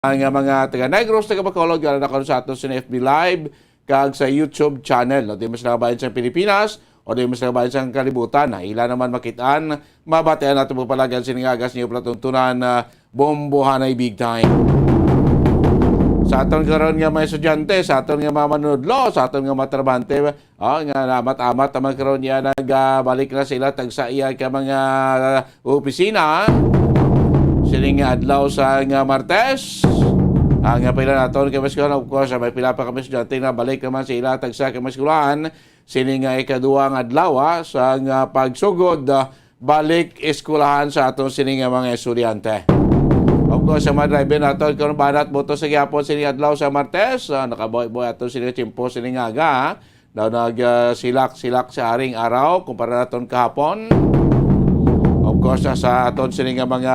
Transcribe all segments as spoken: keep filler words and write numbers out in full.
Ang, ah, mga taga Negros, taga Bacolod, nga nakaron sa ato sa F B Live, kag sa YouTube channel, no? Di man sila kabahin sa Pilipinas, o di man sila kabahin sa kalibutan, na ila naman makitaan, mabatian nato pagpalagan sining aga sa inyo palatuntunan, ah, Bombo Hanay Big Time. Sa aton karon nga mga estudyante, sa aton nga mga manunodlo, sa aton nga mga trabahante, ah, nga naamat-amat naman karon niya, nagbalik na sila tagsa iya ka mga opisina. Sining adlaw sa nga Martes, ang pila naton ka mga eskwelahan, of course, may pila pa kami estudyante na balik naman sila tagsa ka mga eskwelahan. Sini nga ikaduhang adlaw, ah, sa nga pagsugod, ah, balik eskwelahan sa aton sini nga mga estudyante. Of course, sa mga driver naton, kung banat mo to sa gihapon sini adlaw sa Martes, ah, nakabuhi-buhi ato sini tiyempo sini nga aga, ah. Daw nag, ah, silak-silak sa haring araw kumpara naton kahapon. Of course, ah, sa aton sini nga mga,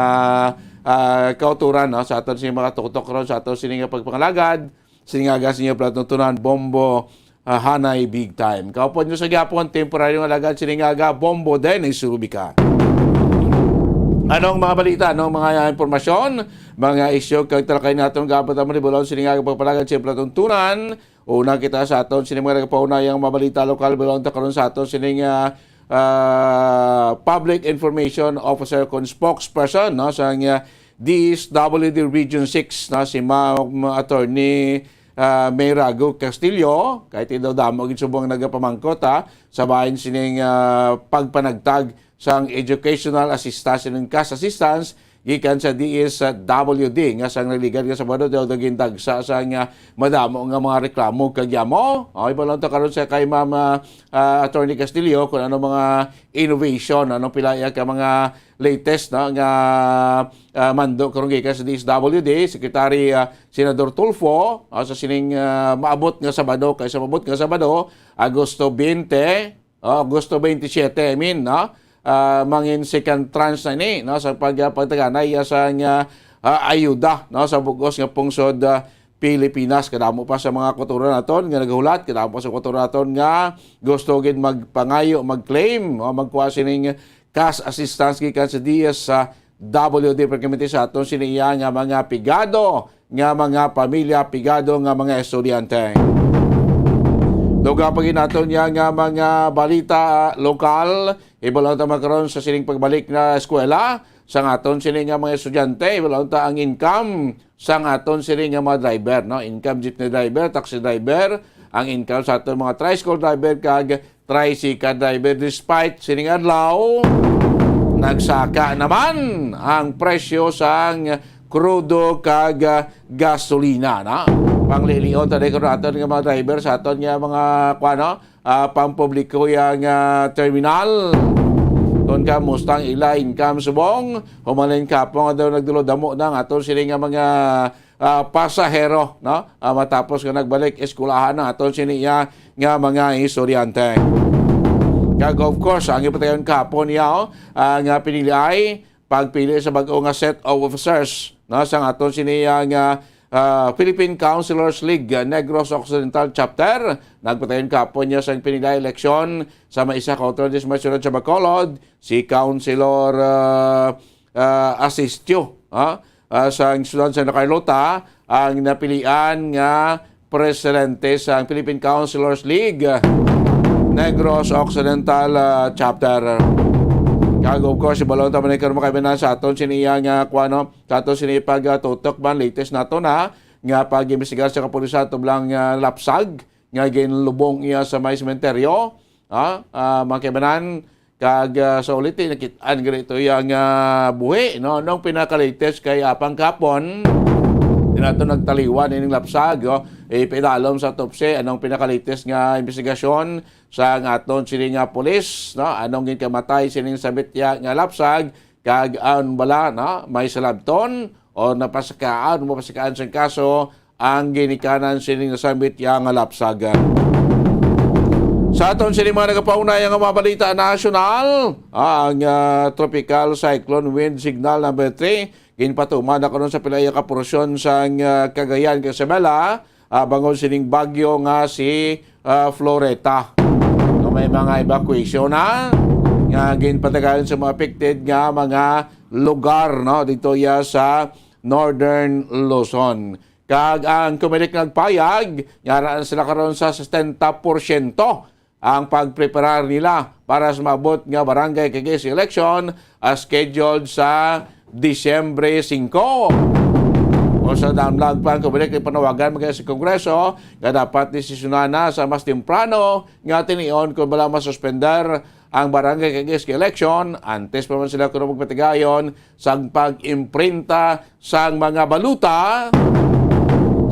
ah, kauturan, no, sa aton sini mga tutok ron, sa aton sini nga pagpangalagad, sini nga aga sa inyo palatuntunan, Bombo, ah, Hanay Big Time. Kahapon nyo sa gihapon, temporaryo nga alagad, sini nga aga, Bombo Dennis Rubica. Anong mga balita, anong mga impormasyon, mga isyu, kag talakay naton, gaabot ang mga libulan, sini nga aga pagpalagad, siyempre, tuntunan. Una kita sa aton sini mga nagapaunayang mga balita lokal, balon ta karon sa aton sining, ah, ah, Public Information Officer kon spokesperson, no, sang, ah, D S W D Region six, no, si Ma'am Attorney, ah, May Rago Castillo, kay ti daw damo gid subong nagapamangkot, ha, sa bahin sining, ah, pagpanagtag sang educational assistance, sang cash assistance gikan sa D S W D nga sang nagligad nga Sabado daw gindagsa sang, ah, madamo nga mga reklamo kag yamo. Okay, balon ta karon sa kay Ma'am, ah, ah, Attorney Castillo kung ano mga innovation, ano pila iya ka mga latest, no, nga, ah, mando karon gikan sa D S W D, Secretary, ah, Senador Tulfo, ah, sa sining, ah, maabot nga Sabado, kay sa maabot nga Sabado, Agosto twenty, oh, Agosto twenty-seven, I mean, no? Ah, mangin second tranche na ni, no, sa pag-, ah, pagtaganay, ah, sa nga, ah, ayuda, no, sa bug-os nga pungsod, ah, Pilipinas. Kadamo pa sa mga kultura naton nga naghulat, kadamo pa sa kultura naton nga gusto gid magpangayo, mag-claim, o magkuha sining cash assistance gikan sa D S W D, perkamente sa aton sini iya nga mga pigado nga mga pamilya, pigado nga mga estudyante. Dugang pa gid naton niya nga mga balita lokal, ibalon ta man karon sa sining pagbalik na eskwela sang aton sini nga mga estudyante, ibalon ta ang income sang aton sini nga mga driver, no? Income jeepney driver, taxi driver, ang income sa aton mga tricycle driver kag tricycle driver. Despite sining adlaw, nagsaka naman ang presyo sang krudo kag, ah, gasolina, na. Panglilion ta di ko naton nga mga driver sa aton nga mga, kuwan, no? Ah, pampubliko yang, ah, terminal. Kung ka Mustang ila income subong, humalin kapon nga daw nagdulod damo na ang aton sini nga mga, ah, pasahero, no? Ah, matapos nga nagbalik eskwelahan ang aton sini iya nga mga estudyante. Kag of course, ang ipatayon kapon niya, oh, ah, nga pinili ay pagpili sa bag-o nga set of officers, no, sang aton sini iya nga, ah, Philippine Councilors League, ah, Negros Occidental Chapter. Nagpatayon kapon niya sang pinili eleksyon sa may isa ka autonomous masyudad sa Bacolod, si Councilor, ah, ah, Asistio, ha? Ah, sa syudad sa Santa Carlota, ang napilian nga presidente sa Philippine Councilors League, Negros Occidental, ah, Chapter. Kag of course, ibalon ta man karon, mga kaibigan, sa aton sini iya nga, kuwan, no, sa aton sini pagtutok man, latest nato na nga pag-imbestigar sa kapulisan tublang, ah, lapsag nga ginlubong iya sa may sementeryo. Ha? Ah, mga kaibanan, kag, ah, sa ulit, eh, nakit-an gali to iya nga buhi, no? Anong pinaka-latest kay apang kapon? Di nato nagtaliwan ining lapsag, oh. Ipidalom sa autopsy, anong pinaka-latest nga investigasyon sa nga aton sini nga pulis, no? Anong ginkamatay sining sabit iya nga lapsag, kag aon bala, no, may salabton o napasakaan, mapasakaan sang kaso ang ginikanan sining nasambit iya nga lapsag. Sa aton sini mga nagapaunay nga mga balita nasyonal, ah, ang, ah, Tropical Cyclone Wind Signal number three ginpatuman na karon sa pila iya ka porsyon sang, ah, Cagayan kag Isabela, ah, bangod sining bagyo nga si, ah, Floreta. No, may mga evacuation na nga ginpatagayon sa mga affected nga mga lugar, no, dito iya sa Northern Luzon. Kag ang Comelec nagpayag nga ara na sila karon sa setenta porsyento ang pagpreparar nila para sa maabot nga barangay kag S E election, ah, scheduled sa Disyembre singko. Kung sa damlag pa ang Comelec, ipanawagan man sa Kongreso nga dapat desisyonan na sa mas temprano nga tinion kung bala masuspender ang barangay kag S K election antes pa man sila kuno magpatigayon sang pag-imprinta sang mga baluta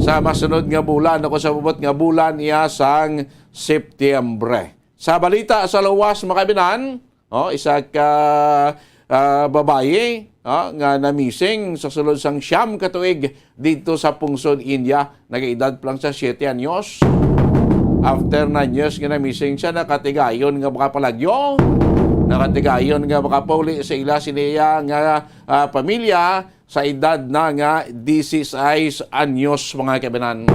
sa masunod nga bulan o sa maabot nga bulan iya sang Setyembre. Sa balita sa luwas, mga kaibinan, oh, isa ka, ah, babayi, oh, nga namising sa sulod sang siyam ka tuig dito sa pungsod India. Nagaedad pa lang sa siyete anyos. After nine years nga na-missing siya, nakatigayon nga makapalagyo, nakatigayon nga makapauli sa ila siniya nga, ah, pamilya sa edad na nga dieciséis anyos, mga kabanan.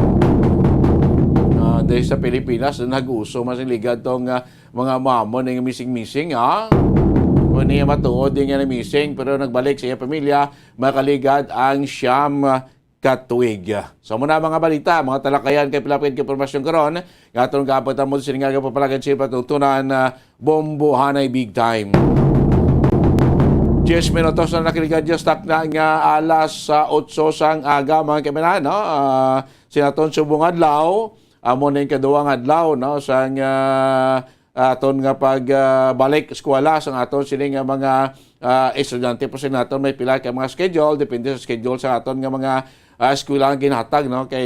Ah, diri sa Pilipinas, nag-uso man sing ligad tong, ah, mga mamon nga missing-missing, ha? Kung niya matuod din nga na-missing, pero nagbalik sa iya pamilya, makaligad ang siyam ka tuig. So, muna mga balita, mga talakayan kay pila pa gid ka impormasyon karon. Nga aton kaabot ang mo sini nga kapapalagad sa patuntunan, ah, bombohanay big time. Diyes minutos na nakiligan diyas takna nga alas sa otso sang aga, mga kaibigan, no? Ah, sinaton subong adlaw, amo na yung kaduwang adlaw, no? Sang, ah, aton nga pag, ah, balik eskwela sang aton sini nga mga, ah, estudyante po sa naton may pila ka mga schedule, depende sa schedule sa aton nga mga, ah, eskwela ang ginhatag, no? Kay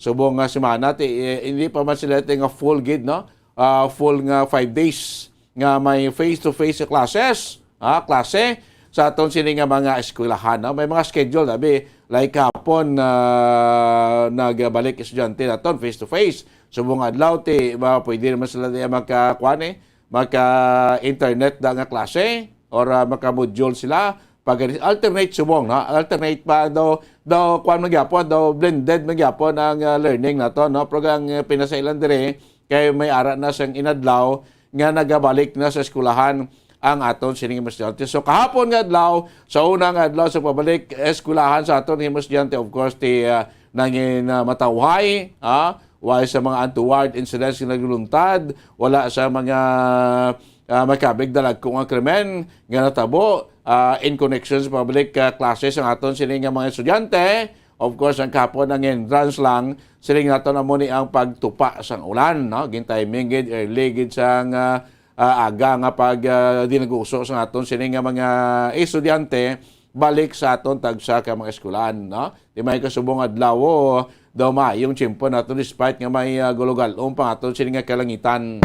subong nga semana, ti, eh, hindi pa man sila ti nga full gid, no? Ah, full nga five days nga may face-to-face classes, ah, klase sa aton sini nga mga eskwelahan, no? May mga schedule, abi, like hapon, ah, nagbalik estudyante naton face-to-face. Subong adlaw, ti, ba, pwede naman sila di maka, kuwan, eh, maka-internet da nga klase or, ah, maka-module sila. Pag alternate subong, no? Alternate pa daw, daw kuwan man gyapon, daw blended man gyapon ang, ah, learning nato, no? Pero ang, ah, pinasailan diri kay may ara na sang inadlaw nga nagabalik na sa eskwelahan ang aton sining mga estudyante. So, kahapon nga adlaw, sa una nga adlaw sa pabalik eskwelahan sa aton mga estudyante, of course, ti, ah, nangin, ah, matawhay, ah, wala sa mga untoward incidents nga nagluluntad, wala sa mga, ah, makabig dalagko nga krimen nga natabo, ah, in connection sa public, ah, classes ang aton sini nga mga estudyante. Of course, ang kahapon ang hindrance lang, siling nato na mo ni ang pagtupa sang ulan, no? Gintiming gid, early gid sang, ah, ah, aga nga pag, ah, di nag-uso sa aton sini nga mga estudyante balik sa aton tagsa ka mga eskwelahan, no? Di may kasubong adlaw, daw maayong tiyempo nato despite nga may, ah, gulugalom pa aton sini nga kalangitan.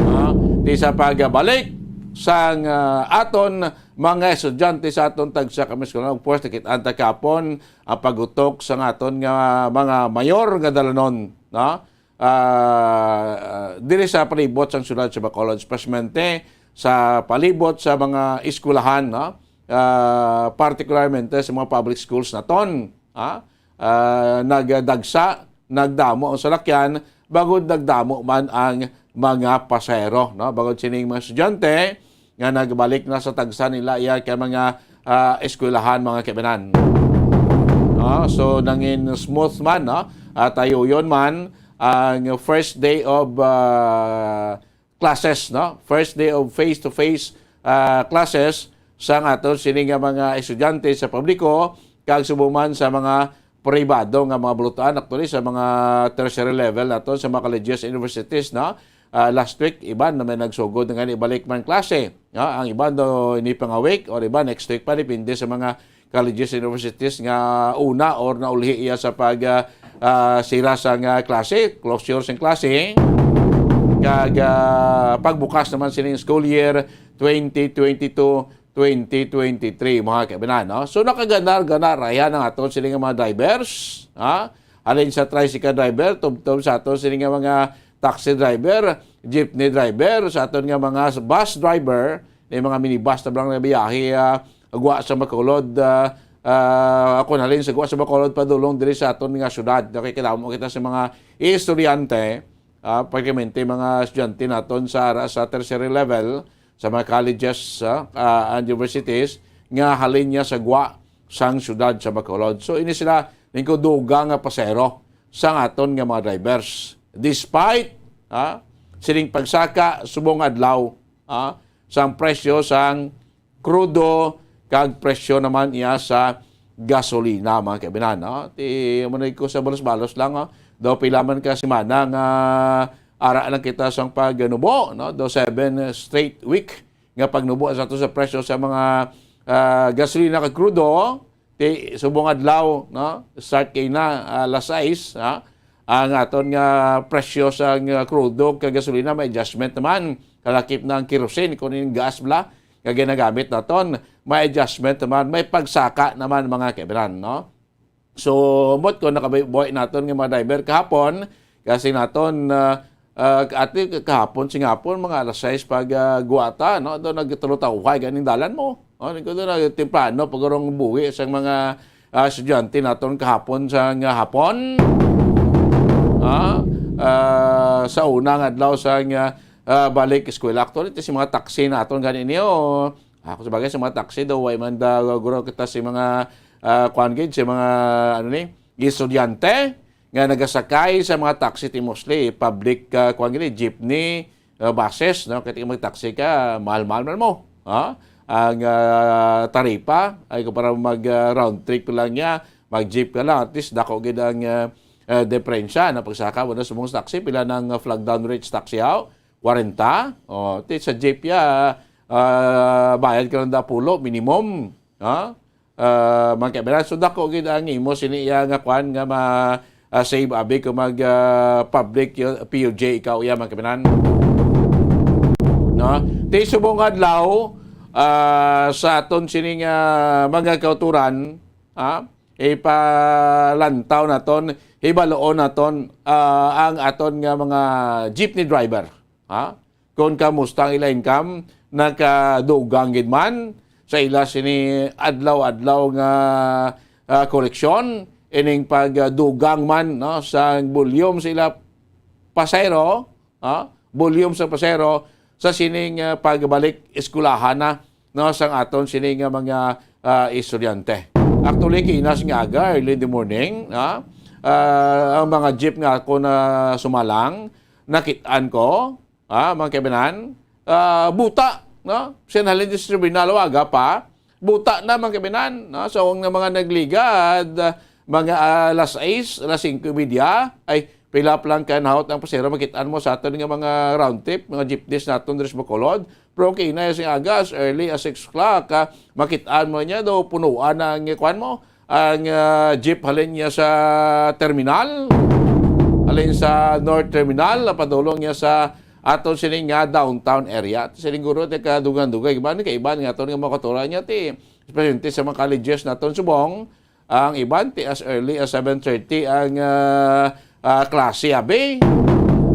No? Di sa pagbalik sang, ah, aton mga estudyante sa aton tagsa ka mga eskwelahan, of course, nakit-an ta kapon ang pagutok sa aton nga mga mayor nga dalanon, no? Ah, diri sa palibot sang siyudad sa Bacolod, espesmente sa palibot sa mga eskwelahan, no? Ah, partikularmente sa mga public schools naton, ha? Ah, nagdagsa, nagdamo ang salakyan, bangod nagdamo man ang mga pasahero, no? Bangod sining mga estudyante nga nagbalik na sa tagsa nila iya ka mga, ah, eskwelahan, mga kaibanan. No? So, nangin smooth man, no? At ayuyon man ang first day of, ah, classes, no? First day of face-to-face, ah, classes sa aton sini nga mga estudyante sa publiko kag subong man sa mga pribado nga mga balutaan, actually, sa mga tertiary level naton sa mga colleges, universities, no? Ah, last week, iban na may nagsugod nga ibalik man klase, no? Ang iban daw ini pangawik or iban next week pa, depende sa mga colleges, universities nga una or naulhi iya sa pag, ah, ah, sira sang, ah, klase, closure sang klase, kag, ah, pagbukas naman sining school year twenty twenty-two, twenty twenty-three, mga kaibanan, no? So, nakaganar-ganar, ayan ang aton sini nga mga drivers, ha? Halin sa tricycle driver, tubtob sa aton sini nga mga taxi driver, jeepney driver, sa aton nga mga bus driver, may mga minibus na lang na biyahe, ah, gwa sa Bacolod, ah, ah, ako na rin sa gwa sa Bacolod, padulong diri sa aton nga syudad. Nakikita mo kita sa mga estudyante, ah, praktikamente mga estudyante naton sa, sa tertiary level, sa mga colleges, ah, ah, and universities, nga halin niya sa gwa sang siyudad sa Bacolod. So, ini sila, lingkod, dugang nga pasahero sang aton nga mga drivers. Despite, ha, sining pagsaka subong adlaw, ha, sang presyo sang krudo kag presyo naman iya sa gasolina, mga kaibinan, no? Ti, amo na ko sa balos-balos lang, oh. Daw pila man ka semana nga ara lang kita sang pagnubo, no? Daw seven straight week nga pagnubo sa ato sa presyo sa mga, ah, gasolina kag krudo. Ti subong adlaw, no? Start kay na, ah, alas sais, ha? Ang aton nga presyo sa nga krudo kag gasolina may adjustment naman. Kalakip na ang kerosene, kung yung gas bala nga ginagamit naton, may adjustment naman, may pagsaka naman, mga kaibigan, no? So, ambot ko nakabuhi naton nga mga driver kahapon, kasi naton, ah, ah, ati kahapon, sing hapon, mga alas sais pag, ah, guwata, no? Doon nagtulutawhay ganing dalan mo. Oh, ko doon na temprano pag urong buhi sa mga, ah, estudyante naton kahapon sa nga hapon. Ah, ah, sa una nga adlaw sa nga, ah, balik eskwela. Actually, ito si mga taxi naton gani niyo. Ako sa bagay sa mga taxi daw, way man da guro kita si mga, ah, kuan gid, si mga, ano ni, estudyante nga nagasakay sa mga taxi, ti mostly public, ah, kuan gid, jeepney, ah, buses, no? Kaya mag-taxi ka, mahal-mahal man mo, ha? Ang, ah, taripa ay kung para mag, ah, round trip lang niya, mag-jeep ka lang, at least dako gid ang, ah, ah, diferensya na pagsaka mo na sa mga taxi, pila ng, ah, flag down rates taxi, haw? Kwarenta? O, ti sa jeep ya, ah, bayad ka lang dapulo, minimum. Ha? Ah, mga kaibigan, so dako gid ang imo sini iya nga kwan nga ma, ah, save abi kung mag, ah, public yo-, P U J ikaw iya, mga kaibigan. No? Ti subong adlaw, ah, sa aton sini nga mga kauturan, ha? Ipalantaw naton, hibaloon naton, ah, ang aton nga mga jeepney driver. Ha? Kung kamusta ang ila income, nakadugang gid man sa ila sini adlaw-adlaw nga, ah, koleksyon, ining pagdugang man, no, sa volume sa ila pasahero, ha? Volume sa pasahero sa sining, ah, pagbalik eskwelahan na, no, sang aton sini nga mga, ah, estudyante. Actually, kinas nga aga, early in the morning, ha? Ah, ang mga jeep nga ako na sumalang, nakit-an ko, ah, mga kaibanan, ah, buta, no? Sinalin sa tribunal, waga pa. Buta na, mga kaibanan, no? So, ang mga nagligad, ah, mga, ah, alas sais, alas singko y media, ay, pilap lang kanahot ang pasero, makit-an mo sa aton nga mga round trip, mga jeepneys naton diri sa Bacolod. Pero okay na, sa aga, as early as six o'clock, ah, makit-an mo niya, daw punuan na ang, kuwan mo, ang, ah, jeep halin niya sa terminal, halin sa North Terminal, padulong niya sa aton sini nga downtown area. Siguro ti kadugang-dugay, iban kay iban nga aton nga mga kauturan niya ti, especially sa mga colleges naton subong, ang iban ti as early as seven thirty ang, ah, ah, klase, abi.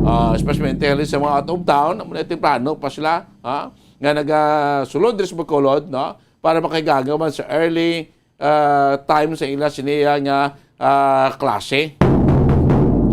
Ah, especially halin sa mga out of town, amo na temprano pa sila, ha, nga nagasulod diri sa Bacolod, no, para makahigagaw man sa early ah, time sa ila sini nga, ah, klase.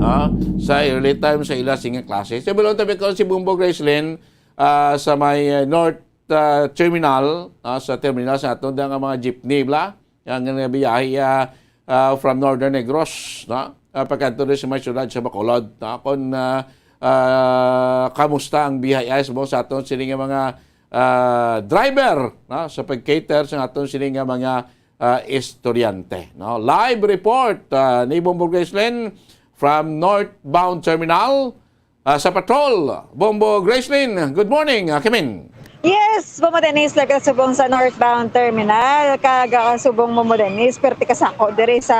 Ah, sa early time sa ila sini nga klase. Sa bilog tabi ko si Bumbo Gracelyn, ah, sa may, ah, North, ah, Terminal, ah, sa terminal sa aton nga mga jeepney bala. Ang nga biyahe, ah, ah, from Northern Negros, no? Ah, pagkadto diri sa may siyudad sa Bacolod, no? Kung, ah, ah, kamusta ang biyahe ay sa aton sini nga mga, ah, driver, no? Sa pag-cater sa aton sini nga mga ah, estudyante, no? Live report, ah, ni Bombo Gracelyn from northbound terminal, ah, sa patrol. Bombo Gracelyn, good morning, ah, Kimin. Yes, Bombo Dennis, laga subong sa northbound terminal, kag, ah, subong Bombo Dennis, perti kasako diri sa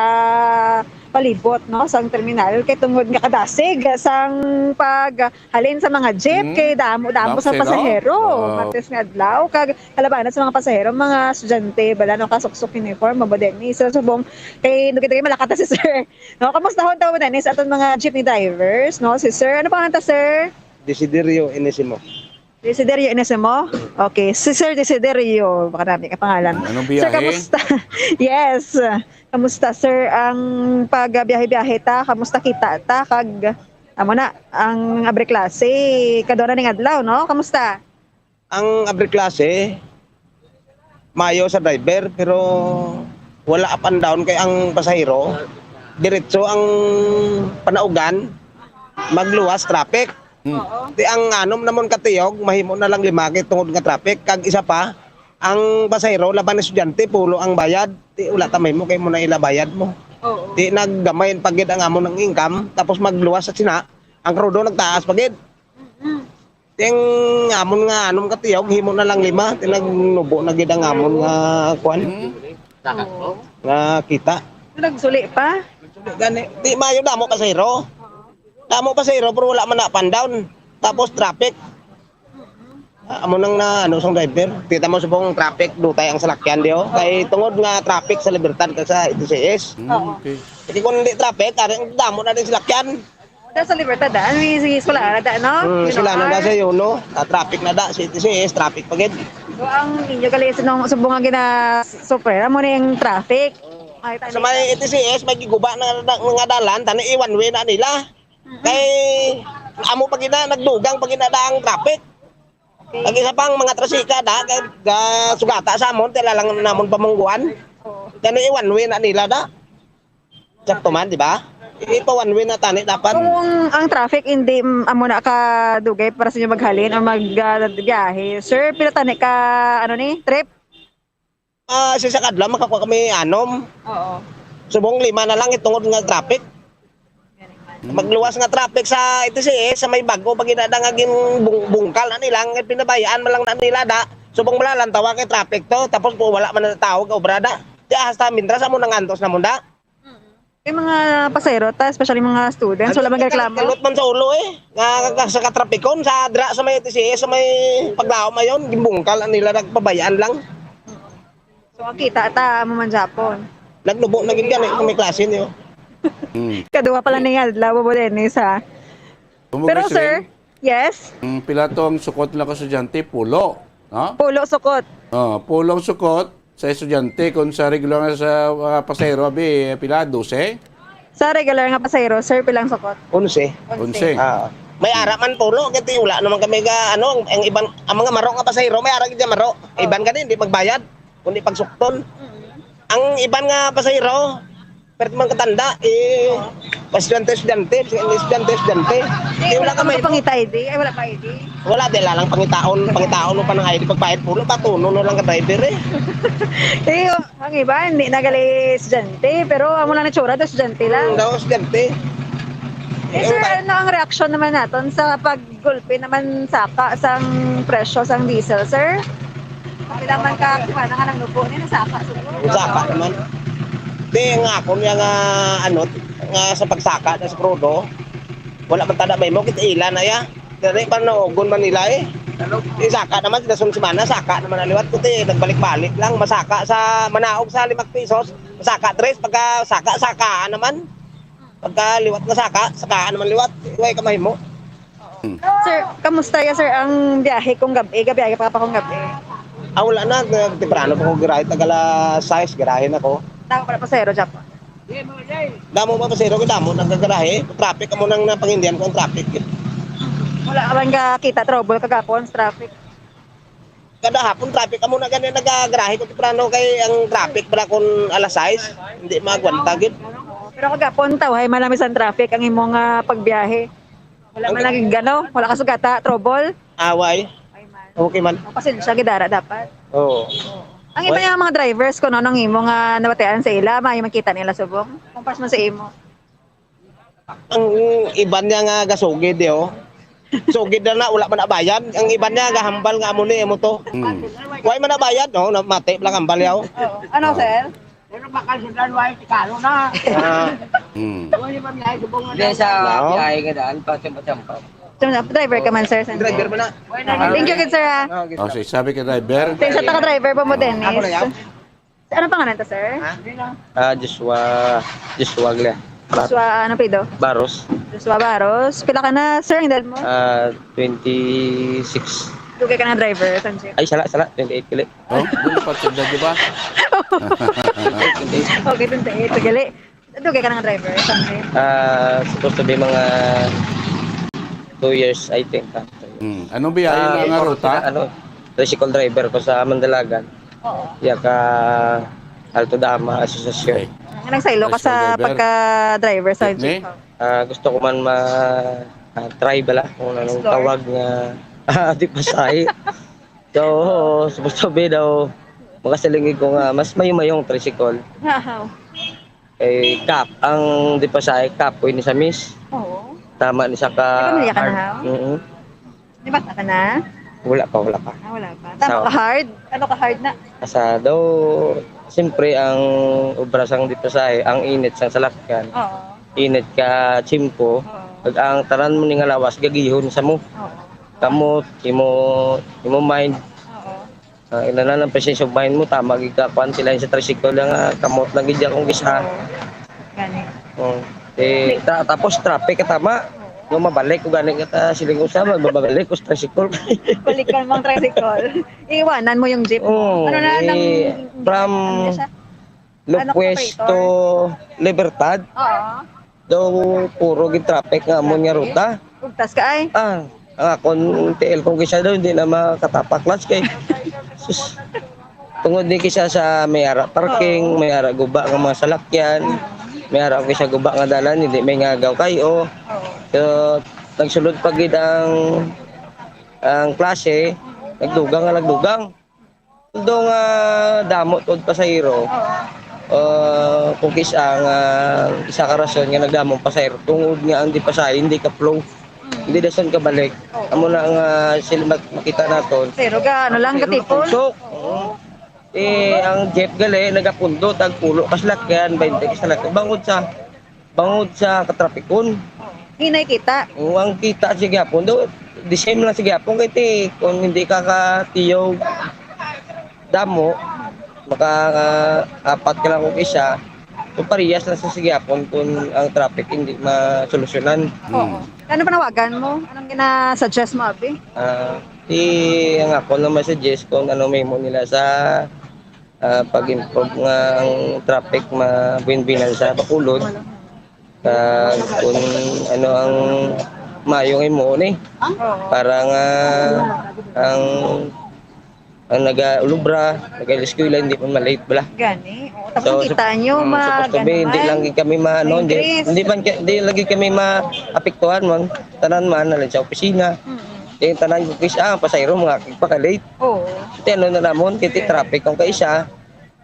palibot, no, sang terminal, kay tungod nga kadasig sang pag halin sa mga jeep, Mm. Kay damo-damo sa pasahero. Oo. Martes nga adlaw, kag kalabanan sa mga pasahero, mga estudyante, bala, no, kasuksok uniform, Bombo Dennis. So, subong, kay, no, kita kay malakata si sir. No, kamusta hon ta, Bombo Dennis, aton mga jeepney drivers, no? Si sir, ano pangalan ta, sir? Desiderio Inesimo. Desiderio Inesimo? Okay. Si Sir Desiderio, baka nami ka pangalan. Anong Sir, biyahe? Kamusta? Yes. Kamusta, sir, ang pagbiyahe-biyahe ta? Kamusta kita ta? Kag Amo na, ang abre klase, kadto na ning adlaw, no? Kamusta? Ang abre klase, mayo sa driver, pero Wala up and down kay ang pasahero, diretso ang panaugan, magluwas traffic. Hmm. Oo. Di ang anom namon ka tiyog, mahimo na lang lima kay tungod nga traffic. Kag isa pa, ang pasahero laban estudyante, pulo ang bayad. Di wala ta mahimo kay mo na ila bayad mo. Oo. Di naggamay pa gid ang amon ang income, tapos magluwas sa sina, ang krudo nagtaas pa gid. Mm-mm. Ting amon nga anom ka tiyog, himo na lang lima, tinagnubo na gid ang amon nga kuan. Hmm. Oo. Nga kita. Nagsuli pa? Gani, di mayo damo pasahero. Damo pasahero pero wala man na up and down. Tapos traffic. Ah, amo nang na ano sang driver. Kita mo subong traffic, dutay ang salakyan di oh. Kay tungod nga traffic sa Libertad kag sa A T C S. Hmm, Oo. Okay. Kasi kung hindi traffic, ari ang damo na din salakyan. Da sa Libertad, da. Ano yung sige, sila, da, no? Hmm, sila na da sa Yuno. Ah, traffic na da. City C S, traffic pa gid. So, ang inyo gali sa nung subong nga gina-suffer, amo na yung traffic. Ay, tani. Sa may A T C S, may giguba na, na, nga dalan, tani, i-one way na nila. Mm-mm. Kay, amo pa gina, nagdugang pa gina da ang traffic. Okay. Ang isa pang mga trasika da, ga, ga, sugata sa amon, tila lang namon pamungguan. Oo. Tani, i-one way na nila da. Sakto man, di ba? Ipa one way na tani dapat. Kung ang traffic hindi, mm, amo na ka dugay para sa inyo maghalin or mag, ah, biyahe, sir, pila tani ka, ano ni, trip? Ah, sa isa ka adlaw, makakuha kami anom. Oo. Subong lima na lang itungod nga traffic. Magluwas nga traffic sa A T C S, sa may bago, pag inada nga ginbung-, bungkal na nila, nga pinabayaan man lang na nila da. Subong malalantawa kay traffic to, tapos kung wala man na tao, kaobra da. Di hasta mintras amo nang antos na munda. Mm. Yung mga pasahero ta, especially mga students, wala magreklamo. Kalot man sa ulo eh. Nga, nga sa katrapikon, sa dra, sa may T C S, sa may paglaom ayon, gimbungkal ang nila, nagpabayaan lang. So, ang kita ta, amo man Japon. Nagnubo na gid gani kung may klase niyo. Hmm. Kaduha pala ni adlaw, Bobo Dennis, ha? Pero, sir, yes? Mm, pila to ang sukot nila ka estudyante? Pulo, no? Pulo sukot. Oh, pulo ang sukot. Sa estudyante, kung sa regular nga sa, ah, pasahero, abi, pila? Dose? Sa regular nga pasahero, sir, pilang sukot? Onse. Onse. Ah, may ara man pulo, kay wala naman kami ga, ano, ang, ang iban, ang mga maro nga pasahero, may ara gid maro. Oh. Iban gani, hindi magbayad, kundi pagsukton. Mm. Ang iban nga pasahero, Pero man katanda, eh, estudyante, estudyante, estudyante, estudyante. Eh, wala ka may pangita I D? Ay, wala pa I D? Wala, di lang pangitaon, pangitaon mo pa ng I D, pagpahit pulo, patuno na lang ka driver eh. Eh, ang iba, hindi na gali estudyante, pero amo lang na tsura, daw estudyante lang. Hmm, daw estudyante. Eh, sir, ano ang reaksyon naman naton sa pag Gulpi naman saka sang presyo sang diesel, sir. Pila man ka, kuha na nga nang nubo ni, nasaka siguro. Saka naman. Di nga ako niya nga, ano, nga sa pagsaka na sa krudo, wala man tada may mo, kita ila na ya. Dali pa naugon man nila eh. Di saka naman, sinasun semana, saka naman ang liwat. Kuti, nagbalik-balik lang, masaka sa manaog sa limang pisos, masaka tres, pagka saka, saka naman. Pagka liwat nga saka, saka naman liwat. Way ka mahimo. Hmm. Sir, kamusta ya, sir, ang biyahe kung gabi? Gabiyahe pa pa kung gabi? Ah, wala na. Nagtemprano pa ko girahe. Tag alas sais, girahe na ko. Damo pala pasahero, Japon? Damo pa pasahero, kay damo nagagarahe. Traffic, amo nang napangindihan ko ang traffic. Wala ka man ka kita trouble kagapon sa traffic? Kada hapon traffic amo na gani nagagarahe ko temprano kay ang traffic pala kun alas sais, hindi maagwanta gid. Pero kagapon tawhay malami sang traffic ang imo nga pagbiyahe. Wala man lagi gano, wala ka sugata, trouble. Away. Ay man. Okay man. Ang pasensya gid ara dapat. Oo. Ang iba nga mga drivers ko no nang imo nga nabatian sa ila, may makita nila subong. Kung pas man sa imo. Ang iban niya nga gasugid, eh, oh. Sugid na na, wala man nabayad. Ang iban niya gahambal nga amo ni, amo to. Hmm. Why man nabayad, no? Namati lang hambal yaw. Oo. Ano, sir? Pero bakal sa dan, why tikalo na? Ah. Hmm. Wala man niya, subong na. Hindi, sa biyahe ka daan, pa, tiyampa-tiyampa. So, driver ka man, sir, sa Driver mo na. Thank you, good sir, ha. Ah, okay. Oh, si-, sabi ka driver. Thank you, sir, taka driver po mo, Dennis. Ako na yan. Ano pangalan to, sir? Ha? Ah, Joshua, Joshua Glia. Bar- Joshua, ano apelyido? Baros. Joshua Baros. Pila ka na, sir, ang edad mo? Ah, twenty-six. Dugay ka na driver, Sanjay? Ay, sala, sala. Twenty-eight gali. Oh, dili pa, di ba? Okay, twenty-eight. Gali. Dugay ka na nga driver, Sanjay? Ah, supposed to be mga two years, I think. Ah. Hmm. Anong biyahe Ah, na nga ruta? Ano, tricycle driver ko sa Mandalagan. Oo. Ya ka Alto Dama Association. Okay. Nagsaylo ka sa pagka-driver sa jeep? Ah, gusto ko man ma ah, try bala kung anong Explore. Tawag nga ah, di pasahe. So, supposed to be daw, makasilingig ko nga mas mayong-mayong tricycle. Wow. Eh, kap, ang di pasahe, kapoy ni sa miss. Oo. Tama ni sa ka... May pamilya ka na, hard. Ha? Mm-mm. Di ba ka na? Wala pa, wala pa. Ah, wala pa. Tama ka hard? Ano ka hard na? Asa daw, siyempre, ang obra sang di pasahe, ang init sang salakyan. Oo. Init ka tiyempo, Oo. Pag ang tanan mo ni nga lawas, gagihon sa mo. Oo. Kamot, imo, imo mind. Oo. Ah, inanan ang presence of mind mo, tama gid ka, kwan sila sa tricycle lang, ah, kamot lang gid akong gisa. Oo. Gani. Oh. Eh, ta- tapos traffic ka tama. Nga mabalik ko gani ka ta siling ko sa mabalik ko sa tricycle. Balikan mo ang tricycle. Iiwanan mo yung jeep mo. Oh, ano na nang eh, from ano siya? Loquez to Libertad. Oo. Daw puro gid traffic nga amon nga ruta. Ugtas ka ay. Ah, ang akon T L kung kisa daw hindi na makatapak last kay sus. Tungod di kisa sa may ara parking, may ara guba nga mga salakyan, may ara kisa guba nga dalan, hindi may ngagaw kay o. So, nagsulod pa gid ang ang klase, nagdugang nga nagdugang. Although nga damo tod pasahero, ah, kung kis-a nga isa ka rason nga nagdamo ang pasahero, tungod nga ang di pasahe, hindi ka flow. Hindi dason ka balik. Amo na nga sila mak- makita naton. Pero ga, ano lang, katipon. Pusok. Eh, ang jeep gali, nagapundo, tag pulo ka salakyan, baynte ka salakyan. Bangod sa bangod sa katrapikon. Hinay kita. O, ang kita sa gihapon, do, the same lang sa gihapon. Kay ti, kung hindi ka katiyog damo, maka ah, apat ka lang kung isa, so parehas na sa sa gihapon kung ang traffic hindi masolusyonan. Oo. Ano panawagan mo? Anong gina-suggest mo, abi? Ah, ti ang ako lang ma-suggest kung ano may mo nila sa ah, pag-improve nga ang traffic mabuinbinan sa Bacolod. Kag kung ano ang mayo nga himuon eh. Para nga ang ang nagaulubra, nagaeskwela, hindi man malate bala. Gani. Oo, tapos So, kita nyo, mm, ma, supposed to be, hindi lang gid kami ma-, ano, hindi, Increase. Hindi man ka- hindi lagi kami maapektuhan man. Tanan man, alin sa opisina. Mm. Yung tanan ko kis, ah, pasahero, mga kagpakalate. Oo. Ti ano na namon, kiti traffic kung kaisa.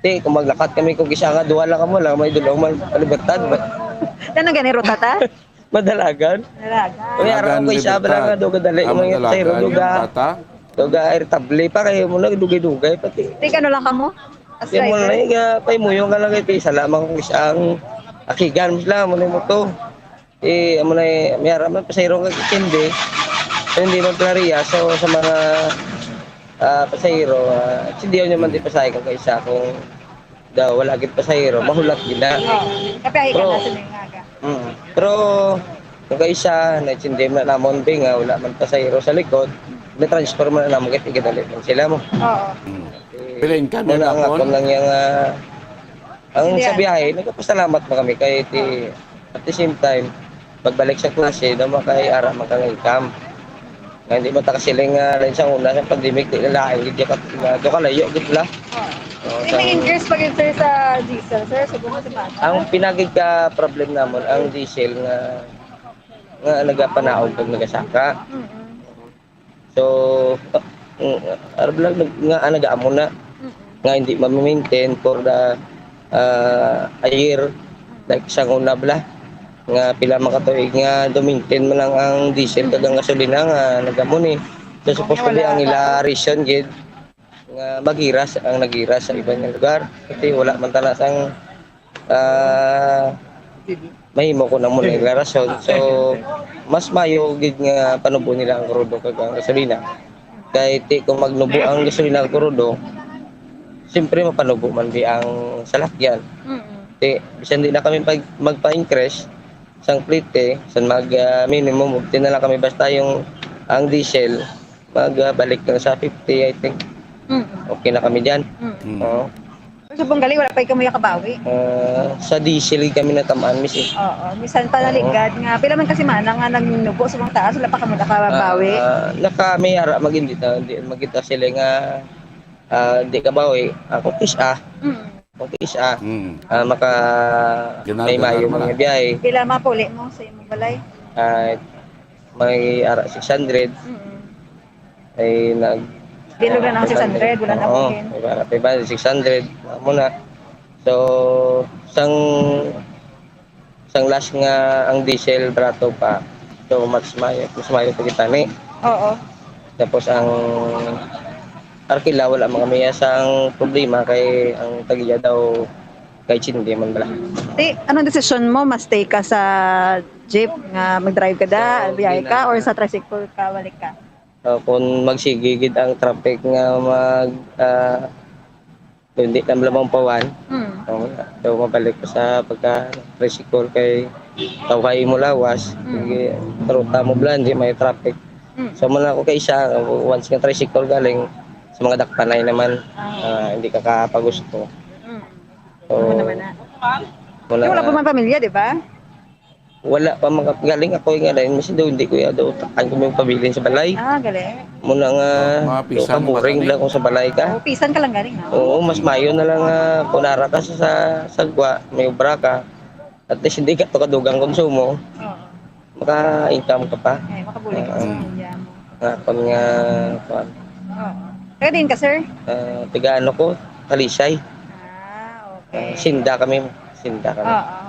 Ti, kung maglakat kami kung isa nga, duha lang kamo lang, may dulong man, palibertad ba? Ano gani, ruta ta? Madalagan. Dalagan. Kaya Dalagan, ako kung isa, Libertad. Bala nga, duga dali, Ah, mga Madalagan, sayro, yung duga. Bata? Duga, irritable pa kayo mo na, dugay-dugay, pati. Ti, ano lang kamo? As Kaya mo na, driver? Iga, pay mo yung ka lang, ito, isa lamang kung isa ang akigan mo sila, mo na yung moto. Eh, amo na eh, may ara man pasahero nga kitindi. Pero hindi man plariya. So, sa mga ah, pasahero, ah, sindihan nyo man di pasahe kung kaisa kung daw wala gid pasahero, mahulat gid na. Oo. Kapiyahe ka Pero, na sa mga aga. Mm. Pero kung kaisa, nagsindi man namon di nga wala man pasahero sa likod, na-transfer man namon kahit igadali man sila mo. Oo. Mm. Eh, Pila income muna yun, ang Apon? Akon lang yung ah, Ang Hindi, sa ah. Biyahe, nagpapasalamat pa kami kay ti, at the same time, pagbalik sa klase, daw makay ara man ka nga income. Nga hindi mo takasiling nga rin sa una sa pandemic, di na lain, hindi ka, na, do ka layo, gid la. Oh, May, sa, may increase pa yun, sir, sa diesel, sir, sa buong semana? Ang pinagig ka problem namon, ang diesel nga, nga nagapanaog pag nagasaka. Mm-mm. So, uh, mm, arab lang nag- nga ah, nagaamo na nga hindi ma-maintain for the uh, a year, like sa una bala nga pila man ka tuig nga dumintin man lang ang diesel kag ang gasolina nga nagamo ni. So supposed to be ang ila reason gid nga magiras ang nagiras sa iban nga lugar kasi wala man tana sang ah, mahimo ko na mo na rason. So, mas mayo gid nga panubo nila ang krudo kag ang gasolina. Kay ti kung magnubo ang gasolina kag krudo, siyempre mapanubo man di ang salakyan. Mm-mm. Ti, bisan di na kami pag, magpa-increase sang plite, sa mag ah, minimum, ugti na lang kami basta yung ang diesel, magbalik na sa fifty, I think. Mm. Okay na kami dyan. Mm. Mm. Oo. Sa Panggali, wala pa kami nakabawi. Ah, sa diesel kami natamaan, miss eh. Oo, misan pa naligad nga. Pila man kasi mana nga nagnubo sa mga taas, wala pa kami nakabawi. Ah, naka may ara magindita, di magita sila nga ah, di kabawi. Ako kis ah. Mm. Kung isa, Mm. ah, maka-, Ganado may na mayo naman, mga ah. biyahe. Pila mapuli mo sa imong balay? Ah, may ara six hundred. Mm-mm. Ay, nag- Bilog na ang six hundred, wala na Oo, buhin. May ara pa ba, six hundred. Amo na. So, sang, sang last nga ang diesel barato pa, so mas mayo, mas mayo pa kita ni. Oo. Tapos ang arkila, wala man kami sang problema kay ang tagiya daw kay Chindi man bala. Ti, anong desisyon mo? Mas stay ka sa jeep nga mag-drive ka da, Sa biyahe ka, China. Or sa tricycle ka, balik ka? Ah, kung magsige gid ang traffic nga mag, ah, hindi na lamang pawan. Hmm. Oo, so mabalik ko sa pagka tricycle kay tawhay mo lawas, Hmm. sige, ruta mo bala, hindi may traffic. Hmm. So, muna ako kay isa, once nga tricycle galing, sa mga dakpanay naman, Ah. ah, hindi ka kapagusto. Hmm. So, Ano naman na? Wala Wala pa nga. man pamilya, di ba? Wala pa mga, galing ako nga rin, mas daw hindi ko ya daw, takan ko may pabilin sa balay. Ah, galing. Muna nga, Mga pisan, kaburing mga lang kung sa balay ka. Oh, pisan ka lang galing, ah. Oo, mas mayo na lang nga kung nara ka sa, sa sagwa, may obra ka. At least hindi ka to kadugang konsumo. Oo. Maka-income ka pa. Ay, makabulig ka Ah, sa Mm. pamilya mo. Nga, kung nga, kwan. Oo. Taga din ka, sir? Ah, taga ano ko? Talisay. Ah, okay. Ah, sinda kami. Sinda kami. Oo, oo.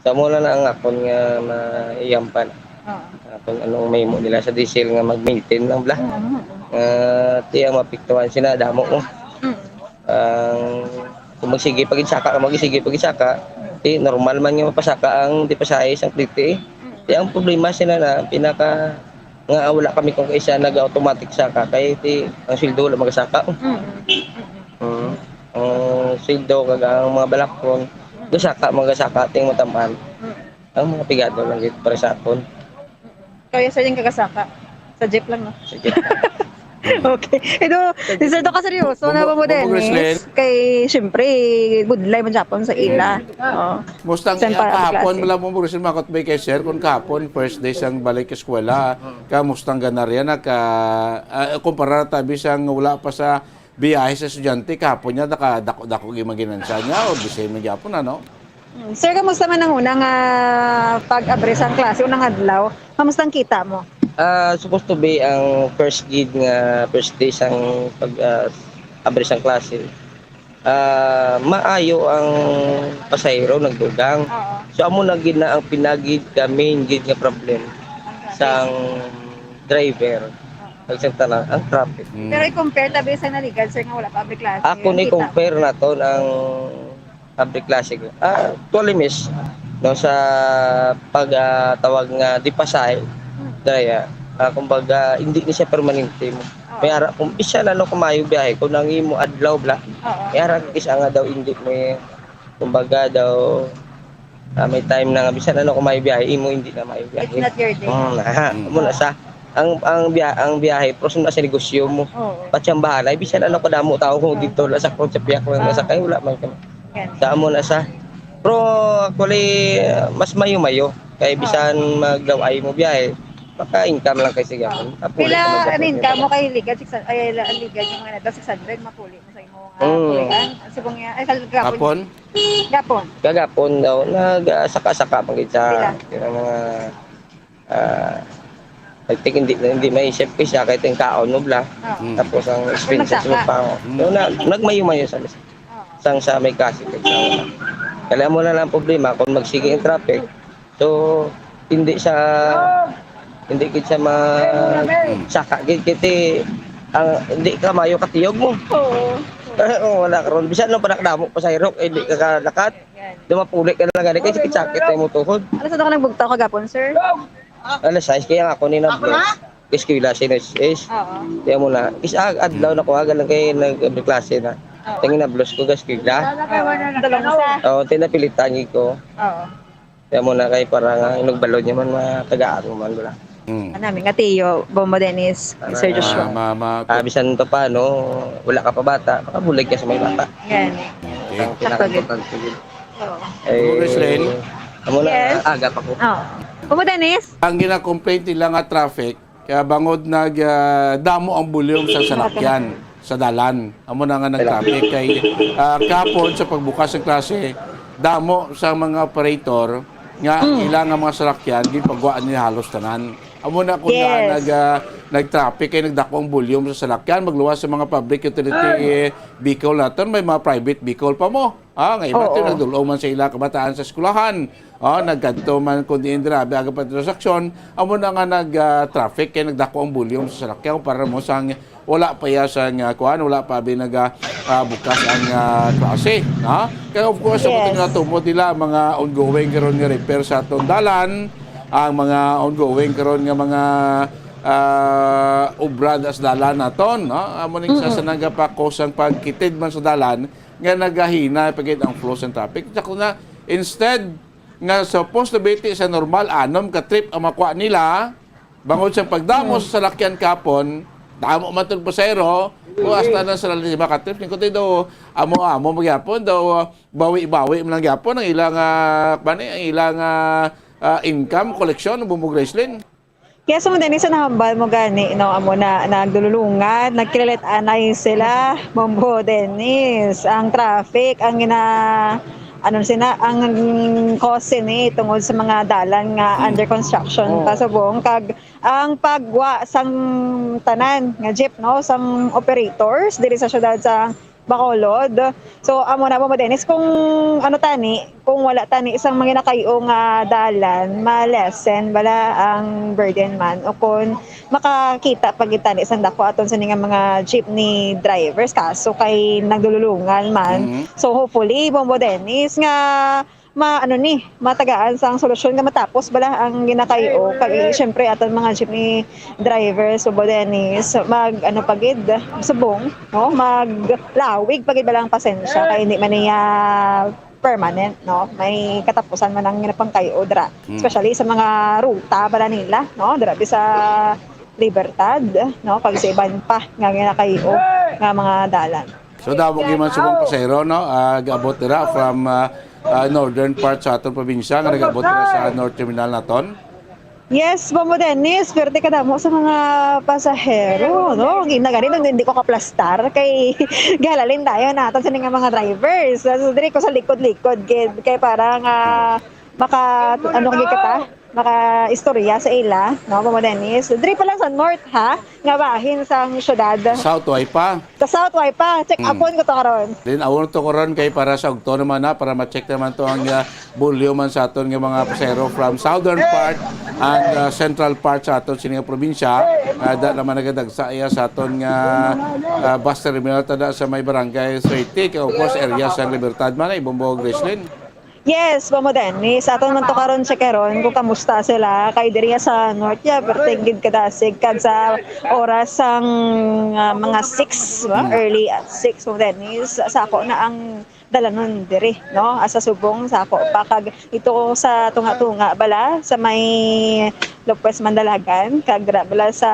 Sa muna na ang akon nga maiyampan. Oo. Kung anong mahimo nila sa diesel nga mag-maintain lang bala. Mm, mm, mm. Ah, ti ang mapiktuhan sina damo mo. Mm. Ang kung magsige pa gid saka, kung magsige pa gid saka, ti normal man nga mapasaka ang di pasahe sang plite, eh. Ti ang problema sina na pinaka nga wala kami kung kaisa nag-automatic saka kay ti ang sweldo wala magasaka. Mm, mm, mm. Mm. Ang sweldo kag ang mga balakon, gasaka, magasaka, ting matam-an. Mm. Ang mga pigado lang gid para sa akon. Kaya sa yung kagasaka? Sa jeep lang, no? Sa jeep lang. Okay. Ito, di sa ito ka seryoso Bungo-, na ba mo, bungo, Dennis? Grisel. Kay, siyempre, budlay man Japon sa ila. Mm. Oo. Mustang Saan pa kahapon, klase? Wala mo, Grisel, makot ba kay sir? Kung kahapon, first day sang balik eskwela, ka mustang ganarya na ka, ah, kumpara na tabi sang wala pa sa biyahe sa estudyante, kahapon niya, naka-, dako-dako yung mga ginansya niya, o di same na gyapon, ano? Hmm. Sir, kamusta man ang una nga pag-abri sang klase, unang adlaw? Kamusta ang kita mo? Ah, supposed to be ang first gid nga first day sang pag, ah, abri sang klase. Ah, maayo ang pasahero nagdugang. Oo. So, amo na gid na ang pinagid ka main gid nga problem Ang traffic. sang driver. Oo. Kag sa tanan, ang traffic. Mm. Pero i-compare tabi sa naligad, sir, nga wala pa abri klase, Ako ang ni kita. compare naton ang abri klase ko. Ah, actually, miss, no, sa pag, ah, tawag nga di pasahe, Hmm. daya, ah, kumbaga, hindi ni siya permanente mo. Oo. May ara, kung bisan ano, kung maayo biyahe, kung ang imo adlaw bala, Oo. may ara, isa nga daw, hindi may, kumbaga daw, ah, may time na nga, bisan ano, kung maayo biyahe, imo hindi na maayo biyahe. It's not your day. Mm, aha. Mm. Amo na sa, ang, ang biya-, ang biyahe, pero sino sa negosyo mo? Oo. Ba't siyang bahala? Bisan ano kadamo tao kung Oo. dito, la sa kung sa piyak lang, Oo. sa kay, wala man kami. Yan. Sa amo na sa. Pero, actually, mas mayo-mayo. Kay Oo. bisan maglaway mo biyahe, maka-income lang kay siya. Oo. Apuli Pila ka ang magkapit income mo nito. kay Ligad? Six hundred, ay, la-, Ligad yung mga nata, six hundred, mapuli mo sa imo nga Mm. pulian. Subong niya, ay, kagapon. Hapon? Gapon. Kagapon daw, nagsaka-saka man gid sa Pila? yung mga, ah, I think hindi, hindi maisip ko siya kahit yung kaon mo bla. Oo. Mm. Tapos ang expenses mo Nagsaka. pa. Mm. So, na, nagmayo-mayo sa Oo. sang sa may kasi. Kaya mo na lang problema kung magsige yung traffic. So, hindi siya, hindi gid siya ma-, Mm. saka gid kiti, ang, hindi ka mayo katiyog mo. Oo. Oo, wala karon. Bisan no, panak damo pa sa hirok, eh, hindi ka kalakat. Yan. Dumapuli ka na lang gani, kay sakit-sakit na yung tuhod. Alas ano ka nagbugtaw kagapon, sir? Alas sais, kaya nga ako ni Ako nablo. na? Eskwela, sinis is. Oo. Kaya mo na, is ag-, adlaw na ko, aga lang kay nag-, nagklase na. Oo. Tangin na, blos ko, gas, eskwela. Oo. Tulong sa? Oo, tinapilitan ko. Oo. Kaya mo na kay para nga inugbalon niya man, mga tagaan mo man, wala. Mm. Ang namin nga tiyo, Bombo Dennis, Para Sir nga Joshua. ma-, ma-, Ah, bisan pa paano, wala ka pa bata, makabulig ka sa may bata. Yan. Okay. Ang Sakto, pinaka-importante yun. Oo. Eh, Congress Lane? Amo na, Yes. aga pa ko. Oo. Bombo Dennis? Ang gina-complain nila nga traffic, kaya bangod nag, ah, damo ang volume sa salakyan. sa dalan. Amo na nga nag-traffic kay, ah, kahapon sa pagbukas ng klase, damo sa mga operator nga ila nga mga salakyan, ginpagwa nila halos tanan. Amo na kung nga Yes. nag, ah, nag-traffic kay nagdako ang volume sa salakyan, magluwas sa mga public utility vehicle naton, may mga private vehicle pa mo. Ah, nga iba to, Oo. nagdulong man sa ila kabataan sa eskwelahan. Ah, nagkadto man kun diin dira, abi aga pa transaksyon, amo na nga nag, ah, traffic kay nagdako ang volume sa salakyan para mo sang wala pa iya sang, ah, kuan, wala pa abi nag, ah, ah, bukas ang, ah, klase, ha? Kaya of course, ang Yes. tingnan nato mo nila mga ongoing karon nga repair sa aton dalan, ang mga ongoing karon nga mga, ah, obra da sa dalan naton, no? Amo ning isa sa Mm-mm. nagapakos ang pagkitid man sa dalan nga nagahina pa gid ang flow sa traffic. Sa kuna, instead nga supposed to be ti sa normal anom ka trip ang makuha nila, bangod sa pagdamo Mm. sa salakyan kapon, damo man tong pasahero, o hasta na sa lima ka trip, ning kundi daw amo-amo magyapon daw, ah, bawi-bawi man lang gyapon ang ilang, ah, bani, ang ilang, ah, ah, income, koleksyon, Bumbog Gracelyn. Yes, mo, Dennis, ang nahambal mo gani, no, amo na, nagdululungan, nagkililit-anay sila, Bombo Dennis. Ang traffic, ang gina-, ano sina, ang cause sini tungod sa mga dalan nga Mm. under construction Oo. pa subong, kag ang pagwa sang tanan nga jeep, no, sang operators diri sa siyudad sa Bacolod. So, amo na, Bombo Dennis, kung ano tani, kung wala tani isang mga nakayo nga dalan, ma-lessen bala ang burden man, o kung makakita pa gid tani sang dako aton sini nga mga jeepney drivers, kaso kay nagdululungan man. Mhm. So, hopefully, Bombo Dennis, nga ma-, ano ni, matagaan sang solusyon nga matapos bala ang ginakay-o. Kag, eh, syempre, aton mga jeepney drivers, Bombo Dennis, mag, ano pa gid, subong, no? Maglawig pa gid bala ang pasensya, kay hindi man niya permanent, no? May katapusan man ang ginapangkay-o dira. Hmm. Especially sa mga ruta bala nila, no? Dira sa Libertad, no? Kag sa iban pa nga ginakay-o nga mga dalan. So, damo gyud man subong pasahero, no? Ah, gaabot dira from, ah, ah, northern part sa aton probinsya, nga nagaabot dira sa North Terminal naton. Yes, Bombo Dennis, swerte ka damo sa mga pasahero, no? Ginagani nung hindi ko kaplastar, kay galalin tayo natin sa nga mga drivers. So, diri ko sa likod-likod, kay, kay para nga maka, ano, kay kita, maka-istorya sa ila, no, Bombo Dennis. Diri pa lang sa north, ha? Nga bahin sang syudad. South, way pa. Sa South, way pa. Check Hmm. upon ko to karon. Then, awon to karon kay para sa ugto naman na, para ma-check naman to ang, ah, volume man sa aton nga mga pasahero from southern part and, ah, central part sa aton sini nga probinsya. Ah, da naman nagadagsa iya sa aton nga, ah, bus terminal tada sa may barangay thirty, kay of course, area sa Libertad man, ay Bombo Gracelyn. Yes, Bombo Dennis. Aton man to karon check karon kung kamusta sila. Kay diri sa North, ya, perting gid kadasig kag sa oras sang, ah, mga six, no? Hmm. Early at six, Bombo Dennis. Sa ako na ang dalanon diri, no? Asa subong, sa ako pa. Kag ito sa tunga-tunga bala, sa may Lopez Mandalagan, kag dira bala sa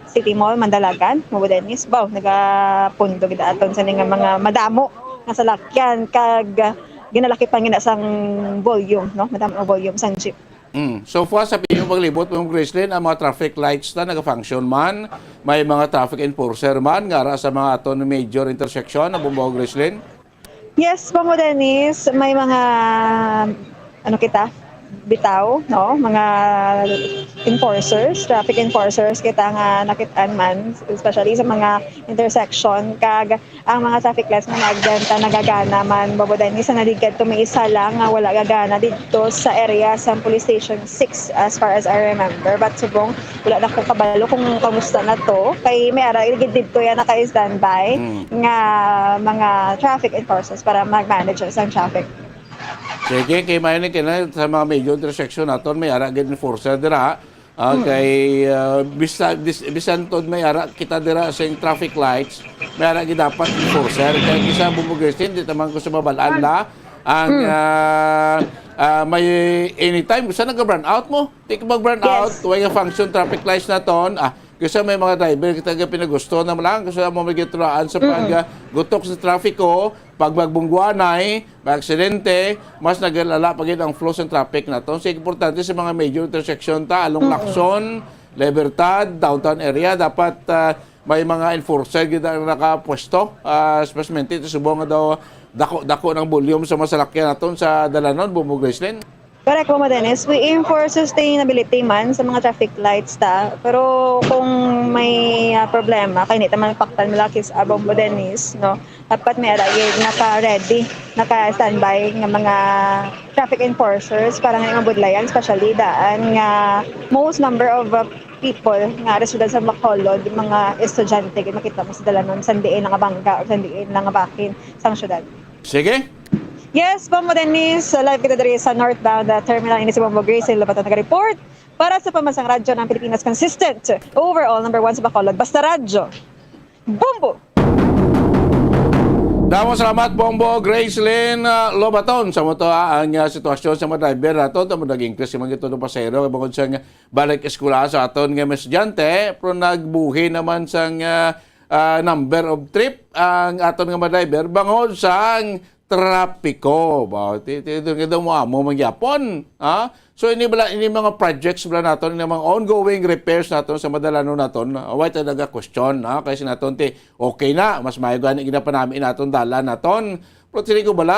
City Mall, Mandalagan, Bombo Dennis. Baw, nagapundo gid aton sa nga mga madamo nga salakyan, kag ginalaki pa gina sang volume, no? Madamo ang volume sang jeep. Mm. So far, sa pinyong paglibot mo, Gracelyn, ang mga traffic lights na nagafunction man, may mga traffic enforcer man, nga ara sa mga aton major intersection, ang Bombo Gracelyn? Yes, Bombo Dennis, may mga, ano kita, bitaw, no? Mga enforcers, traffic enforcers kita nga nakit-an man, especially sa mga intersection. Kag ang mga traffic lights nga naagdan ta nagagana man, Bombo Dennis, sa naligad to may isa lang nga wala gagana didto sa area sa Police Station six, as far as I remember. But subong, wala na ko kabalo kung kamusta na to. Kay may ara gid didto yan naka-standby Mm. nga mga traffic enforcers para mag-manage sa traffic. Sige, kay may ni kina sa mga major intersection naton may ara gid enforcer dira. Ah, Mm. kay, ah, bisa-, bis-, bisan tod may ara kita dira sa traffic lights, may ara gid dapat enforcer. Kay kisa Bombo Gracelyn, di taman ko sa mabalaan la ang, Mm. ah, ah, may anytime, gusto nag-brownout mo? Di ka mag-brownout, Yes. way nga function traffic lights naton. Ah, gusto may mga driver kita nga pinagusto na lang, gusto mo magitulaan sa Mm. pag, ah, gutok sa trafiko, pag magbungguanay, mag-aksidente, mas nagalala pa gid ang flow sa traffic naton. So, importante sa mga major intersection ta, along Mm. Lacson, Libertad, downtown area, dapat, ah, may mga enforcer gid ang nakapwesto, ah, especially ito subong nga daw dako-dako ng volume sa masalakyan naton sa dalanon, Bombo Gracelyn. Correct, Bombo Dennis. We aim for sustainability man sa mga traffic lights ta. Pero kung may, ah, problema, kay hindi ta man paktan malakis, ah, Bombo Dennis, no? Dapat may ara gid naka-ready, naka-standby nga mga traffic enforcers para nga mabudlayan, especially daan nga most number of, uh, people nga ara siyudad sa Bacolod, mga estudyante, kay makita mo sa dalanon, sandiin lang nga bangga o sandiin lang nga bahin sang siyudad. Sige. Yes, Bombo Dennis, live kita diri sa northbound, uh, terminal. Ini si Bombo Grace, Lobaton, nag-report para sa Pambansang Radyo ng Pilipinas, consistent, overall number one sa Bacolod. Basta Radyo. Bombo! Damo salamat, Bombo Gracelyn, ah, Lobaton. Sa mo to, ah, ang, ah, sitwasyon sa mga driver nato, tamo nag-increase man gito ng pasahero, bangod sa nga balik eskwela sa aton nga mga estudyante, pero nagbuhi naman sang, ah, ah, number of trip ang aton nga mga driver, bangod sang trapiko. Ba, ti, ti, ti, ti, mo amo mangyapon, ha? So, ini bala, ini mga projects bala naton, ini mga ongoing repairs naton sa madalanon naton, ah, why talaga question, ha? Kay si naton ti, okay na, mas maayo gani ginapanami naton dalan naton. Pero sini ko bala,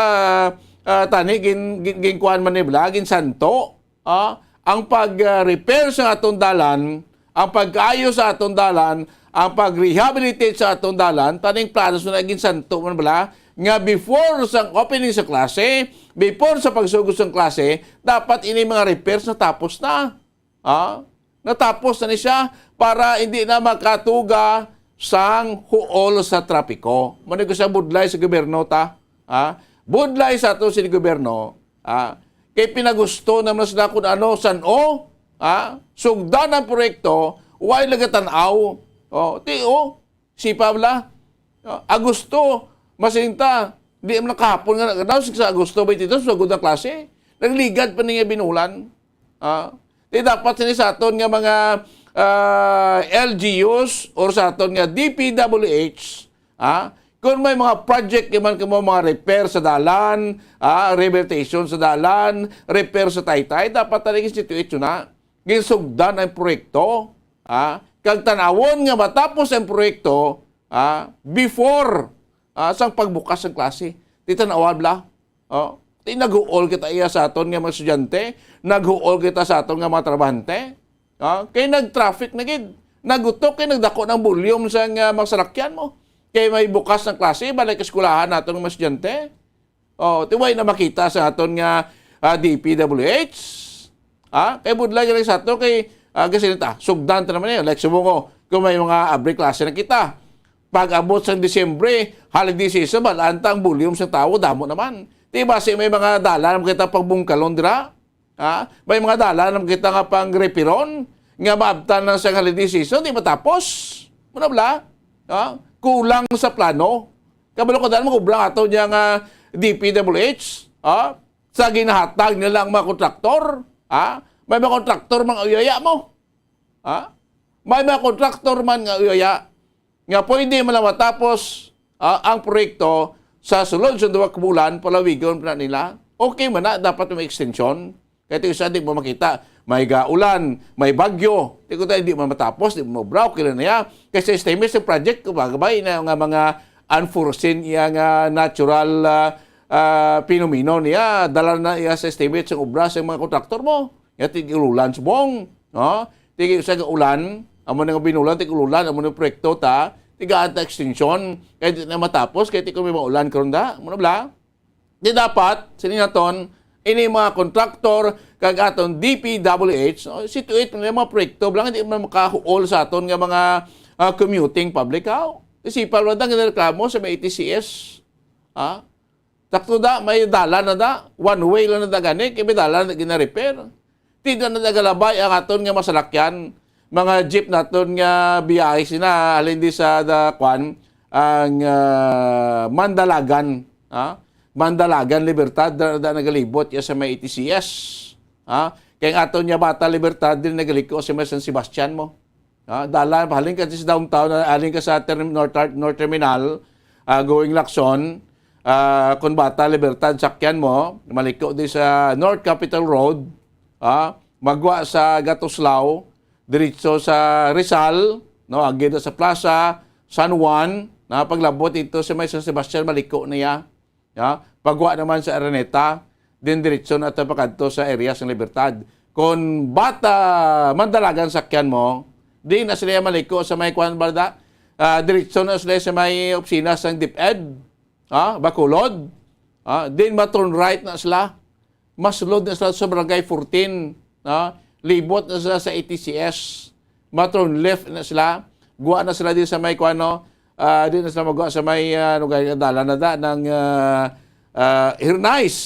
ah, tani gin, gin, ginkuan man ni bala, ginsanto, ah, ang pag, ah, repair sa aton dalan, ang pagkaayo sa aton dalan, ang pag-rehabilitate sa aton dalan, taning plano sa naging santo man bala, nga before sa opening sa klase, before sa pagsugod sa klase, dapat ini mga repairs natapos na. Ah, natapos na ni siya para hindi na makatuga sang huol sa trapiko. Mao ni ko sa budlay sa gobyerno ta. Ah, budlay sa ato sa gobyerno. Ah, kay pinagusto naman sa kun ano san-o. Ah, sugdan ang proyekto, way nagatan-aw. Oh, ti, oh, si Pabla. Ah, Agosto, masinta, di man kahapon nga nag-announce sa Agosto twenty-two, sa gudang klase. Nagligad pa niya binulan. Ah, di dapat sini sa aton nga mga, ah, L G Us or sa aton nga D P W H, ah, kung may mga project man kamo, mga repair sa dalan, ah, rehabilitation sa dalan, repair sa taytay, dapat talaga institute na. Ginsugdan ang proyekto, ah, kag tan-awon nga matapos ang proyekto, ah, before, ah, sang pagbukas ng klase. Di tan-awan bala. Oh, di naghuol kita iya sa aton nga mga estudyante, naghuol kita sa aton nga mga trabahante. Ah, kay nag-traffic na gid. Nagutok kay nagdako ng volume sa nga mga salakyan mo. Kay may bukas ng klase, balik eskwelahan naton nga mga estudyante. Oh, ti way na makita sa aton nga, ah, D P W H. Ah, kay budlay lang sa ato kay, ah, kasi ta, sugdan ta naman eh. Like, subong ko, kung may mga abri klase na kita. Pag abot sa Disyembre, holiday season, balaan ta ang volume sa tao, damo naman. Di ba, si may mga dalan naman kita pagbungkalon dira? Ha? May mga dalan naman kita nga pang repiron, nga maabtan lang sa holiday season, di matapos. Muna bala? Ha? Kulang sa plano. Kabalo ko, dahil mag-ubra nga ato niya nga D P W H, ha? Sa ginahatag nila ang mga kontraktor, ha? May mga kontraktor, mga uyaya mo. Ha? May mga kontraktor man nga uyaya nga pwede man lang matapos, ah, ang proyekto sa sulod sa duha ka bulan, palawigon pa na nila. Okay man na, dapat may extension. Kaya ito isa, di mo makita, may gaulan, may bagyo. Di ko tayo, di mo matapos, di mo mabra, okay lang na yan. Kasi estimate sa project, kumagabay na nga mga unforeseen iya nga natural, ah, ah, pinomino niya. Dala na iya sa estimate sa obra sa mga kontraktor mo. Ya, tig-ululan subong, no? Tigi sa ulan, amo na nga binulan, tig-ululan, amo na proyekto ta, tigaan ta extension, kay di na matapos, kay ti ko may maulan karon da, amo na bala? Di dapat, sini naton, ini mga kontraktor, kag aton D P W H, no? Situate mo yung mga proyekto, bala, hindi man makahuol sa aton nga mga, ah, commuting public, ha? Isipan mo lang, ginareklamo sa may A T C S, ha? Sakto da, may dalan na da. One way lang na da gani, kay may dalan na gina-repair. Di na na galabay ang aton nga masalakyan. Mga jeep naton nga biyahe sina, halin di sa da, kwan, ang, ah, Mandalagan, ha? Mandalagan, Libertad, da, da nagalibot ya sa may A T C S. Ha? Kay ang aton nga Bata Libertad, din nagaliko sa may San Sebastian mo. Ah, dalan, halin ka sa downtown, ah, halin ka sa term-, North, North Terminal, ah, going Lacson, ah, Conbata, Libertad, sakyan mo, maliko di sa North Capitol Road, ah, magwa sa Gatuslao, diretso sa Rizal, no, agi na sa plaza, San Juan, na paglabot dito sa may San Sebastian, maliko na ya. Ya, pagwa naman sa Araneta, din diretso na ta pakadto sa area sa Libertad. Kung bata mandalagan sakyan mo, di na sila maliko sa may kwan, balda, ah, diretso na sila sa may opisina sang DepEd, ah, Bacolod. Ah, din ma-turn right na sila. Masulod na sila sa Barangay fourteen, ah, libot na sila sa A T C S. Ma-turn left na sila. Gwa na sila di sa may kuan, no? Ah, di na sila magwa sa may, ah, ano, kaya dalan na da ng, ah, ah, Hirnais.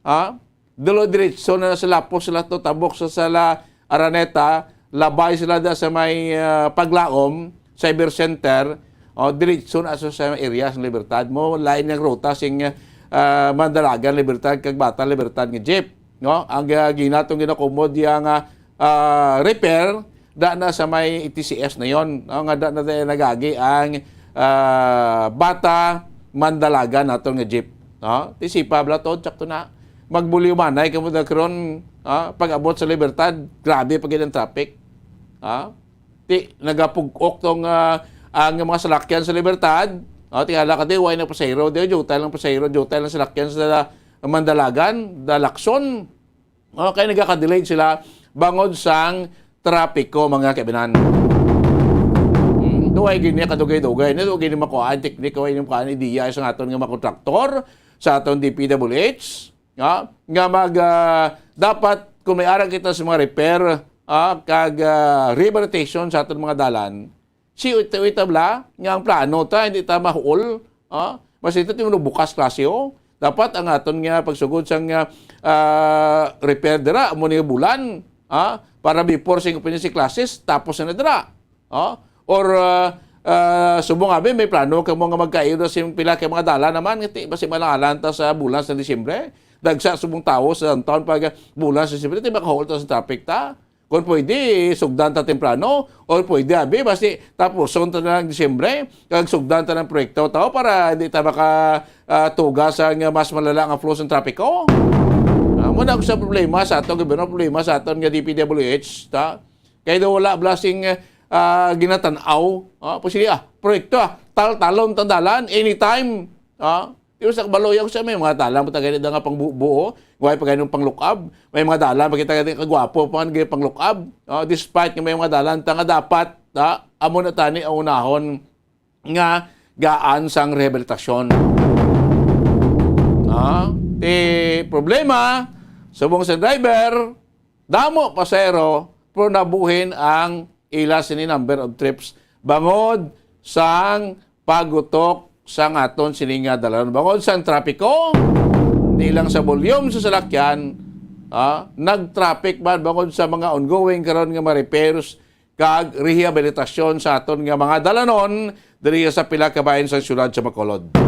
Ha? Dulo diretso na sila, lapos sila to, tabok sa sala Araneta, labay sila da sa may, ah, Paglaom Cyber Center, o, diretso na sa, sa area sa Libertad mo, lain ang ruta sing, ah, Mandalagan Libertad kag Bata Libertad nga jeep, no? Ang, ah, ginatong ginakumod yang, ah, ah, repair da na sa may A T C S na yon, no? Nga da na tayo nagagi ang, ah, Bata Mandalagan naton nga jeep, no? Ti sipa bala to, sakto na. Magbuliw manay kamo da karon, ah, pag-abot sa Libertad, grabe pa gid ang traffic. Ah, ti nagapugok tong, ah, ang mga salakyan sa Libertad. Ah, tingala ka di, way na pasahero, di jutay lang pasahero, jutay lang salakyan sa Mandalagan, Dalakson. Ah, kay nagaka-delay sila bangod sang trapiko, mga kaibinan. Hmm, duway gini kadugay-dugay, ni duway gini makuhaan teknik, duway gini makuhaan ideya sa aton nga mga kontraktor, sa aton D P W H, nga, nga mag, ah, dapat kung may ara kita sa mga repair, ah, kag, ah, rehabilitation sa aton mga dalan, si uita-uita bala nga ang plano ta, hindi ta mahuol, ah, mas ito yung bukas klase, oh. Dapat ang aton nga pagsugod sang, ah, ah, repair dira, amo ni bulan, ah, para before sing opening si classes, tapos na dira. Oh, or, ah, ah, subong abi, may plano kamo nga magkaiyo na sing pila kay mga dalan naman, ngati, basi malangalan ta sa bulan sa Disyembre. Dagsa subong tawo sa downtown pag bulan sa Disyembre, ti makahuol ta sa traffic ta. Kung pwede, sugdan ta temprano, or pwede, abi, basi tapuson ta na ng Disyembre, kag sugdan ta ng proyekto tao para hindi ta maka, ah, tuga sa nga mas malala nga flow sa trapiko. Ah, muna ako sa problema sa aton gobyerno, problema sa aton nga D P W H, ta? Kay daw wala blasting, ah, ginatanaw. Ah, po siya, ah, proyekto, ah, tal-talon tandalan, anytime. Ah, di ba sa kabalo, yung sa may mga dalan, patagay na nga pang bu-, buo, way pa ganun pang look up, may mga dalan, pakita ka kagwapo pa nga pang look up. Ah, despite nga may mga dalan, ta nga dapat, ah, amo na tani ang unahon nga gaan sang rehabilitasyon. Ah, ti problema, subong sa driver, damo pasahero, pero nabuhin ang ila sini number of trips bangod sang pagutok sang aton sini nga dalan. Bangod sang trapiko, di lang sa volume sa salakyan, ah, nag-traffic man bangod sa mga ongoing karon nga mga repairs kag rehabilitasyon sa aton nga mga dalanon diri sa pila ka bahin sa siyudad sa Bacolod.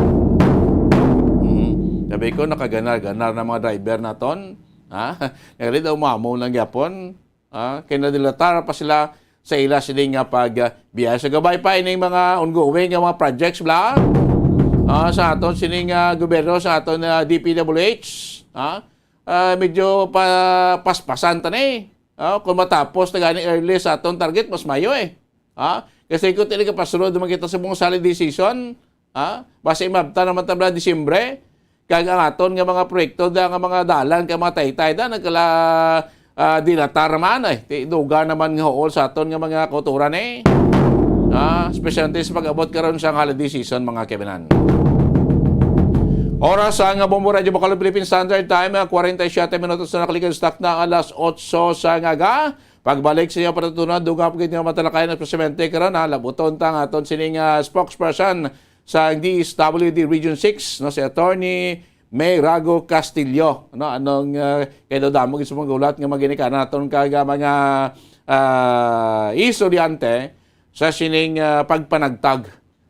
Hmm. Sabi ko, nakaganar-ganar na mga driver naton. Ha? Nagli daw mamo lang gyapon. Ah, kay nadilatar pa sila sa ila sini nga pag, ah, biyahe sa gabay pa ining mga ongoing nga mga projects bla. Ah, sa aton sini nga gobyerno, sa aton, ah, D P W H, ah, ah, medyo pa, paspasan ta ni. Ah, kung matapos na gani early sa aton target, mas mayo eh. Ah, kasi kung talaga pasunod naman kita sa mga solid decision, ah, basta imabta naman tabla Disyembre, kag ang aton nga mga proyekto da nga mga dalan kag mga taytay da nagkala, ah, dilatar man eh. Ti duga naman nga huol sa aton nga mga kauturan eh. Ah, especially sa pag-abot karon sa holiday season, mga kaibinan. Oras sa nga Bombo Radyo Bacolod Philippine Standard Time, ah, kwarenta y siyete minutos na nakaligad sa takna alas otso sa ngaga. Pagbalik sa inyo patutunan, dugang pa gid nga matalakayan, especially karon, ha, labuton ta ang aton sining, ah, spokesperson sa D S W D Region six, no, si Attorney May Rago Castillo, no, anong, ah, kay daw damo gid sa mga gulat nga maginikanan naton kag, ah, mga, ah, estudyante sa sining, ah, pagpanagtag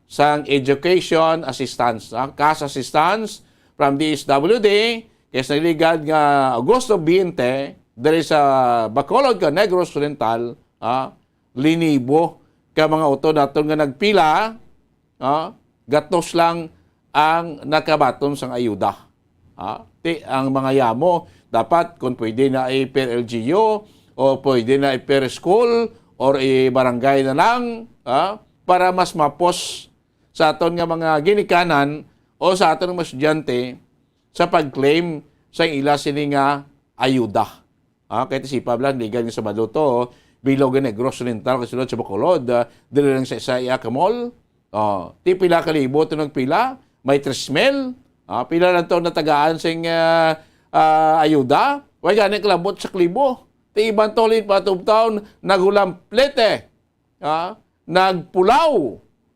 sang education assistance, ah, cash assistance from D S W D, kay sa nagligad nga Agosto twenty, diri sa Bacolod kag Negros Oriental, ah, linibo ka mga utod naton nga nagpila, ah, gatos lang ang nakabaton sang ayuda. Ah, ti ang mga yamo, dapat kung pwede na i-per L G U, o pwede na i-per school, or i-barangay na lang, ah, para mas mapos sa aton nga mga ginikanan o sa aton nga mga estudyante sa pag-claim sa ila sini nga ayuda. Ah, kay ti sipa lang, di gani Sabado to, bilog ni Negros Oriental, kasulod sa Bacolod, ah, dili lang sa isa iya ka mall. Oh, ti pila ka libo to nagpila, may tres mil. Ah, pila lang to natagaan sing, ah, ah, ayuda. Way gani kalabot sa libo. Ti iban to, lin patubtaon, nagulamplete. Ah, nagpulaw,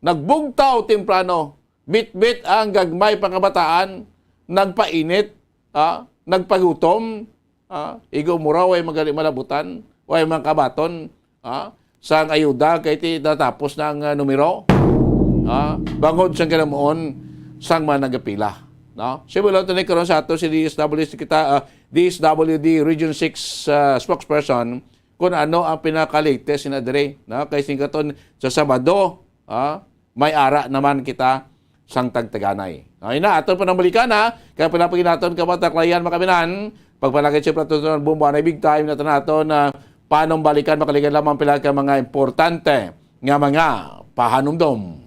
nagbugtaw temprano. Bitbit ang gagmay pa nga bataan, nagpainit, ah, nagpagutom, ah, igo mura way magali malabutan, way mangkabaton, ah, sang ayuda kay ti natapos na ang, ah, numero, ah, bangod sang kalamuon sang mga nagapila, no? Si Bulon tani karon sa ato si D S W D kita, ah, D S W D Region six, ah, spokesperson, kung ano ang pinaka-latest na diri, no? Kay singkaton sa Sabado, ah, may ara naman kita sang tagtaganay. Ay na, ato pa nang balikan, ha? Kaya pala pag naton kabataklayan, makaminan, pagpalagay siya plato ng bumba na big time na naton na panong balikan, makalikan lamang pila ka mga importante nga mga pahanumdom.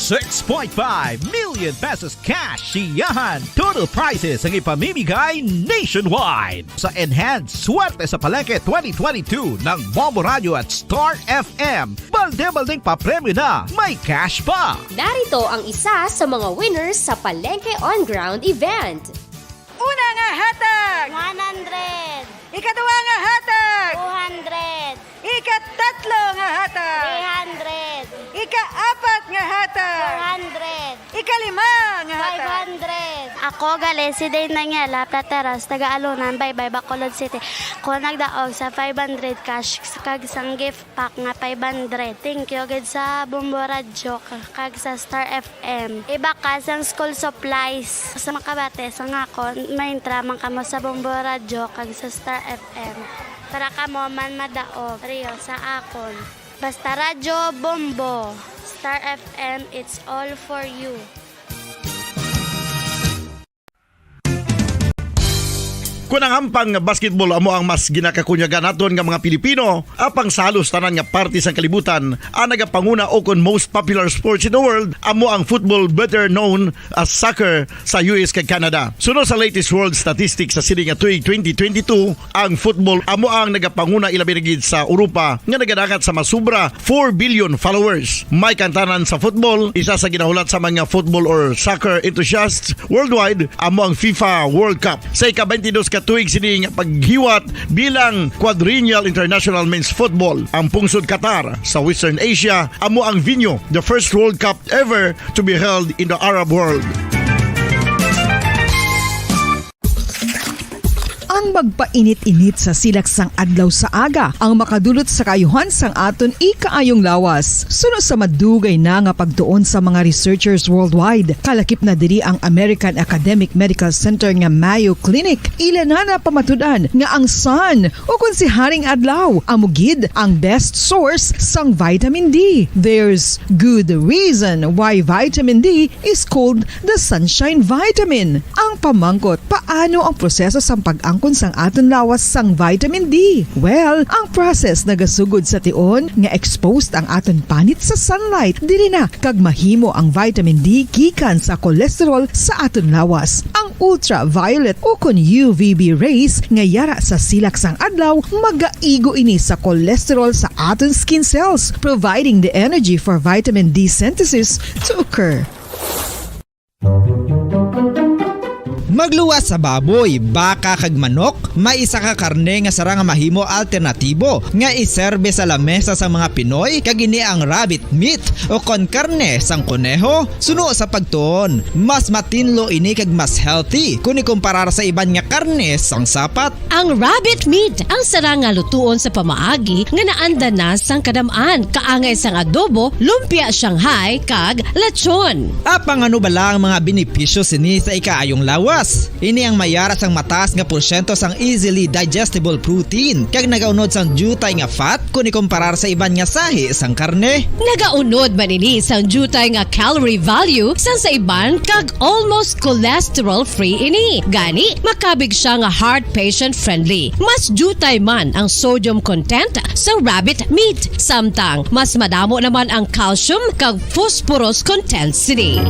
Six point five million pesos cash siyahan. Total prizes ang ipamimigay nationwide. Sa Enhanced Swerte sa Palengke twenty twenty-two ng Bombo Radio at Star F M. Balde-baldeng papremyo na, may cash pa. Narito ang isa sa mga winners sa Palengke On Ground event. Una nga hatag, one hundred. Ikaduha nga hatag, two hundred. Ikatatlo nga hatag, three hundred. Ikaapat nga hatag, four hundred. Ikalima nga hatag, five hundred. Ako gali si Dane Daniela Plateros, taga Alunan, Baybay, Bacolod City. Ko nagdaog sa five hundred cash kag sang gift pack nga five hundred. Thank you gid sa Bombo Radyo ka-, kag sa Star F M. Iba ka sang school supplies sa makabati sa ngakon, maintra man kamo sa Bombo Radyo kag sa Star F M. Para kamo man madaog, Rio, sa akon. Basta Radyo Bombo, Star F M, it's all for you. Kun ang hampang nga basketball amo ang mas ginakakunyagan naton nga mga Pilipino, apang sa halos tanan nga parte sang kalibutan, ang nagapanguna o kon most popular sports in the world amo ang football, better known as soccer, sa U S kag Canada. Suno sa latest world statistics sa sini nga tuig twenty twenty-two, ang football amo ang nagapanguna, ilabi na gid sa Europa, nga nagadangat sa masubra four billion followers. May kantanan sa football, isa sa ginahulat sa mga football or soccer enthusiasts worldwide amo ang FIFA World Cup. Sa ika-twenty-dos ka tuig sini nga paghiwat bilang Quadrennial International Men's Football, ang pungsod Qatar sa Western Asia amo ang venue, the first World Cup ever to be held in the Arab world. Ang magpainit-init sa silak sang adlaw sa aga ang makadulot sa kaayuhan sang aton ikaayong lawas. Suno sa madugay na nga pagtuon sa mga researchers worldwide, kalakip na diri ang American Academic Medical Center nga Mayo Clinic. Ila na napamatud-an nga ang sun, o kon si Haring Adlaw, amo gid ang best source sang vitamin D. There's good reason why vitamin D is called the sunshine vitamin. Ang pamangkot, paano ang proseso sang pag-angkon sang aton lawas sang vitamin D? Well, ang process nagasugod sa tion nga exposed ang aton panit sa sunlight, diri na kag mahimo ang vitamin D gikan sa cholesterol sa aton lawas. Ang ultraviolet o kon U V B rays nga yara sa silak sang adlaw magaigo ini sa cholesterol sa aton skin cells, providing the energy for vitamin D synthesis to occur. Magluwas sa baboy, baka kag manok, may isa ka karne nga sarang nga mahimo alternatibo nga iserbe sa lamesa sa mga Pinoy, kag ini ang rabbit meat o kon karne sang koneho. Suno sa pagtuon, mas matinlo ini kag mas healthy kon ikumparar sa iban nga karne sang sapat. Ang rabbit meat ang sarang nga lutuon sa pamaagi nga naanda na sang kadam-an, kaangay sang adobo, lumpia Shanghai, kag lechon. Apang ano bala ang mga benepisyo sini sa ikaayong lawas? Ini ang may ara sang mataas nga porsyento sang easily digestible protein, kag nagaunod sang diutay nga fat kon ikomparar sa iban nga sahi sang karne. Nagaunod man ini sang diutay nga calorie value sang sa iban, kag almost cholesterol-free ini. Gani, makabig siya nga heart patient-friendly. Mas diutay man ang sodium content sa rabbit meat, samtang mas madamo naman ang calcium kag phosphorus content sini.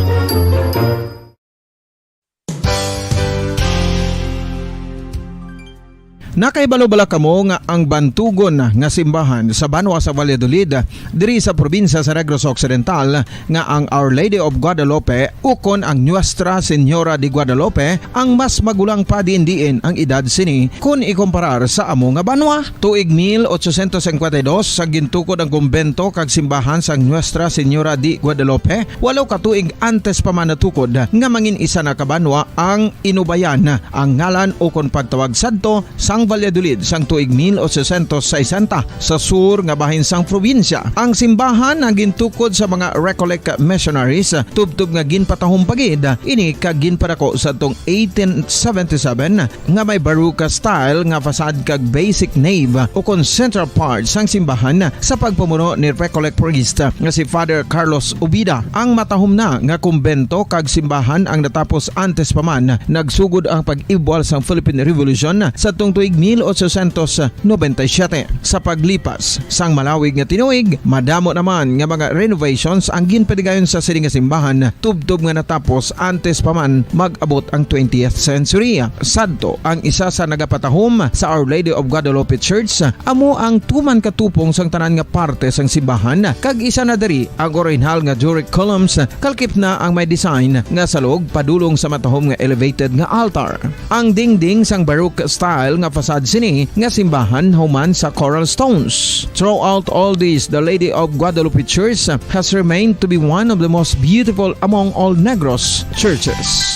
Nakahibalo bala kamo nga ang bantugon nga simbahan sa banwa sa Valladolid, diri sa probinsya sa Negros Occidental, nga ang Our Lady of Guadalupe ukon ang Nuestra Señora de Guadalupe ang mas magulang pa diin-diin ang edad sini kon ikomparar sa amo nga banwa? Tuig mil ochocientos cincuenta y dos sa gintukod ang kumbento kag simbahan sang Nuestra Señora de Guadalupe, walo ka tuig antes pa man natukod nga mangin isa na ka banwa ang Inubayan, ang ngalan ukon pagtawag sadto sang Valladolid sang tuig mil ochocientos sesenta, sa sur nga bahin sang probinsya. Ang simbahan ang gintukod sa mga Recollect missionaries, tubtob nga ginpatahom pa gid ini kag ginpadako sadtong eighteen seventy-seven, nga may Baroque style nga facade kag basic nave ukon central part sang simbahan sa pagpamuno ni Recollect priest nga si Father Carlos Ubida. Ang matahom na nga kumbento kag simbahan ang natapos antes pa man nagsugod ang pag-ibwal sang Philippine Revolution sadtong tuig mil ochocientos noventa y siete. Sa paglipas sang malawig nga tinuig, madamo naman nga mga renovations ang ginpaligayon sa sini nga simbahan, tubtob nga natapos antes pa man mag-abot ang twentieth century. Sadto ang isa sa nagapatahom sa Our Lady of Guadalupe Church, amo ang tuman ka tupong sang tanan nga parte sang simbahan, kag isa na diri ang orihinal nga Doric columns, kalkip na ang may design nga salog padulong sa matahom nga elevated nga altar. Ang dingding sang Baroque style nga facade sini nga simbahan human sa coral stones. Throughout all this, the Lady of Guadalupe Church has remained to be one of the most beautiful among all Negros churches.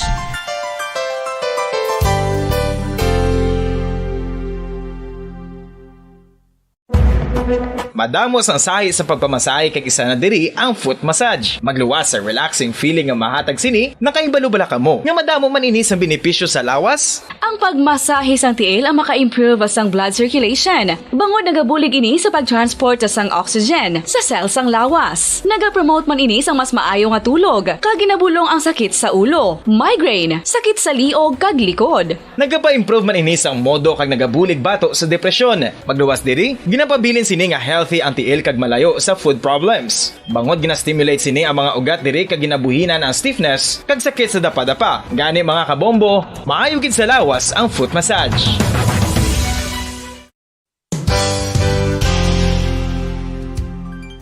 Madamo sang sahi sa pagpamasahe, kag isa na diri ang foot massage. Magluwas sa relaxing feeling nga mahatag sini. Nakahibalo bala kamo nga madamo man ini sang benepisyo sa lawas? Ang pagmasahe sang tiil ang maka-improve sang blood circulation, bangod nagabulig ini sa pag-transport sang oxygen sa cell sang lawas. Nagapromote man ini sang mas maayo nga tulog, kag ginabulong ang sakit sa ulo, migraine, sakit sa liog, kag likod. Nagapa-improve man ini sang modo kag nagabulig bato sa depresyon. Magluwas diri, ginapabilin sini nga healthy ang tiil kag malayo sa foot problems. Bangod gina-stimulate sini ang mga ugat diri kag ginabuhinan ang stiffness kag sakit sa dapadapa. Gani, mga kabombo, maayo gid sa lawas ang foot massage.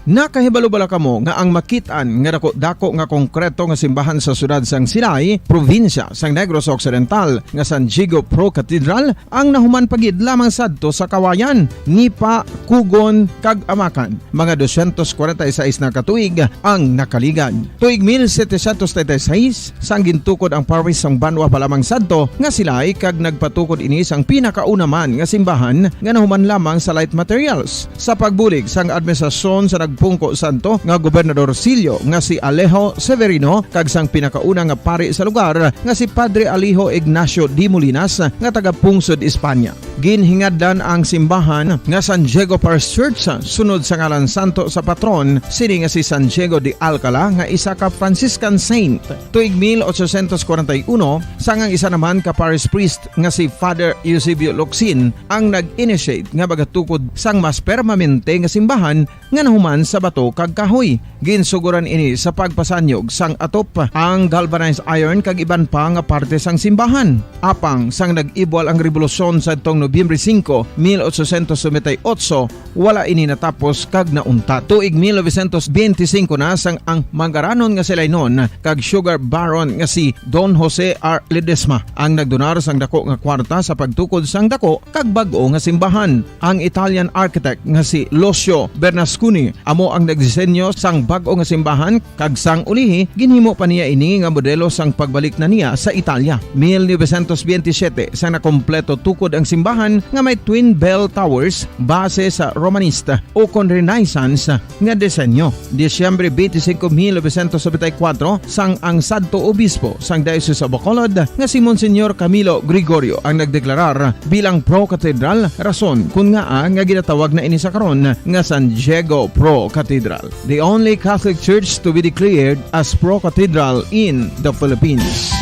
Nakahibalo bala kamo nga ang makit-an nga dako-dako nga konkreto nga simbahan sa siyudad sang Silay, probinsya sang Negros Occidental, nga San Diego Pro Cathedral, ang nahuman pa gid lamang sadto sa Kawayan, Nipa, Kugon, kag Amakan? Mga dosyentos kwarenta y seis na ka tuig ang nakaligad. Tuig mil setecientos treinta y seis, sang gintukod ang parish sang banwa pa lamang sadto nga Silay, kag nagpatukod ini sang pinakauna man nga simbahan nga nahuman lamang sa light materials. Sa pagbulig sang administrasyon sa nagpungko sadto nga Gobernador Silio nga si Alejo Severino kag sang pinakauna nga pari sa lugar nga si Padre Alejo Ignacio de Molinas nga taga Pungsod, Espanya, ginhingadlan ang simbahan nga San Diego Parish Church, sunod sa ngalan santo sa patron sini nga si San Diego de Alcala, nga isa ka Franciscan saint. Tuig mil ochocientos kwarenta y uno, sang ang isa naman ka parish priest nga si Father Eusebio Locsin ang nag-initiate nga magatukod sang mas permanente nga simbahan nga nahuman sa bato kag kahoy. Ginsuguran ini sa pagpasanyog sang atop, ang galvanized iron kag iban pa nga parte sang simbahan. Apang sang nag-ibwal ang rebolusyon sadtong Nobyembre singko, mil ochocientos noventa y ocho, wala ini natapos kag nauntat. Tuig mil novecientos benti singko na, sang ang manggaranon nga si Lainon kag sugar baron nga si Don Jose R. Ledesma ang nagdonar sang dako nga kwarta sa pagtukod sang dako kag bag-o nga simbahan. Ang Italian architect nga si Lucio Bernasconi amo ang nagdisenyo sang bag-o nga simbahan, kag sang ulihi, ginhimo pa niya ini nga modelo sang pagbalik na niya sa Italia. Mil novecientos benti siyete, sang nakompleto tukod ang simbahan, nga may twin bell towers base sa Romanesque o kon Renaissance nga disenyo. Disyembre twenty-five, mil novecientos noventa y cuatro, sang ang sadto obispo sang Diocese of Bacolod nga si Monsignor Camilo Gregorio ang nagdeklarar bilang pro-cathedral, rason kon ngaa nga ginatawag na ini sa karon nga San Diego Pro Cathedral, the only Catholic church to be declared as pro-cathedral in the Philippines.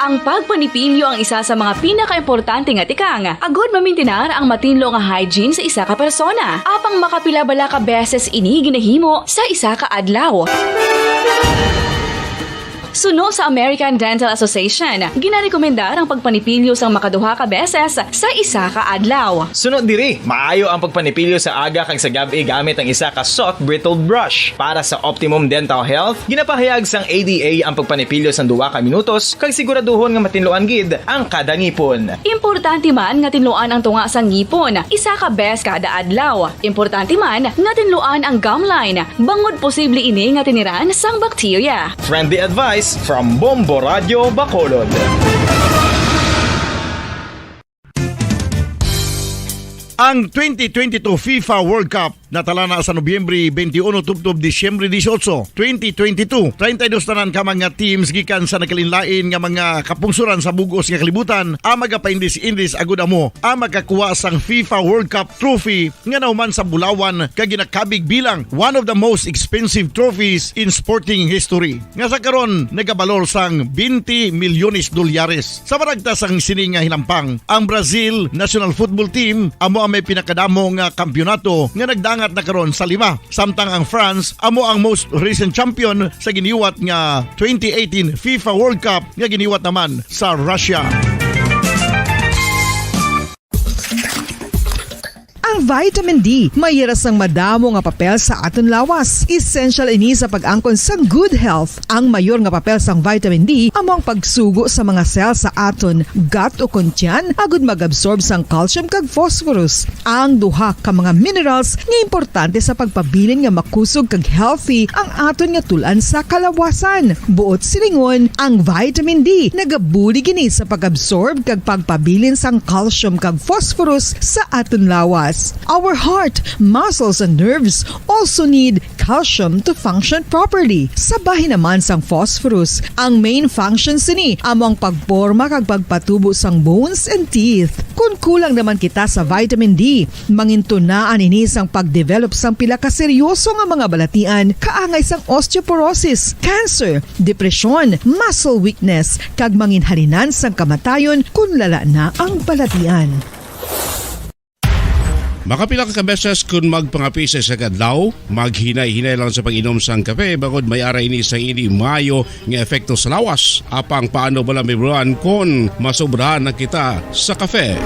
Ang pagpanipilyo ang isa sa mga pinakaimportante nga tikang agud mamintinar ang matinlo nga hygiene sa isa ka persona. Apang makapila bala ka beses ini ginahimo sa isa ka adlaw? Suno sa American Dental Association, ginarekomendar ang pagpanipilyo sang makaduha ka beses sa isa ka adlaw. Suno diri, maayo ang pagpanipilyo sa aga kag sa gab-i gamit ang isa ka soft bristled brush. Para sa optimum dental health, ginapahayag sang A D A ang pagpanipilyo sang duha ka minutos kag siguraduhon nga matinluan gid ang kada ngipon. Importante man nga tinluan ang tunga sang ngipon isa ka bes kada adlaw. Importante man nga tinluan ang gum line, bangod posible ini nga tiniran sang bakterya. Friendly advice from Bombo Radio Bacolod. Ang twenty twenty-two FIFA World Cup natala na sa Nobyembre twenty-one tubtob Disyembre dieciocho, twenty twenty-two. Treinta y dos tanan ka mga teams gikan sa nagkalainlain nga mga kapungsoran sa bug-os nga kalibutan ang magapaindis-indis agud amo ang makakuha sang FIFA World Cup trophy nga nahuman sa bulawan kag ginakabig bilang one of the most expensive trophies in sporting history, nga sa karon nagabalor sang twenty milyones dolyares. Sa maragta sang sini nga hinampang, ang Brazil national football team amo ang may pinakadamo nga kampiyonato nga nagdangat na karon sa lima, samtang ang France amo ang most recent champion sa giniwat nga twenty eighteen FIFA World Cup nga giniwat naman sa Russia. Ang vitamin D may hira sang madamo nga papel sa aton lawas. Essential ini sa pag-angkon sang good health. Ang mayor nga papel sang vitamin D amo ang pagsugo sa mga cell sa aton gut o kon tiyan agud mag-absorb sang calcium kag phosphorus, ang duha ka mga minerals nga importante sa pagpabilin nga makusog kag healthy ang aton nga tul-an sa kalawasan. Buot silingon, ang vitamin D nagabulig ini sa pag-absorb kag pagpabilin sang calcium kag phosphorus sa aton lawas. Our heart, muscles, and nerves also need calcium to function properly. Sa bahin naman sang phosphorus, ang main function sini amo ang pagporma kag pagpatubo sang bones and teeth. Kon kulang naman kita sa vitamin D, mangintunaan ini sang pagdevelop sang pila ka seryoso nga mga balatian kaangay sang osteoporosis, cancer, depresyon, muscle weakness, kag manginhalinan sang kamatayon kon lala na ang balatian. Makapila ka beses kon magpangape sa isa ka adlaw, maghinay-hinay lang sa pag-inom sang kape, bangod may ara ini sang indi maayo nga epekto sa lawas. Apang paano bala mahibaluan kon masobrahan na kita sa kape?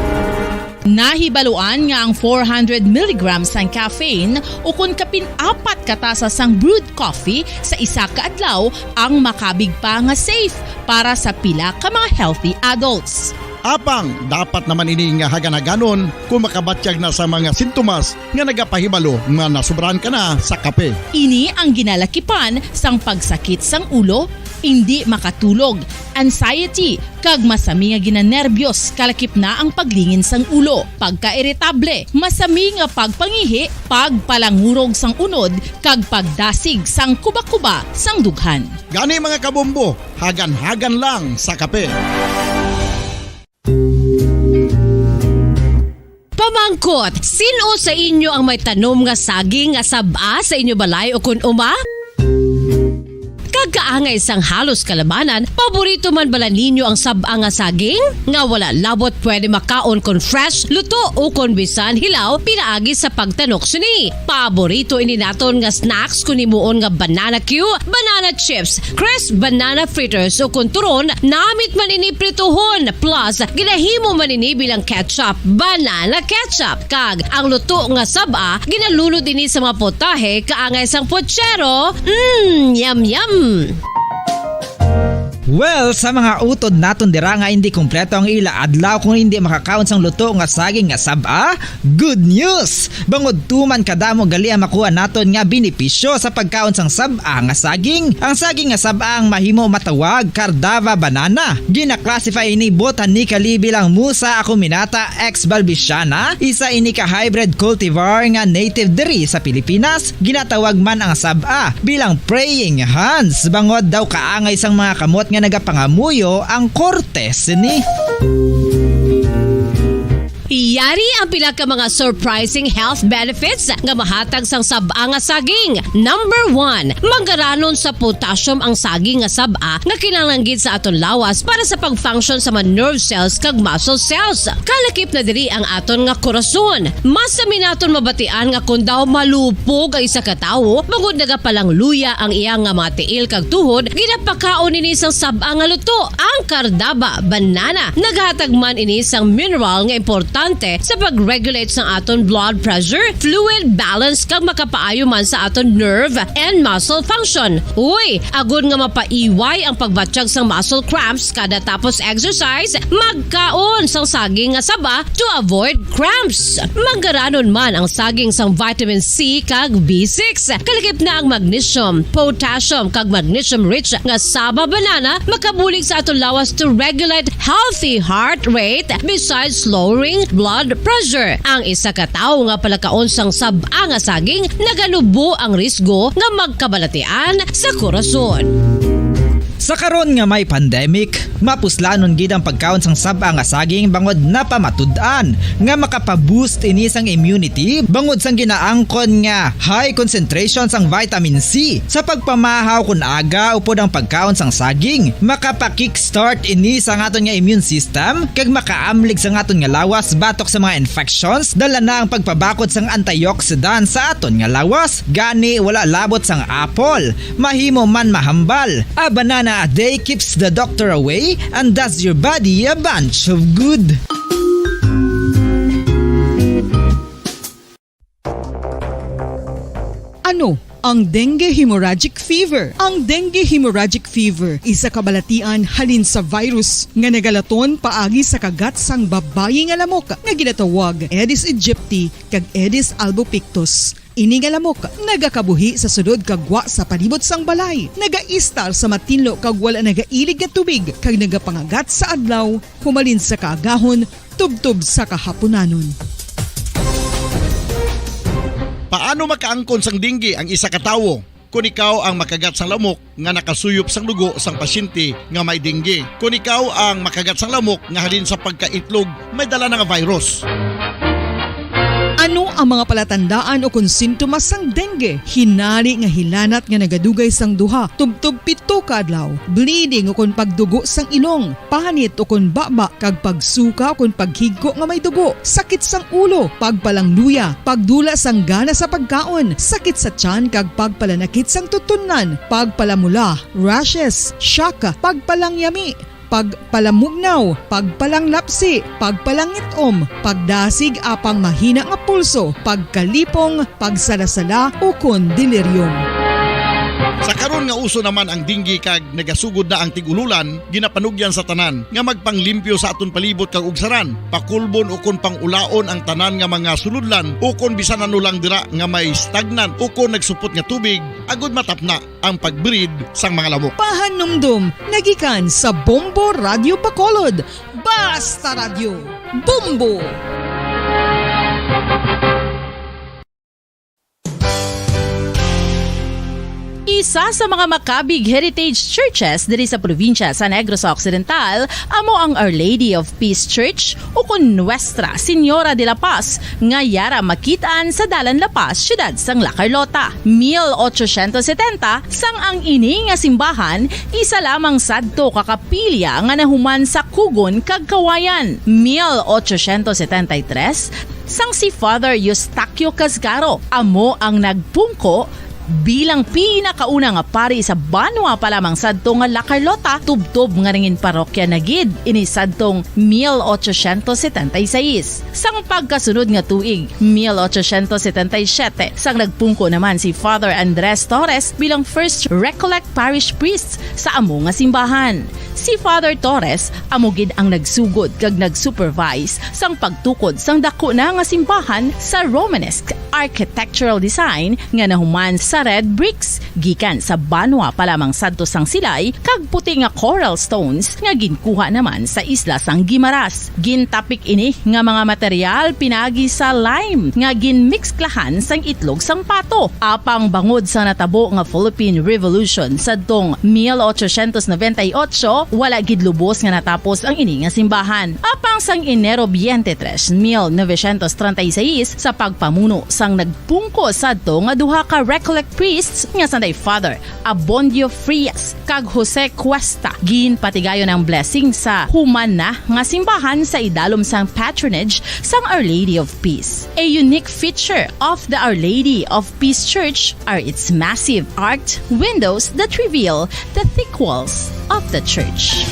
Nahibaluan nga ang four hundred milligrams sang caffeine, ukon kapin apat ka tasa sang brewed coffee sa isa ka adlaw, ang makabig pa nga safe para sa pila ka mga healthy adults. Apang dapat naman ini nga hagan-haganon kon makabatyag na sa mga sintomas nga nagapahibalo nga nasobrahan ka na sa kape. Ini ang ginalakipan sang pagsakit sang ulo, indi makatulog, anxiety, kag masami nga ginanerbiyos, kalakip na ang paglingin sang ulo, pagkairitable, masami nga pagpangihi, pagpalangurog sang unod, kag pagdasig sang kuba-kuba sang dughan. Gani, mga kabombo, hagan-hagan lang sa kape. Pamangkot, sin-o sa inyo ang may tanom nga saging nga sab-a sa inyo balay ukon uma? Kag kaangay sang halos kalabanan, paborito man bala ninyo ang sab-a nga saging? Nga wala labot pwede makaon kon fresh, luto, ukon bisan hilaw pinaagi sa pagtanok sini. Paborito ini naton nga snacks kon himuon nga banana cue, banana chips, crisp banana fritters, ukon turon, namit man ini prituhon, plus ginahimo man ini bilang ketchup, banana ketchup, kag ang luto nga sab-a ginalunod ini sa mga potahe kaangay sang puchero. Mm, yum yum. Well, sa mga utod naton dira nga hindi kompleto ang ila adlaw kung hindi makakaon sang luto nga saging nga sab-a, good news! Bangod tuman kadamo gali ang makuha naton nga benepisyo sa pagkaon sang sab-a nga saging. Ang saging nga sab-a ang mahimo matawag Cardava banana. Gina-classify ini botanically bilang Musa acuminata ex balbisiana, isa ini ka hybrid cultivar nga native diri sa Pilipinas. Ginatawag man ang sab-a bilang praying hands, bangod daw kaangay sang mga kamot nga nagapangamuyo ang korte sini. Yari ang pila ka mga surprising health benefits nga mahatag sang sab-a nga saging. Number one, manggaranon sa potassium ang saging nga sab-a nga kinahanglan gid sa aton lawas para sa pag-function sa mga nerve cells kag muscle cells. Kalakip na diri ang aton nga korason. Mas sami naton mabatian nga kon daw malupog ang isa ka tawo, bangod nagapalangluya ang iya nga mga tiil kag tuhod, ginapakaon ini sang sab-a nga luto. Ang Cardaba banana naghatag man ini sang mineral nga importante sa pag-regulate sang aton blood pressure, fluid balance, kag makapaayo man sa aton nerve and muscle function. Uy, agod nga mapaiway ang pagbatyag sang muscle cramps kada tapos exercise, magkaon sang saging nga saba to avoid cramps. Manggaranon man ang saging sang vitamin C kag B six. Kalakip na ang magnesium, potassium, kag magnesium-rich nga saba banana makabulig sa aton lawas to regulate healthy heart rate besides lowering blood pressure. Ang isa ka tawo nga palakaon sang sab-a nga saging naganubo ang risgo nga magkabalatian sa korason. Sa karon nga may pandemic, mapuslanon gid ang pagkaon sang sab-a nga saging bangod napamatud-an nga makapa-boost ini sang immunity bangod sang ginaangkon nga high concentration sang vitamin C. Sa pagpamahaw kon aga upod ang pagkaon sang saging, makapa-kickstart ini sa aton nga immune system kag makaamlig sa aton nga lawas batok sa mga infections, dala na ang pagpabakod sang antioxidant sa aton nga lawas. Gani, wala labot sang apple. Mahimo man mahambal. A banana a day keeps the doctor away and does your body a bunch of good. Ano ang dengue hemorrhagic fever? Ang dengue hemorrhagic fever, isa ka balatian halin sa virus nga nagalaton paagi sa kagat sang babayi nga lamok nga ginatawag Aedes aegypti kag Aedes albopictus. Ini nga lamok nagakabuhi sa sulod kag gwa sa palibot sang balay, nagaistar sa matinlo kag wala nagailig nga tubig, kag nagapangagat sa adlaw humalin sa kaagahon tubtob sa kahapunanon. Paano makaangkon sang dengue ang isa ka tawo? Kon ikaw ang makagat sang lamok nga nakasuyop sang dugo sang pasyente nga may dengue, kon ikaw ang makagat sang lamok nga halin sa pagkaitlog may dala na nga virus. Ano ang mga palatandaan ukon sintomas sang dengue? Hinari nga hilanat nga nagadugay sang duha tubtob pito ka adlaw, bleeding ukon pagdugo sang ilong, panit ukon baba, kag pagsuka ukon paghigko nga may dugo, sakit sang ulo, pagpalangluya, pagdula sang gana sa pagkaon, sakit sa tiyan kag pagpalanakit sang tutunlan, pagpalamula, rashes, shock, pagpalangyami, pagpalamugnaw, pagpalanglapsi, pagpalangit-om, pagdasig apang mahina nga pulso, pagkalipong, pagsalasala, ukon delirium. Sa karon nga uso naman ang dengue kag nagasugod na ang tig-ululan, ginapanugyan sa tanan nga magpanglimpyo sa aton palibot kag ugsaran, pakulbon ukon pang-ulaon ang tanan nga mga sulodlan ukon bisan ano lang dira nga may stagnant ukon nagsupot nga tubig, agod matapna ang pag-breed sang mga lamok. Pahanumdom nagikan sa Bombo Radio Bacolod. Basta Radyo, Bombo! Isa sa mga makabig heritage churches diri sa probinsya sa Negros Occidental amo ang Our Lady of Peace Church, ukon Nuestra Señora de la Paz, nga yara makit-an sa Dalan La Paz, siyudad sang La Carlota. Mil ochocientos setenta, sang ang ini nga simbahan, isa lamang sadto ka kapilya nga nahuman sa kugon kag kawayan. Mil ochocientos setenta y tres, sang si Father Eustaquio Casgaro amo ang nagpungko Bilang pinakauna nga pari sa banwa pa lamang sadto nga La Carlota, tubtob nga nangin parokya na gid ini sadtong mil ochocientos setenta y seis. Sang pagkasunod nga tuig, mil ochocientos setenta y siete, sang nagpungko naman si Father Andres Torres bilang first Recollect Parish Priest sa amo nga simbahan. Si Father Torres amo gid ang nagsugod kag nag-supervise sang pagtukod sang daku na nga simbahan sa Romanesque architectural design nga nahuman sa red bricks gikan sa banwa pa lamang sadto sang Silay kag puti nga coral stones nga ginkuha naman sa isla sang Guimaras. Gintapik ini nga mga material pinagi sa lime nga ginmiksklahan sang itlog sang pato. Apang bangod sa natabo nga Philippine Revolution sadtong mil ochocientos noventa y ocho, wala gid lubos nga natapos ang ini nga simbahan. Apang sang Enero twenty-three, mil novecientos treinta y seis, sa pagpamuno sang nagpungko sadto nga duha ka Recollect priests nga sanday Father Abondio Frias kag Jose Cuesta, ginpatigayon ang blessing sa human na nga simbahan sa idalom sang patronage sang Our Lady of Peace. A unique feature of the Our Lady of Peace Church are its massive arched windows that reveal the thick walls of the church.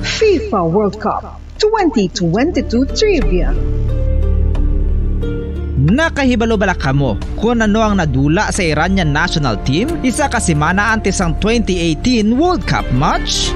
FIFA World Cup twenty twenty-two Trivia. Nakahibalo bala kamo kon ano ang nadula sa Iranian national team isa ka semana antes sang twenty eighteen World Cup match?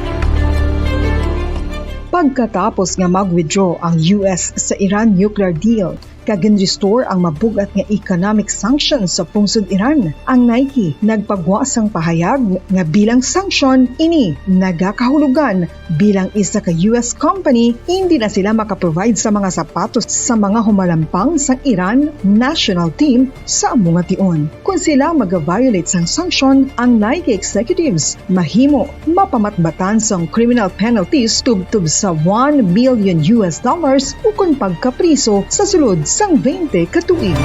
Pagkatapos nga mag-withdraw ang U S sa Iran nuclear deal, kag gin-restore ang mabug-at nga economic sanctions sa pungsod Iran. Ang Nike nagpagwa sang pahayag nga bilang sanction ini nagakahulugan bilang isa ka U S company, hindi na sila makaprovide sa mga sapatos sa mga humalampang sang Iran national team sa amo nga tion. Kon sila mag-violate sang sanction, ang Nike executives mahimo mapamatbatan sang criminal penalties tubtob sa one million U S dollars ukon pagkapriso sa sulod sang twenty ka tuig.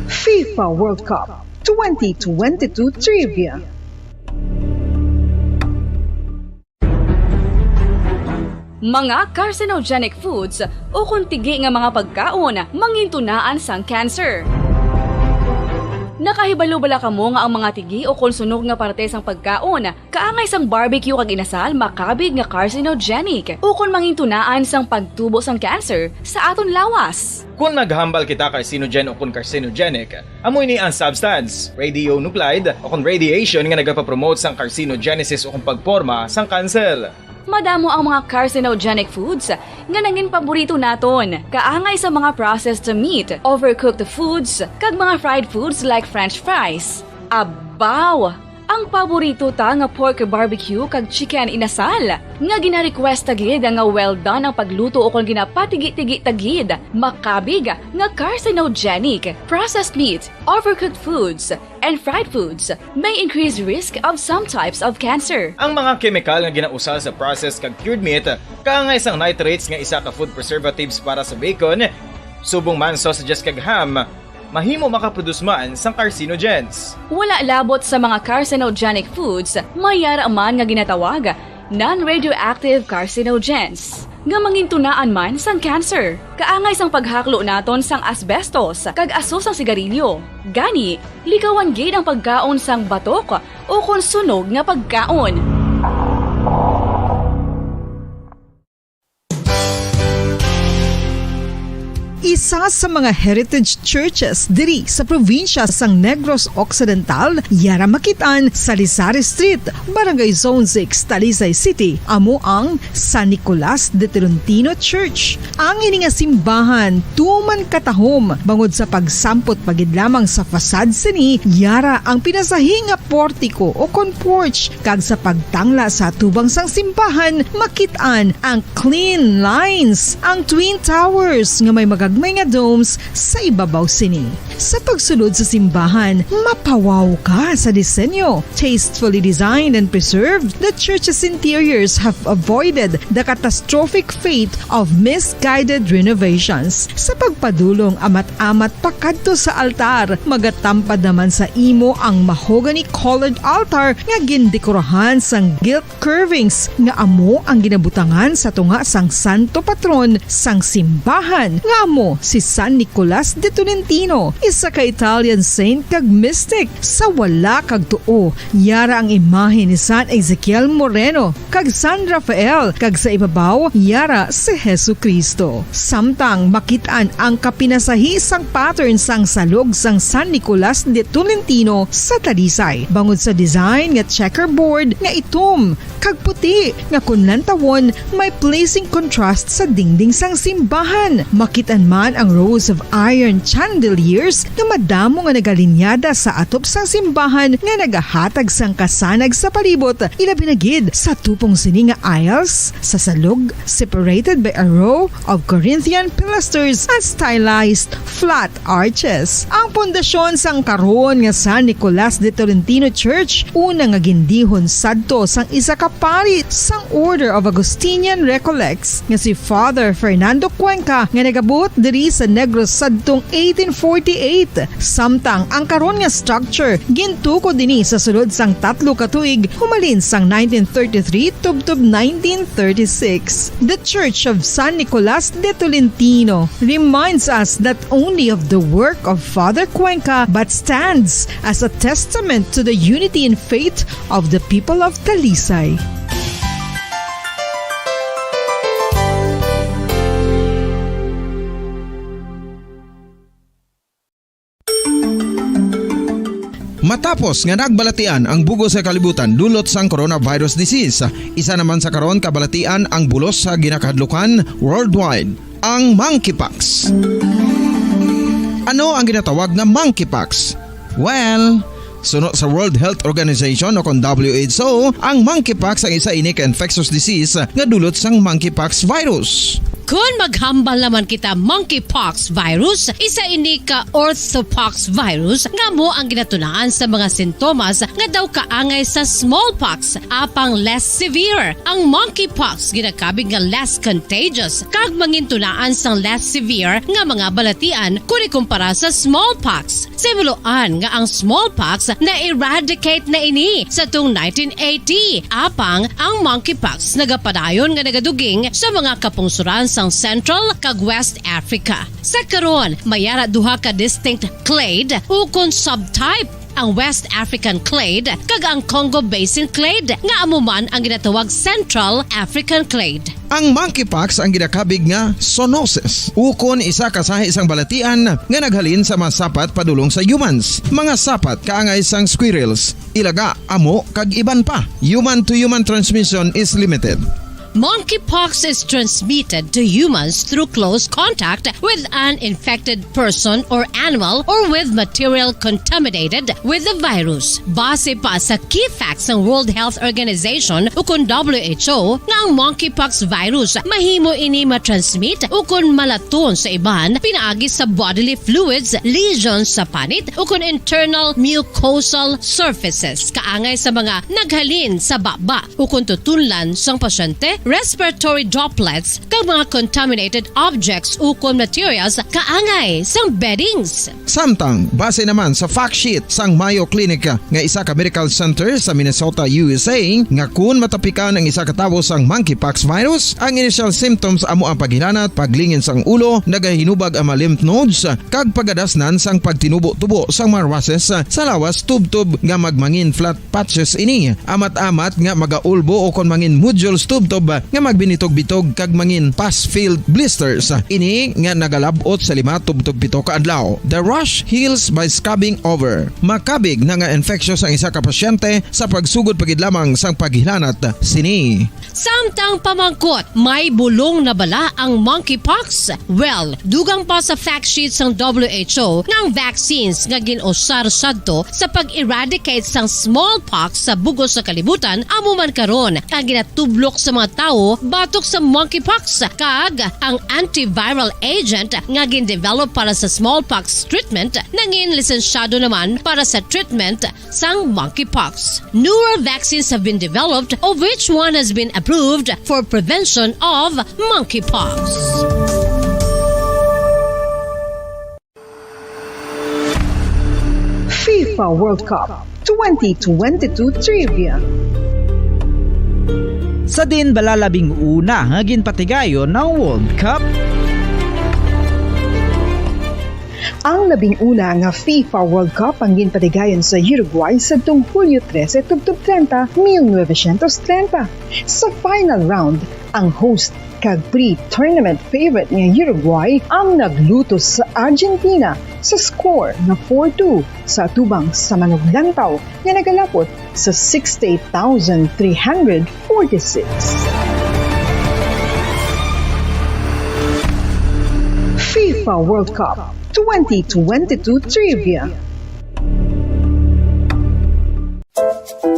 FIFA World Cup twenty twenty-two Trivia. Mga carcinogenic foods ukon tigi nga mga pagkaon mangintunaan sang cancer. Nakahibalo bala kamo nga ang mga tigi ukon sunog nga parte sang pagkaon, kaangay sang barbecue kag inasal, makabig nga carcinogenic ukon mangintunaan sang pagtubo sang cancer sa aton lawas? Kon maghambal kita carcinogen ukon carcinogenic, amo ini ang substance, radionuclide ukon radiation, nga nagapapromote sang carcinogenesis ukon pagporma sang cancer. Madamo ang mga carcinogenic foods nga nangin paborito naton, kaangay sa mga processed meat, overcooked foods, kag mga fried foods like French fries. Abaw! Ang paborito ta nga pork barbecue kag chicken inasal, nga gina-request ta gid nga well done ang pagluto ukon ginapatigi-tigi ta gid, makabig nga carcinogenic. Processed meat, overcooked foods, and fried foods may increase risk of some types of cancer. Ang mga kemikal nga ginausal sa processed kag cured meat, kaangay sang nitrates nga isa ka food preservatives para sa bacon, subong man sausages kag ham, mahimo makaproduce man sang carcinogens. Wala labot sa mga carcinogenic foods, may yara man nga ginatawag non-radioactive carcinogens, nga mangintunaan man sang cancer. Kaangay sang paghaklo naton sang asbestos kag aso sang sigarilyo. Gani, likawan gid ang pagkaon sang batok ukon sunog nga pagkaon. Isa sa mga heritage churches diri sa probinsya sang Negros Occidental, yara makit-an sa Lizares Street, Barangay Zone six, Talisay City, amo ang San Nicolas de Tolentino Church. Ang ini nga simbahan tuman katahom bangod sa pagsampot pa gid lamang sa facade sini, yara ang pinasahi nga portiko ukon porch, kag sa pagtangla sa atubang sang simbahan, makit-an ang clean lines, ang Twin Towers nga may mga may nga domes sa ibabaw sini. Sa pagsulod sa simbahan, mapawaw ka sa disenyo. Tastefully designed and preserved, the church's interiors have avoided the catastrophic fate of misguided renovations. Sa pagpadulong amat-amat pakadto sa altar, magatampad naman sa imo ang mahogany-colored altar nga gindekorahan sang gilt curvings nga amo ang ginabutangan sa tunga sang santo patron sang simbahan, nga amo si San Nicolas de Tolentino, isa ka Italian saint kag mystic. Sa wala kag tuo, yara ang imahe ni San Ezekiel Moreno kag San Rafael, kag sa ibabaw, yara si Jesu-Cristo. Samtang makit-an ang kapinasahi sang pattern sang salog sang San Nicolas de Tolentino sa Talisay, bangod sa design nga checkerboard nga itom kag puti nga kon lantawon may pleasing contrast sa dingding sang simbahan. Makit-an man ang rows of iron chandeliers nga madamo nga nagalinyada sa atop sang simbahan nga nagahatag sang kasanag sa palibot, ilabi na gid sa tupong sini nga aisles sa salog, separated by a row of Corinthian pilasters and stylized flat arches. Ang pundasyon sang karon nga San Nicolas de Tolentino Church, una nga gindihon sadto sang isa ka pari sang Order of Augustinian Recollects nga si Father Fernando Cuenca, nga nagabuot diri sa Negros sadtong eighteen forty-eight. Samtang ang karon nga structure gintukod ini sa sulod sang tatlo ka tuig, humalin sang nineteen thirty-three tubtob nineteen thirty-six. The Church of San Nicolas de Tolentino reminds us not only of the work of Father Cuenca but stands as a testament to the unity in faith of the people of Talisay. Matapos nga nagbalatian ang bugos sa kalibutan dulot sang coronavirus disease, isa naman sa karon kabalatian ang bulos sa ginakahadlukan worldwide, ang monkeypox. Ano ang ginatawag nga monkeypox? Well, suno sa World Health Organization o kon W H O, ang monkeypox ang isa ini ka infectious disease nga dulot sang monkeypox virus. Kon maghambal naman kita, monkeypox virus, isa ini ka orthopox virus nga amo ang ginatunaan sa mga sintomas nga daw kaangay sa smallpox, apang less severe. Ang monkeypox ginakabig nga less contagious kag mangintunaan sang less severe nga mga balatian kon ikumpara sa smallpox. Sa himuloan nga ang smallpox na-eradicate na ini sa tung nineteen eighty, apang ang monkeypox nagapadayon nga nagaduging sa mga kapungsoran sang Central kag West Africa. Sa karon, may ara duha ka distinct clade ukon subtype, ang West African clade kag ang Congo Basin clade, nga amo man ang ginatawag Central African clade. Ang monkeypox ang ginakabig nga zoonosis, ukon isa ka sahi sang balatian nga naghalin sa mga sapat padulong sa humans. Mga sapat kaangay sang squirrels, ilaga, amo, kag iban pa. Human-to-human transmission is limited. Monkeypox is transmitted to humans through close contact with an infected person or animal or with material contaminated with the virus. Base pa sa key facts sang World Health Organization ukon W H O nga ang monkeypox virus mahimo ini matransmit ukon malaton sa iban pinaagi sa bodily fluids, lesions sa panit ukon internal mucosal surfaces kaangay sa mga naghalin sa baba ukon tutunlan sang pasyente, respiratory droplets, kag mga contaminated objects ukon materials kaangay sang beddings. Samtang, base naman sa fact sheet sang Mayo Clinic nga isa ka medical center sa Minnesota, U S A, nga kun matapikan ang isa ka tawo sang monkeypox virus, ang initial symptoms amo ang paghilanat, paglingin sang ulo, nagahinubag ang mga lymph nodes, kag pagadasnan sang pagtinubo-tubo sang mga rushes sa lawas tubtob nga magmangin flat patches ini, amat-amat nga magaulbo ukon mangin nodules tubtob nga magbinitog-bitog kag mangin pus-filled blisters. Ini nga nagalab-ot sa lima tubtob pito ka adlaw. The rash heals by scabbing over. Makabig na nga infectious ang isa ka pasyente sa pagsugod pa gid lamang sang paghilanat sini. Samtang pamangkot, may bulong na bala ang monkeypox? Well, dugang pa sa fact sheet sang W H O nga ang vaccines nga gin-usar sadto sa pag-eradicate sang smallpox sa bug-os nga kalibutan amo man karon ang ginatublok sa mga tawo batok sa monkeypox, kag ang antiviral agent nga gindevelop para sa smallpox treatment nangin lisensyado naman para sa treatment sang monkeypox. Newer vaccines have been developed, of which one has been approved for prevention of monkeypox. FIFA World Cup twenty twenty-two Trivia. Sa diin bala labing una nga ginpatigayon ang World Cup? Ang labing una nga FIFA World Cup ang ginpatigayon sa Uruguay sadtong Hulyo trese tubtob treinta, mil novecientos treinta. Sa final round, ang host kag pre-tournament favorite nga Uruguay ang naglutos sa Argentina sa score nga four two sa atubang sa manuglantaw nga nagalapot sa sixty-eight thousand three hundred forty-six. FIFA World Cup twenty twenty-two Trivia.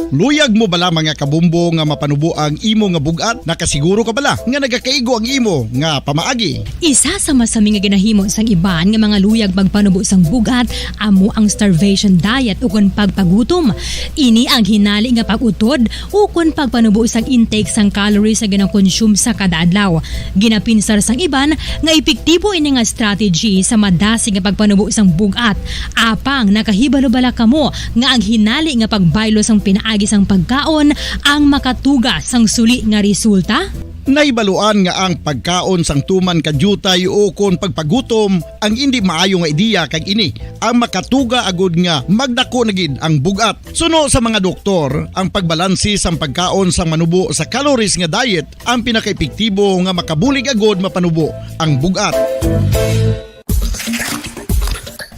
Luyag mo bala, mga kabumbo, nga mapanubo ang imo nga bug-at? Nakasiguro ka bala nga nagakaigo ang imo nga pamaagi? Isa sa masami nga ginahimo sang iban nga mga luyag magpanubo sang bug-at amo ang starvation diet ukon pagpagutom. Ini ang hinali nga pag-utod ukon pagpanubo sang intake sang calories nga ginakonsume sa kada adlaw. Ginapinsar sang iban nga epektibo ini nga strategy sa madasig nga pagpanubo sang bug-at. Apang nakahibalo bala kamo nga ang hinali nga pagbaylo sang pinaagi sang pagkaon ang makatuga sang suli nga resulta? Nahibaluan nga ang pagkaon sang tuman ka diutay ukon pagpagutom ang indi maayo nga ideya, kag ini ang makatuga agud nga magdako na gid ang bug-at. Suno sa mga doktor, ang pagbalanse sang pagkaon sang manubo sa calories nga diet ang pinakaepektibo nga makabulig agud mapanubo ang bug-at.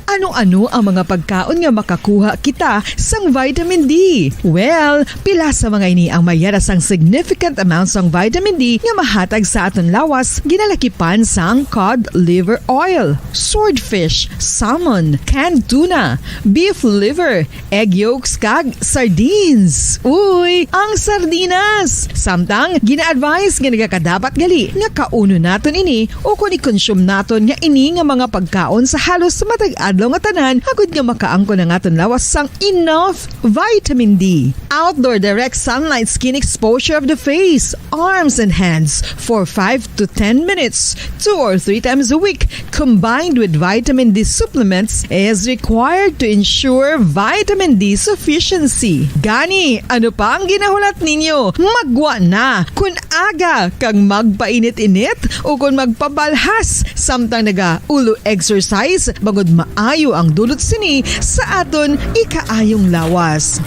Ano-ano ang mga pagkaon nga makakuha kita sang vitamin D? Well, pila sa mga ini ang mayara sang significant amount sang vitamin D nga mahatag sa aton lawas, ginalakipan sang cod liver oil, swordfish, salmon, canned tuna, beef liver, egg yolks, kag sardines. Uy, ang sardinas! Samtang, gina-advise nga nagakadapat gali nga kaunon naton ini ukon i-consume naton nga ini nga mga pagkaon sa halos matag adlaw nga tanan, agud nga makaangkon ang aton lawas sang enough vitamin D. Outdoor direct sunlight skin exposure of the face, arms, and hands for five to ten minutes, two or three times a week, combined with vitamin D supplements, is required to ensure vitamin D sufficiency. Gani, ano pa ang ginahulat ninyo? Maggwa na! Kun aga kag magpainit-init ukon magpabalhas samtang naga-ulo exercise, bangod maayo ang dulot sini sa aton ikaayong lawas.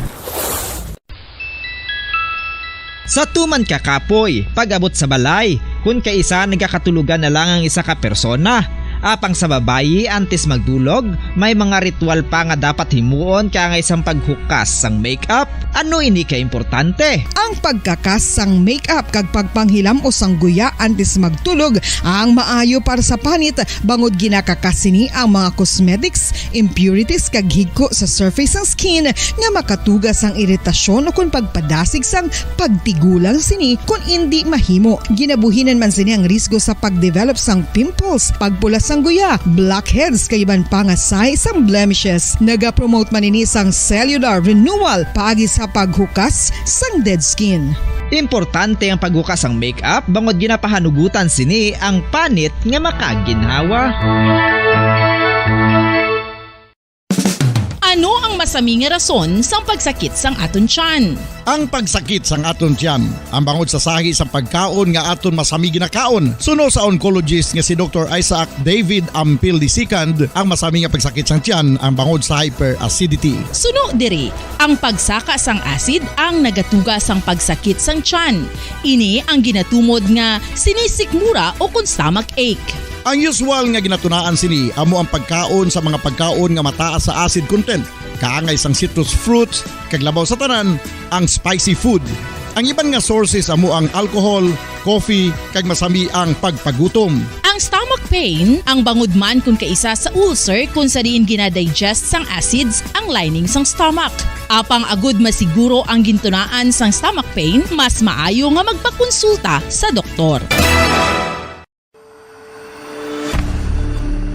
Sa tuman ka kapoy, pag-abot sa balay, kun kaisa nagakatulogan na lang ang isa ka persona. Apang sa babayi, antes magdulog, may mga ritual pa nga dapat himuon kaangay sang paghukas sang makeup. Ano ini ka importante? Ang pagkakas sang makeup kag pagpanghilam-os sang guya antes magtulog ang maayo para sa panit, bangod ginakakas sini ang mga cosmetics, impurities kag higko sa surface sang skin nga makatuga sang iritasyon ukon pagpadasig sang pagtigulang sini kon indi mahimo. Ginabuhinan man sini ang risgo sa pagdevelop sang pimples, pagpula sang guya, blackheads kag iban pa nga sahi sang blemishes. Nagapromote man ini sang cellular renewal paagi sa paghukas sang dead skin. Importante ang paghukas sang makeup bangod ginapahanugutan sini ang panit nga makaginhawa. Ano ang masami nga rason sang pagsakit sang aton tiyan? Ang pagsakit sang aton tiyan ang bangod sa sahi sang pagkaon nga aton masami ginakaon. Suno sa oncologist nga si Doktor Isaac David Ampil the second, ang masami nga pagsakit sang tiyan ang bangod sa hyperacidity. Suno diri, ang pagsaka sang acid ang nagatuga sang pagsakit sang tiyan. Ini ang ginatumod nga sinisikmura o kon stomach ache. Ang usual nga ginatunaan sini amo ang pagkaon sa mga pagkaon nga mataas sa acid content, kaangay sang citrus fruits, kag labaw sa tanan, ang spicy food. Ang iban nga sources amo ang alcohol, coffee, kag masami ang pagpagutom. Ang stomach pain, ang bangod man kon kaisa sa ulcer kon sa diin ginadigest sang acids ang lining sang stomach. Apang agud masiguro ang gintunaan sang stomach pain, mas maayo nga magpakonsulta sa doktor.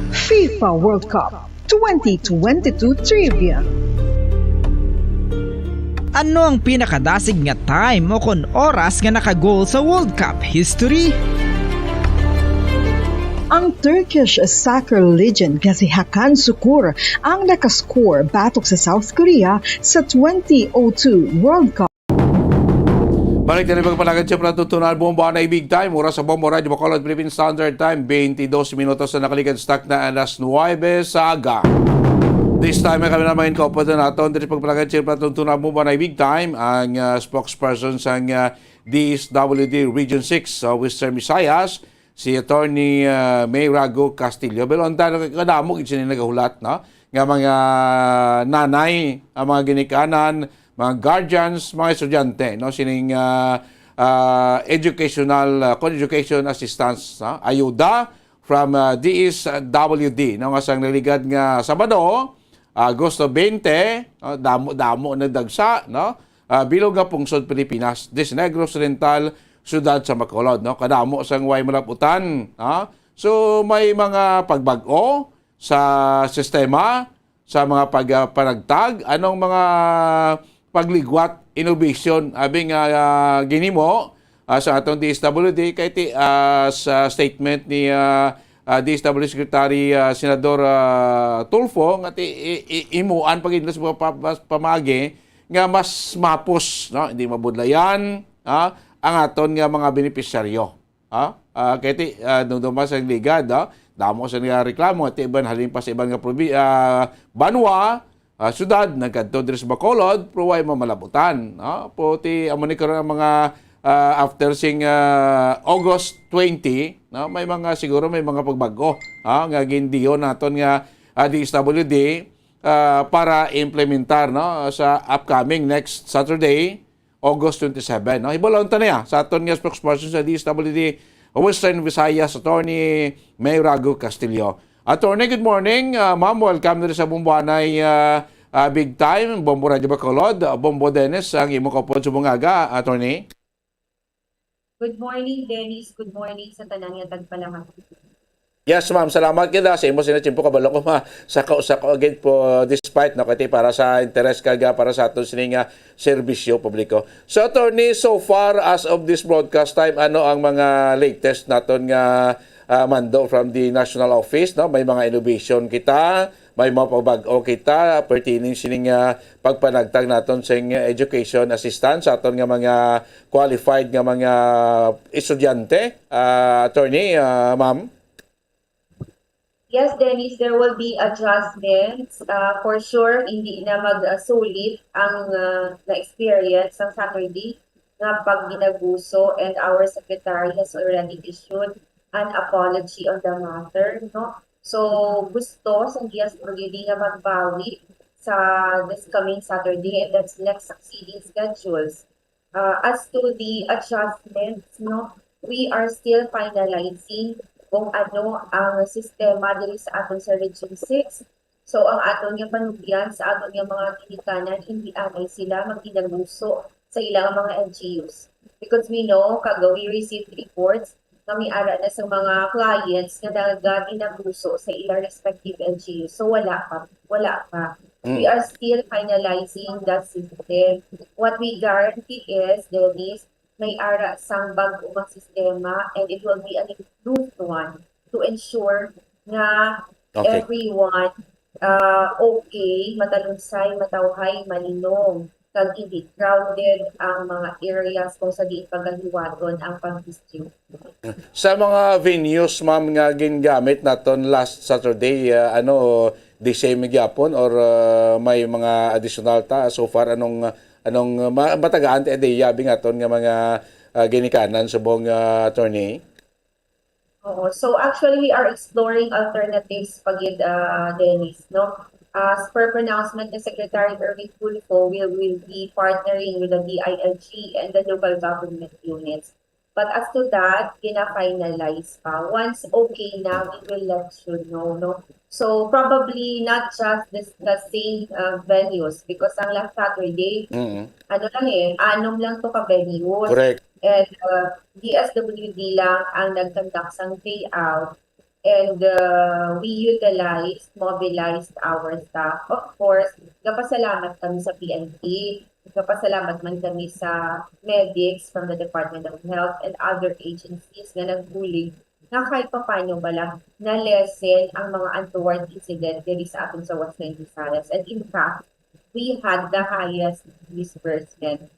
FIFA World Cup twenty twenty-two Trivia. Ano ang pinakadasig nga time o kon oras nga naka-goal sa World Cup history? Ang Turkish soccer legend nga si Hakan Sukur ang nakascore batok sa South Korea sa twenty oh two World Cup. Balik na rin pagpanagan siya para tutunan bomba na big time. Oras sa bomba, Radyo Bacolod, Philippine Standard Time, twenty-dos minutos na nakaligad stock na alas nuwebe sa aga. This time ay kami naman kaupod na naton. Diri pagpanagan siya para tutunan bomba na big time ang uh, spokesperson sang uh, D S W D Region six sa Western Visayas, si Attorney uh, May Rago Castillo. Pero ang tanong kadamo gid sini nagahulat, no? Nga mga nanay, ang mga ginikanan, mga guardians, mga estudyante, no, sining uh, uh, educational uh, con education assistance, no? Ayuda from uh, D S W D, no, nga sang naligad nga Sabado, Agosto twenty, no, damo-damo nagdagsa, no? Uh, bilog nga pungsod Pilipinas, Dis Negros Oriental, siyudad sa Bacolod, no? Kadamo sang way malaputan, no? So may mga pagbag-o sa sistema sa mga pag, ah, panagtag, anong mga pagligwat, innovation, abi nga ah, ginimo ah, sa atong D S W D kay ti, ah, sa statement ni ah, ah, D S W D Secretary ah, Senador ah, Tulfo nga ti i- i- imuan pa gid sa mga pa- pa- pamagi nga mas mapos, no, hindi mabudlayan ah, ang aton nga mga benepisyaryo. Ha? Ah, kay ti, ah, dumduma sa ligad, ha? Damo sa nga reklamo, ti iban halin pa sa iban nga probi, ah, banwa, ah, syudad, nagkadto diri sa Bacolod, pero way mamalabutan, ha? Pero ti amo ni karon ang mga ah, after sing ah, August twenty, no? May mga siguro may mga pagbag-o, ha? Nga gindiyon naton nga ah, D S W D ah, para implementar, no, sa upcoming next Saturday, August twenty-seven, no? Hibalon ta niya sa aton nga spokesperson sa D S W D Western Visayas, Attorney May Rago Castillo. Attorney, good morning. Ah, ma'am, welcome diri sa Bomboanay ah, ah, Big Time, Bombo Radio Bacolod. Ah, Bombo Dennis ang imong kaupod sa bungaga, Attorney. Good morning, Dennis. Good morning sa tanan nga tagpalamati. Yes, ma'am. Salamat gid ah, sa imo sina tiyempo, kabalo ko ma sa ka sa ka gid po, despite, no, kay para sa interes ka ga para sa aton sini nga serbisyo publiko. So, Attorney, so far as of this broadcast time, ano ang mga latest naton nga ah, mando from the national office, no? May mga innovation kita, may mga pabag-o kita pertaining sining ah, pagpanagtag naton sing education assistance sa aton nga mga qualified nga mga estudyante, ah, attorney, ah, ma'am. Yes, Dennis, there will be adjustments. Uh, for sure, hindi na mag-sulit ang uh, na-experience sa Saturday nga pag ginaguso, and our secretary has already issued an apology on the matter, no? So, gusto sa D S W D nga magbawi sa this coming Saturday and that's next succeeding schedules. Uh, as to the adjustments, no, we are still finalizing kung ano ang sistema diri sa aton sa Region six. So, ang aton nga panugyan sa aton nga mga ginikanan, hindi anay sila magkinaguso sa ilang mga L G Us. Because we know, kag we received reports nga may ara na sa mga clients nga nagakinaguso sa ilang respective L G Us. So, wala pa. Wala pa. We are still finalizing that system. What we guarantee is, Dennis, may ara sang bag-o nga sistema and it will be an improved one to ensure nga Okay. everyone uh, okay, matalunsay, matawhay, malinom, kag hindi crowded ang mga areas kung sa diin pagahiwaton ang pag-distribute. Sa mga venues, ma'am, nga gingamit naton last Saturday, ah, ano, the same gyapon or ah, may mga additional ta so far? Anong anong ma- matagaan ti ideya abi nga aton nga mga ah, ginikanan subong, ah, attorney? Oo. So actually, we are exploring alternatives pa gid, uh, Dennis, no? As per pronouncement ni Secretary Erwin Tulfo, we will be partnering with the D I L G and the local government units. But as to that, gina-finalize pa. Once okay na, we will let you know, no? So, probably not just this, the same, uh, venues, because ang last Saturday, Mm. ano lang eh, anom lang to ka venues. Correct. And, uh, D S W D lang ang nag-conduct sang payout. And, uh, we utilized, mobilized our staff. Of course, nagpasalamat kami sa P N P. Nagpasalamat man kami sa medics from the Department of Health and other agencies nga nagbulig na kahit papaano bala na-lessen ang mga untoward incident diri sa aton sa Western Visayas. And in fact, we had the highest disbursement.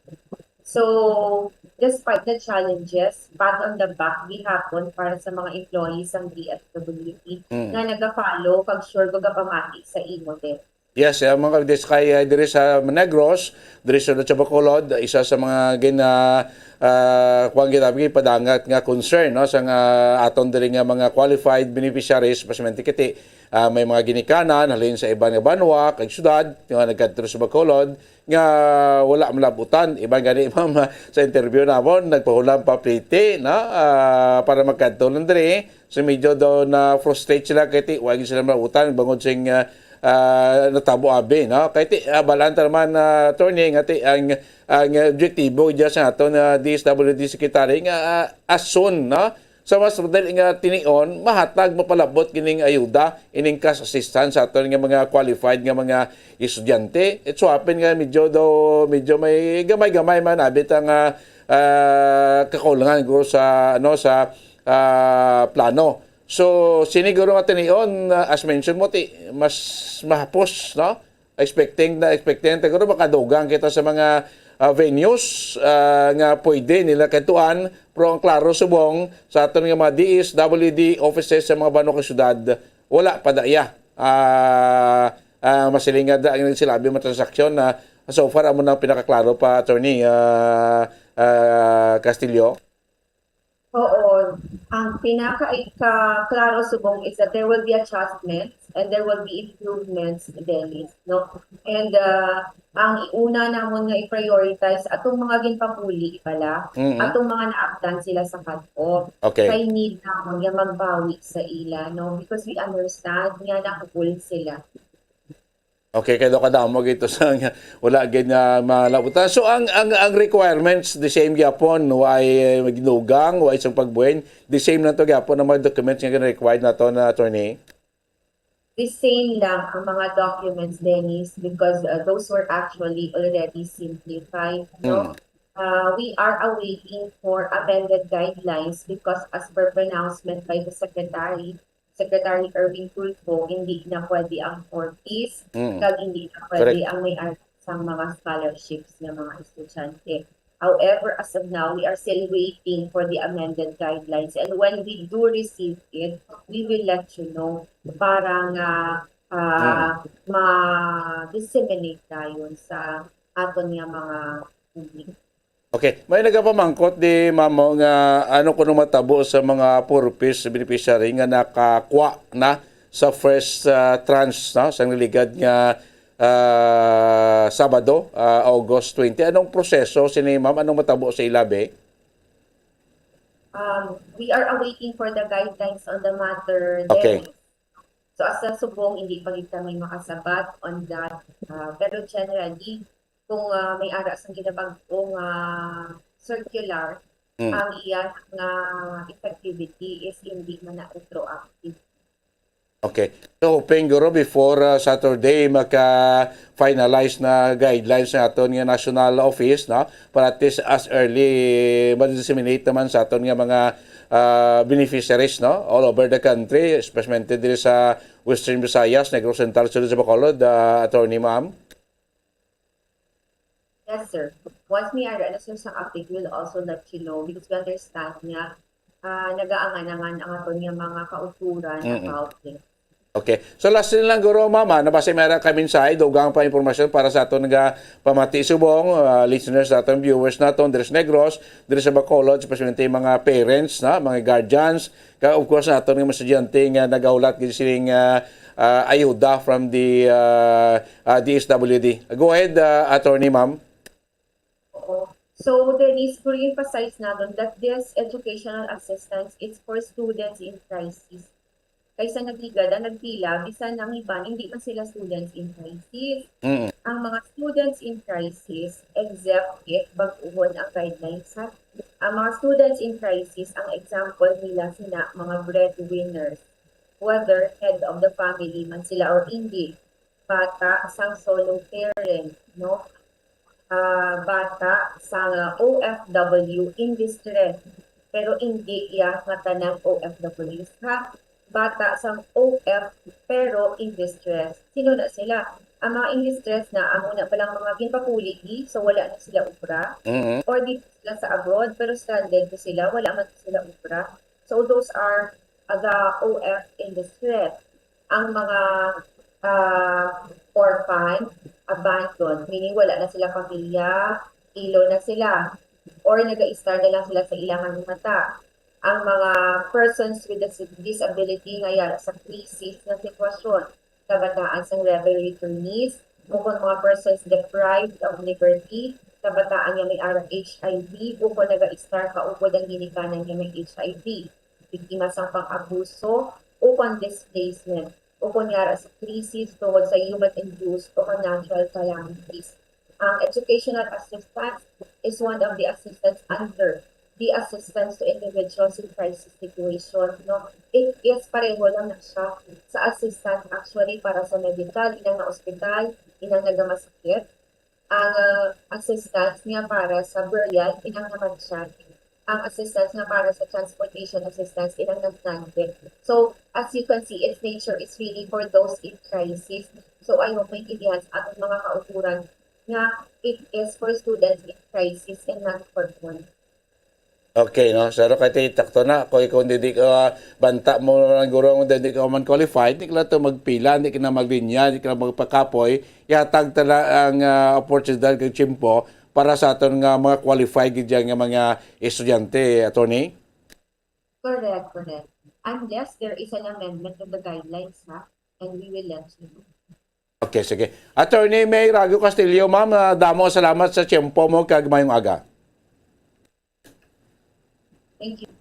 So, despite the challenges, pat on the back gihapon para sa mga employees sang D S W D Mm. nga naga-follow kag sure ko gapamati sa imo din. Yes, ang mga kabidis kay, uh, diri sa Negros, diri sa, sa Bacolod, isa sa mga gin, uh, uh, kuwan gid, padangat nga concern, no, sa nga aton diri nga mga qualified beneficiaries, especially kiti, uh, may mga ginikanan halin sa iban nga banwa kag syudad nga nagkadto sa Bacolod nga wala malabutan. Iban gani, ma'am, sa interview namon, nagpahulam pa pliti, no, uh, para magkadto lang diri. So medyo daw na-frustrate sila kay ti wa gid sila malabutan bangod sing, ah, ah, natabo abi, no? Kay ti, ah, balaan ta naman, ah, attorney, nga ti ang, ang objektibo diya sa aton, ah, D S W D secretary nga, ah, as soon, no? Sa mas madali nga tinion, mahatag, mapalabot kining ayuda, ining cash assistance sa aton nga mga qualified nga mga estudyante. It so happen nga medyo daw, medyo may gamay-gamay man abit ang, ah, ah, kakulangan siguro sa, ano, sa, ah, plano. So, sini guro nga tinion, ah, as mentioned mo, ti, mas mahapos, no? Expecting na, expecting na guro makadugang kita sa mga, ah, venues, ah, nga pwede nila katuan, pero ang klaro subong sa aton nga mga D S W D offices sa mga banwa kag syudad, wala pa daya. Ah, ah, masiling nga da ang sila abi mga transaksyon na so far amo na ang pinakaklaro pa, Attorney, ah, ah, Castillo. Oo. Ang pinaka-, ka-, klaro subong is that there will be adjustments and there will be improvements, Dennis, no? And, uh, ang iuna namon nga i-prioritize atong mga ginpapuli pala, Mhm. atong mga naabtan sila sa cut-off. Okay. Kay need namon nga magbawi sa ila, no? Because we understand nga nakukul sila. Okay, kay daw kadamo gito sa nga wala gid nga malabutan. So ang ang ang requirements the same gyapon, way, eh, magdugang, way isang pagbuhin, the same lang to gyapon ang mga documents nga required nato na, attorney. The same lang ang mga documents, Dennis, because, uh, those were actually already simplified, no? Mm. Uh, we are awaiting for amended guidelines because as per pronouncement by the secretary, Secretary Erwin Tulfo, hindi na pwede ang four Ps, Mm. kag hindi na pwede Correct. ang may-ari sang mga scholarships nga mga estudyante. However, as of now, we are still waiting for the amended guidelines. And when we do receive it, we will let you know para nga, ah, Mm. ma-disseminate dayon sa aton nga mga publiko. Okay, may nagapamangkot di, ma'am, nga ano kuno matabo sa mga four Ps beneficiary nga nakakwa na sa first, ah, tranche, no, sa naligad nga, ah, Sabado, ah, August twenty. Anong proseso sini, ma'am? Anong matabo sa ila, be? Um, we are awaiting for the guidelines on the matter. Okay. Dennis. So, as sa subong, hindi pa gid kami makasabat on that. Ah, pero generally, kung, ah, may ara sang ginabag-o nga circular, Mm. ang iya nga effectivity is hindi man na retroactive. Okay. So, hoping guro before, uh, Saturday, maka-finalize na guidelines sa aton nga national office, no? Para at least as early, ma-disseminate naman sa aton nga mga, uh, beneficiaries, no? All over the country, especially diri sa Western Visayas, Negros Oriental, sulod sa Bacolod, uh, attorney, ma'am. Yes, sir. Once may ara na, sir, sa update, we'll also let you know because we understand nga, ah, nagaangan-angan ang aton nga mga kauturan Mm-mm. about this. Okay. So last na lang guro, ma'am, ah, nabasa may ara ka mensahe, dugang pa impormasyon para sa aton nga pamati subong, ah, listeners naton, viewers naton, diri sa Negros, diri sa Bacolod, especially mga parents, na, mga guardians, ka, of course, naton nga mga estudyante nga nagahulat gid sining, ah, ah, ayuda from the, ah, ah, D S W D. Go ahead, ah, attorney, ma'am. Oo. So, Denise, siguro emphasize natin that this educational assistance is for students in crisis. Kaysa nagligad ang nagpila, bisan ang iban, hindi man sila students in crisis. Mm. Ang mga students in crisis, except if bag-ohon ang guidelines, ha? Ang mga students in crisis, ang example nila sina mga breadwinners, whether head of the family man sila or hindi, bata sang solo parent, no? Ah, bata sang O F W in distress. Pero hindi iya nga tanan O F Ws, ha? Bata sang O F pero in distress. Sino na sila? Ang mga in distress na amo na palang mga ginpapuli di, so wala na sila obra. Mhm. Or di sila sa abroad, pero stranded na sila, wala man sila obra. So those are the O F in distress. Ang mga ah, orphan, abandoned, meaning wala na sila pamilya, ilo na sila, or naga-istar na lang sila sa ilang mata. Ang mga persons with dis- disability nga yara sa krisis nga sitwasyon, kabataan sang rebel returnees, ukon mga persons deprived of liberty, kabataan nga may ara H I V, ukon naga-istar kaupod ang ginikanan nga may H I V, biktima sang pang-abuso, ukon displacement, ukon yara sa krisis tungod sa human-induced o natural calamities. Ang educational assistance is one of the assistance under the assistance to individuals in crisis situation. No? It is pareho lang na siya sa assistance actually para sa medical, inang na ospital, inang nagamasakit, ang ah, assistance niya para sa burial, inang namatyan, ang assistance nga para sa transportation assistance, inang na-stranded. So, as you can see, its nature is really for those in crisis. So, I hope maintindihan sa atong mga kauturan nga it is for students in crisis and not for all. Okay, no? Sir, kay ti takto na. Kung ikaw hindi ka banta mo lang guro, hindi ka man qualified, hindi ka lang to magpila, hindi ka na maglinya, hindi ka na magpakapoy, yatag tala ang ah, oportunidad kag tiyempo para sa aton nga mga qualified gid dyan nga mga estudyante, attorney. Correct, correct. Unless there is an amendment of the guidelines, ha? And we will let you know. Okay, sige. Attorney May Rago Castillo, ma'am, ah, damo salamat sa tiyempo mo kag mayong aga. Thank you.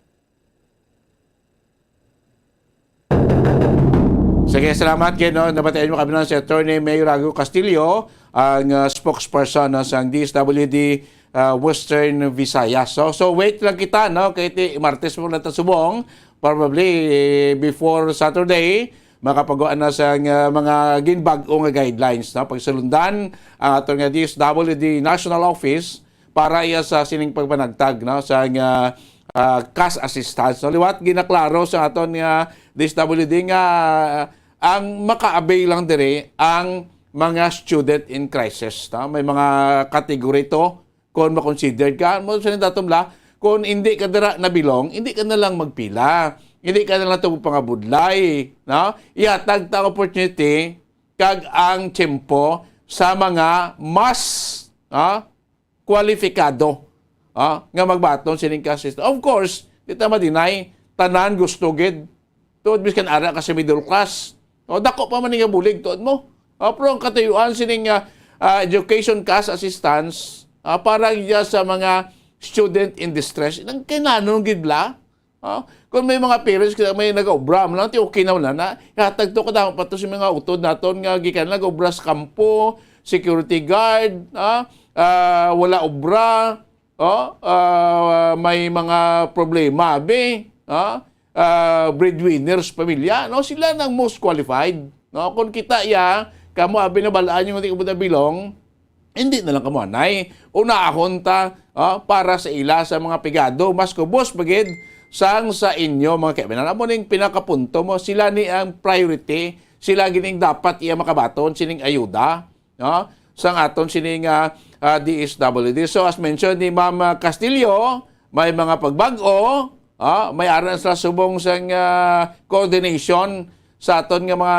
Sige, salamat gid, no? Nabatian mo kami na si Attorney May Rago Castillo, ang ah, spokesperson, no, sang D S W D ah, Western Visayas. So, so wait lang kita, no? Kay ti Martes mo lang ta subong, probably eh, before Saturday, makapagawa na sa nga mga ginbag-o nga guidelines, no? Pagsulundan ang ato nga D S W D National Office para iya sa sining pagpanagtag, no, sa nga ah, cash assistance, no? Liwat ginaklaro sa aton nga D S W D nga ang maka-avail lang diri ang mga student in crisis, no? May mga category to kung ma-consider ka. Mo sa datom la, kung hindi ka dira na-belong, hindi ka na lang magpila. Hindi ka na lang to pangabudlay, no? Ihatag ta ang opportunity kag ang tiyempo sa mga mas, no, kwalifikado, ah, nga magbaton sining cash assistance. Of course, di ta ma-deny, tanan gusto gid. Tuod, biskan ara ka sa middle class. O, dako pa man nga bulig, tuod mo. Ah, pero ang katuyuan sining ah, ah, education cash assistance ah, para gid sa mga student in distress, nang kinanon gid bla? Ah, kung may mga parents nga may nag-obra man lang, ti okay na wala na. Hatag to kadamo pa to sa mga utod naton nga gikan nag-obra sa kampo, security guard, ah, ah, wala obra, oh, ah, may mga problema, abi, ah, ah, breadwinners pamilya, no? Sila nang most qualified, no? Kung kita iya, kamo abi na balaan yung hindi ko bilong, hindi na lang kamo anay. Unahon ta ah, para sa ila sa mga pigado, mas kubos pa gid sang sa inyo mga kaibigan. Amo ning pinakapunto mo, sila ni ang priority, sila gining dapat iya makabaton sining ayuda, no? Sang aton sini nga ah, D S W D. So as mentioned ni Ma'am ah, Castillo, may mga pagbag-o, ah, may aran sa subong sang ah, coordination sa aton nga mga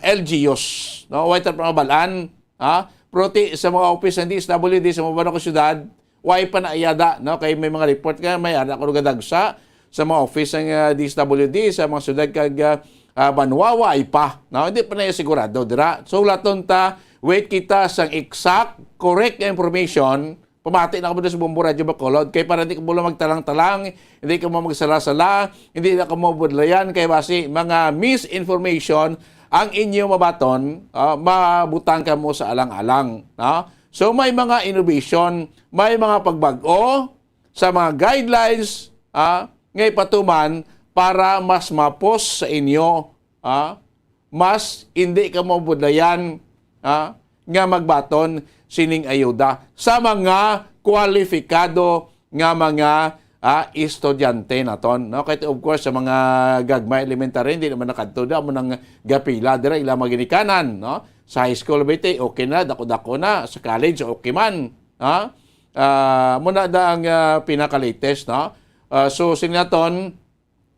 L G Us, no? Way ta pa mabalaan, ha? Pero ti sa mga office ng D S W D sa mga barangay syudad, way pa na iyada, no? Kay may mga report nga may ara ko gadagsa sa mga office ng ah, D S W D sa mga syudad kag ah, ah, banwa, way pa, no? Hindi pa na iya sigurado dira. So laton ta, wait kita sang exact, correct nga information Pamati na kamo sa Bombo Radyo Bacolod, kay para hindi kamo lang magtalang-talang, hindi kamo magsala-sala, hindi na kamo budlayan, kay basi mga misinformation ang inyo mabaton, ah, mabutang kamo sa alang-alang, no? So, may mga innovation, may mga pagbag-o sa mga guidelines, ah, nga ipatuman para mas mapos sa inyo, ah, mas hindi kamo budlayan, ah, nga magbaton sining ayuda sa mga kwalipikado nga mga, ah, estudyante naton, no? Kay of course, sa mga gagmay elementary, hindi naman nakadto da, amo nang gapila dira ila mga ginikanan, no? Sa high school, bete, okay na, dako-dako na. Sa college, okay man, ha? Ah, muna da ang, ah, pinaka-latest, no? Ah, so, sini naton,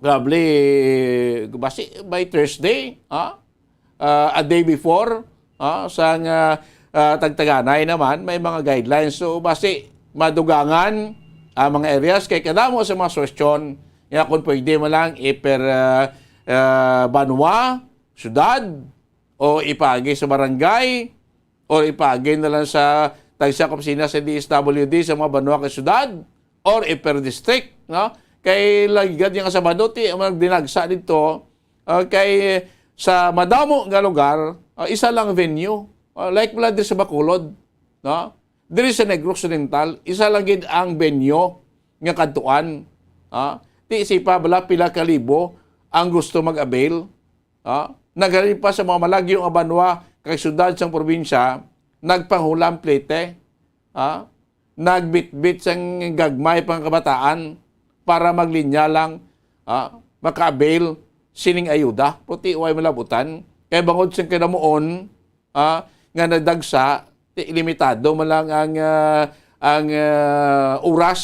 probably, basi by Thursday, ha? Ah, a day before, ha? Sang, ah, ah, tagtaganay naman, may mga guidelines. So, basi madugangan ang mga areas kay kadamo sa mga suwestyon nga kung pwede man lang iper, ah, ah, banwa, syudad, o ipaagi sa barangay, or ipaagi na lang sa tagsa ka opisina sa D S W D sa mga banwa kag syudad, or iper district, no? Kay lagi gad nga Sabado, ti, ang dinagsa dito, ah, kay sa madamo nga lugar, ah, isa lang venue. Ah, like wala diri sa Bacolod, no? Diri sa Negros Oriental, isa lang gid ang venue nga kadtuan. Ah, ti, sipa bala pila ka libo ang gusto mag-avail. Ah, naghalin pa sa mga malagyo nga banwa kag syudad sang probinsya, nagpanghulam plete, ah, nagbitbit sang gagmay pa nga kabataan para maglinya lang, ah, maka-avail sining ayuda. Pero ti, way malabutan. Kay bangod sing kinamuon, ah, nga nadagsa, ti, limitado man lang ang, ah, ang, ah, oras,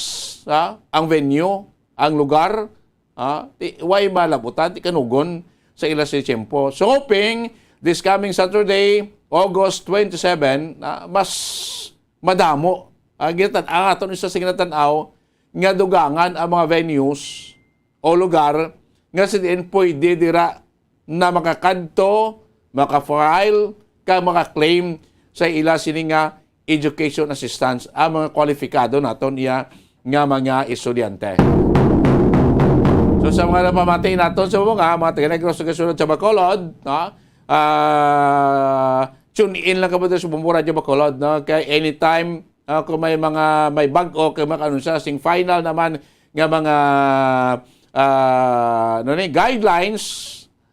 ah, ang venue, ang lugar, ah, ti, way malabutan, ti, kanugon sa ila sa tiyempo. So, hoping this coming Saturday, August twenty-seven, ah, mas madamo. Ah, ginatan-, ang aton isa sa ginatan-aw nga dugangan ang mga venues o lugar nga sa diin pwede dira na makakadto, maka-file, kag maka-claim sa ila sini nga education assistance ang mga kwalipikado naton iya nga mga estudyante. So, sa mga napamati naton sa mga, mga taga-Negros nga sulod sa Bacolod, no? Ah, tune in lang kamo sa Bombo Radyo Bacolod, no? Kay anytime, ah, kung may mga, may bag-o, kay makaanunsya sing final naman nga mga, ah, ano ni, guidelines,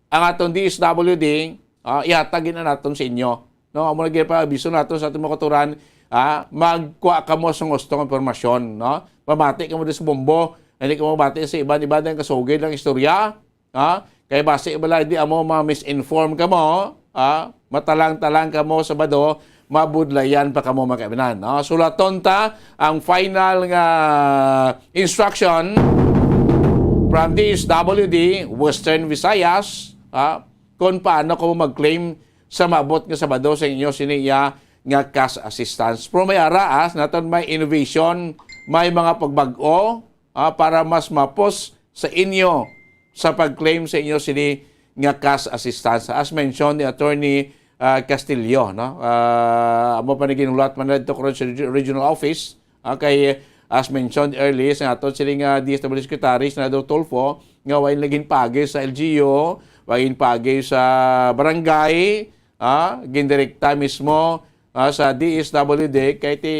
ang aton D S W D, ah, ihatag na naton sa inyo. No, amo lagi pa abiso nato sa aton mga kautoran, ah, magkuha kamo sa gusto nga impormasyon, no? Pamati kamo diri sa Bombo, hindi kamo mabati sa iban-iban nga kasugid ang istorya, ha? Kay basi bala di amo ma-misinform kamo, ha? Matalang-talang kamo sa bado, mabudlayan pa kamo, mga kaibigan, no? Sulaton ta ang final nga instruction from D S W D Western Visayas, ha? Kung paano kamo mag-claim sa maabot nga Sabado sa inyo sini iya nga cash assistance. Pero may ara, ah, naton may innovation, may mga pagbag-o, ah, para mas mapos sa inyo sa pag-claim sa inyo sini nga cash assistance. As mentioned ni Attorney, ah, Castillo, no? Ah, amo pa ni ginhulat man dito karon sa regi-, regional office, ah, kay, as mentioned earlier, sa aton sini nga D S W Secretary, Senador Tulfo, nga way naging pagi sa L G U, way naging pagi sa barangay, ah, gindirekta mismo, ah, sa D S W D, kay ti,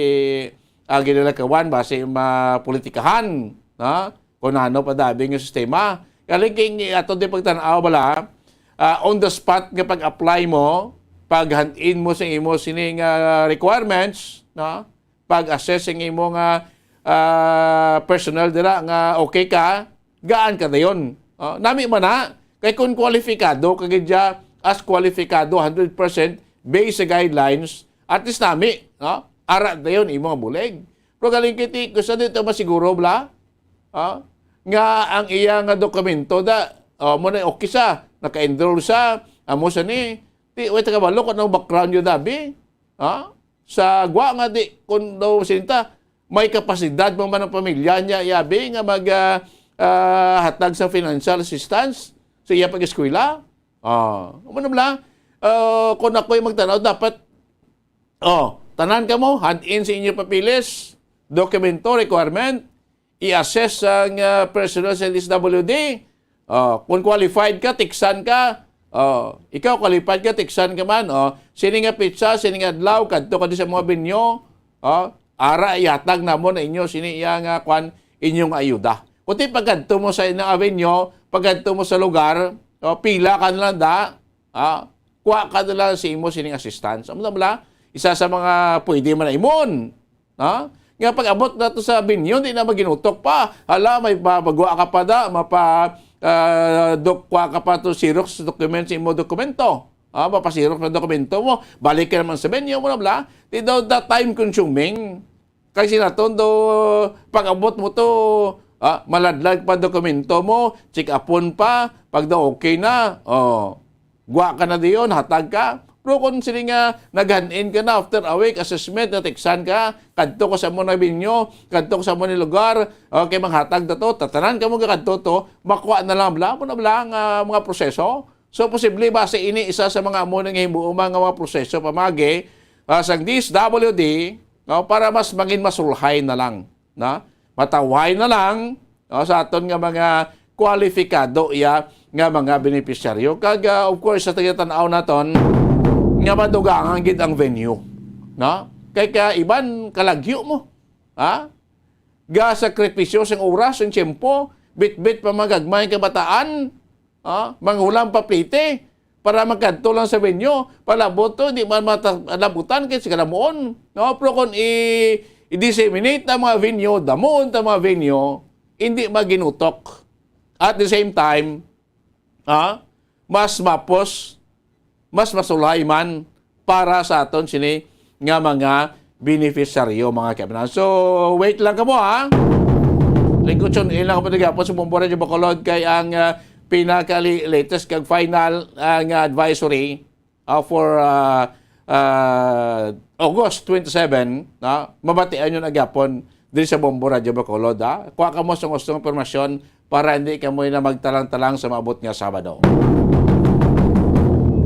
ah, ginalakawan, basi mapolitikahan, ah, kung ano pa dabi nga sistema. Kaya kay ato di pagtan-aw bala, ah, on the spot nga pag-apply mo, paghan-in mo sa imo sini nga requirements, no? Pag-assess sa imo nga, ah, personnel dira nga okay ka, gaan ka dayon. Oh, nami man na, kay kung kwalipikado ka gid siya, as kwalipikado, hundred percent, based sa guidelines, at least nami, no? Ara dayon imo nga bulig. Pero galing kiti, kung sa dito masiguro bala, ah, nga ang iya nga dokumento da, oh, mo na okay sa, naka-enroll sa, amo sa ni, ti, way taga balo kung anong background yun, dabi, ah, sa gwa nga di, kung daw sinta, may kapasidad mo man ang pamilya niya, yabi nga mag, ah, ah, hatag sa financial assistance sa iya pag-eskwela. Ah, ano bala? Ah, kung ako'y magtanaw, dapat, oh, tanan kamo, hand in sa inyo papilis. dokumento requirement, i-assess ang, ah, personnel sa D S W D. Oh, kung qualified ka, tiksan ka. Oh, ikaw qualified ka, tiksan ka man. Oh, sini nga petsa, sini nga adlaw, kadto ka di sa mga venue. Oh, ara, ihatag namon na inyo sini iya nga kwan, inyong ayuda. Kundi pagkadto mo sa inang avenue, pagkadto mo sa lugar, oh, pila ka na lang da, ah, kuha ka na lang sa imo sining assistance. Amo na bala, isa sa mga pwede man na imon. Ha? Nga pag-abot na to sa venue, di na maginutok pa. Hala, may pa, magwa ka pa da, mapa, ah, dok-, kuha ka pa to, xerox document sa imo dokumento. Ah, mapa-xerox na dokumento mo, balik ka naman sa venue mo na bala. Di daw that time consuming. Kay sinaton do, pag-abot mo to, ah, maladlag pa dokumento mo, check-upon pa, pag daw okay na, oh, gwa ka na diyon, hatag ka. Pero kung sini nga naghan-in ka na after a week, assessment, natiksan ka, kadto ka sa mo na venue, kadto ka sa mo ni lugar, okay, manghatag na to, tatanan ka mo kadto to, makuha na lang, bla, mo na bla, nga mga proseso. So, posible ba sa ini isa sa mga amo nga himuuma nga mga proseso pamagi, ah, sang D S W D, no, para mas mangin masulhay na lang, no? Matawhay na lang, no, sa aton nga mga kwalipikado iya nga mga benepisyaryo. Kag, ah, of course, sa tagatan-aw naton nga madugangan gid ang venue, no? Kay ka iban kalagyo mo, ha? Ga sakripisyo sing oras, sing tiyempo, bitbit pa magagmay kabataan, ah, manghulam pa plite para magkadto lang sa venue, palabot to, hindi man mata-, labutan kay sa kalamuon, no? Pero kung i-, i-disseminate ang mga venue, damuon ta mga venue, hindi maginutok. At the same time, ah, mas mapos, mas masulay man para sa aton sini nga mga beneficiaryo, mga kaibigan. So, wait lang kamo, ha? Lingkod siya, ilang kapatid gapon sa Bombo Radyo Bacolod kay ang, ah, pinaka-latest kag final, ah, nga advisory, ah, for, ah, ah, August twenty-seven, na mabatian yun agapon diri sa Bombo Radyo Bacolod, ha? Kuha ka mo sa gustong impormasyon para hindi ka mo na magtalang-talang sa maabot nga Sabado.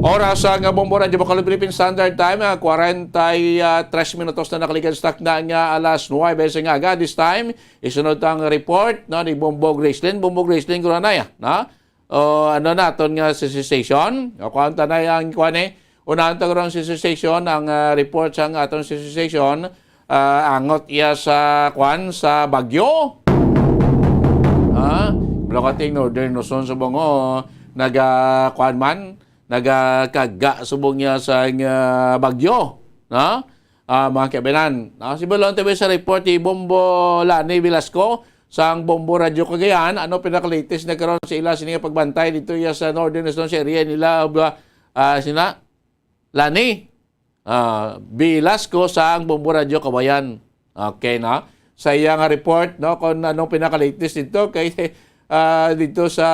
Oras sa nga Bombo Radyo Bacolod Philippine Standard Time, ah, kwarenta y tres minutos na nakaligad sa takna nga alas nuwebe sa nga aga. This time, isunod ang report, no, ni Bombo Gracelyn. Bombo Gracelyn, Guranaya, na? O, ano naton nga si station? O, kuwan ta na ang kuwan eh. Unahan ta karon si station, ang, ah, report sang aton si station, ah, angot iya sa kuwan, sa bagyo. Ha? Blokating Northern Luzon subong, oh, naga, kuwan man, nagakaga subong niya sa, ah, bagyo. Ha? Ah, mga kaibigan, ah, si Balon T V sa report ni Bombo Lani Velasco sang Bombo Radyo Cagayan. Ano pinaka-latest na karon sa ila sini nga pagbantay dito iya sa Northern Luzon, sa area nila, ba, ah, sina Lani, ah, Velasco sang Bombo Radyo Cagayan. Okay, no? Sa iya nga report, no, kung anong pinaka-latest dito kay, ah, dito sa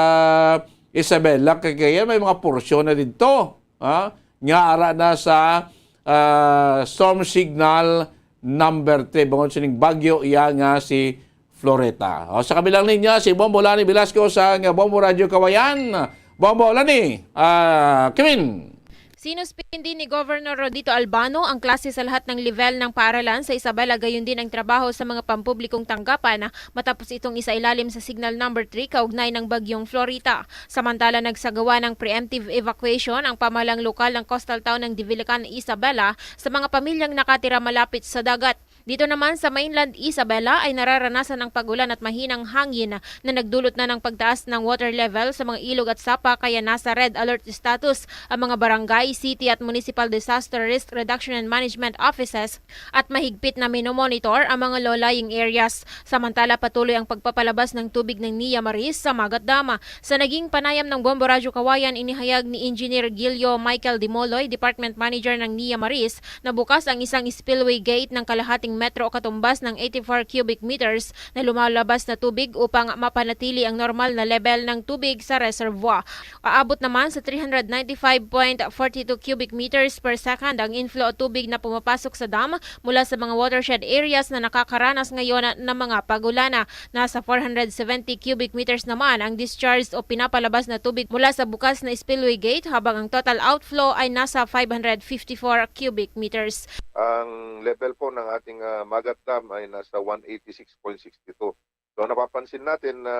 Isabela, kay kaya may mga porsyon na dito, ha? Nga ara na sa, ah, storm signal number three, bangod sining bagyo iya nga si Floreta. O, sa kabilang linya, si Bombo Lani Velasco sa nga Bombo Radyo Kawayan. Bombo Lani, ah, Kevin. Sinuspindi ni Governor Rodito Albano ang klase sa lahat ng level ng paaralan sa Isabela, gayon din ang trabaho sa mga pampublikong tanggapan matapos itong isailalim sa Signal Number Three kaugnay ng Bagyong Florita. Samantala, nagsagawa ng preemptive evacuation ang pamahalang lokal ng coastal town ng Divilican, Isabela, sa mga pamilyang nakatira malapit sa dagat. Dito naman sa mainland Isabela ay nararanasan ang pag-ulan at mahinang hangin na nagdulot na ng pagtaas ng water level sa mga ilog at sapa, kaya nasa red alert status ang mga barangay, city at municipal disaster risk reduction and management offices at mahigpit na minomonitor ang mga low-lying areas. Samantala, patuloy ang pagpapalabas ng tubig ng Nia Maris sa Magat Dam. Sa naging panayam ng Bombo Radyo Kawayan, inihayag ni Engineer Gilio Michael Dimoloy, Department Manager ng Nia Maris, na bukas ang isang spillway gate ng kalahating metro o katumbas ng eighty-four cubic meters na lumalabas na tubig upang mapanatili ang normal na level ng tubig sa reservoir. Aabot naman sa three hundred ninety-five point forty-two cubic meters per second ang inflow o tubig na pumapasok sa dam mula sa mga watershed areas na nakakaranas ngayon ng mga pag-ulan. Nasa four hundred seventy cubic meters naman ang discharged o pinapalabas na tubig mula sa bukas na spillway gate, habang ang total outflow ay nasa five hundred fifty-four cubic meters. Ang level po ng ating ah, Magat Dam ay nasa one eighty-six point six two. So, napapansin natin na,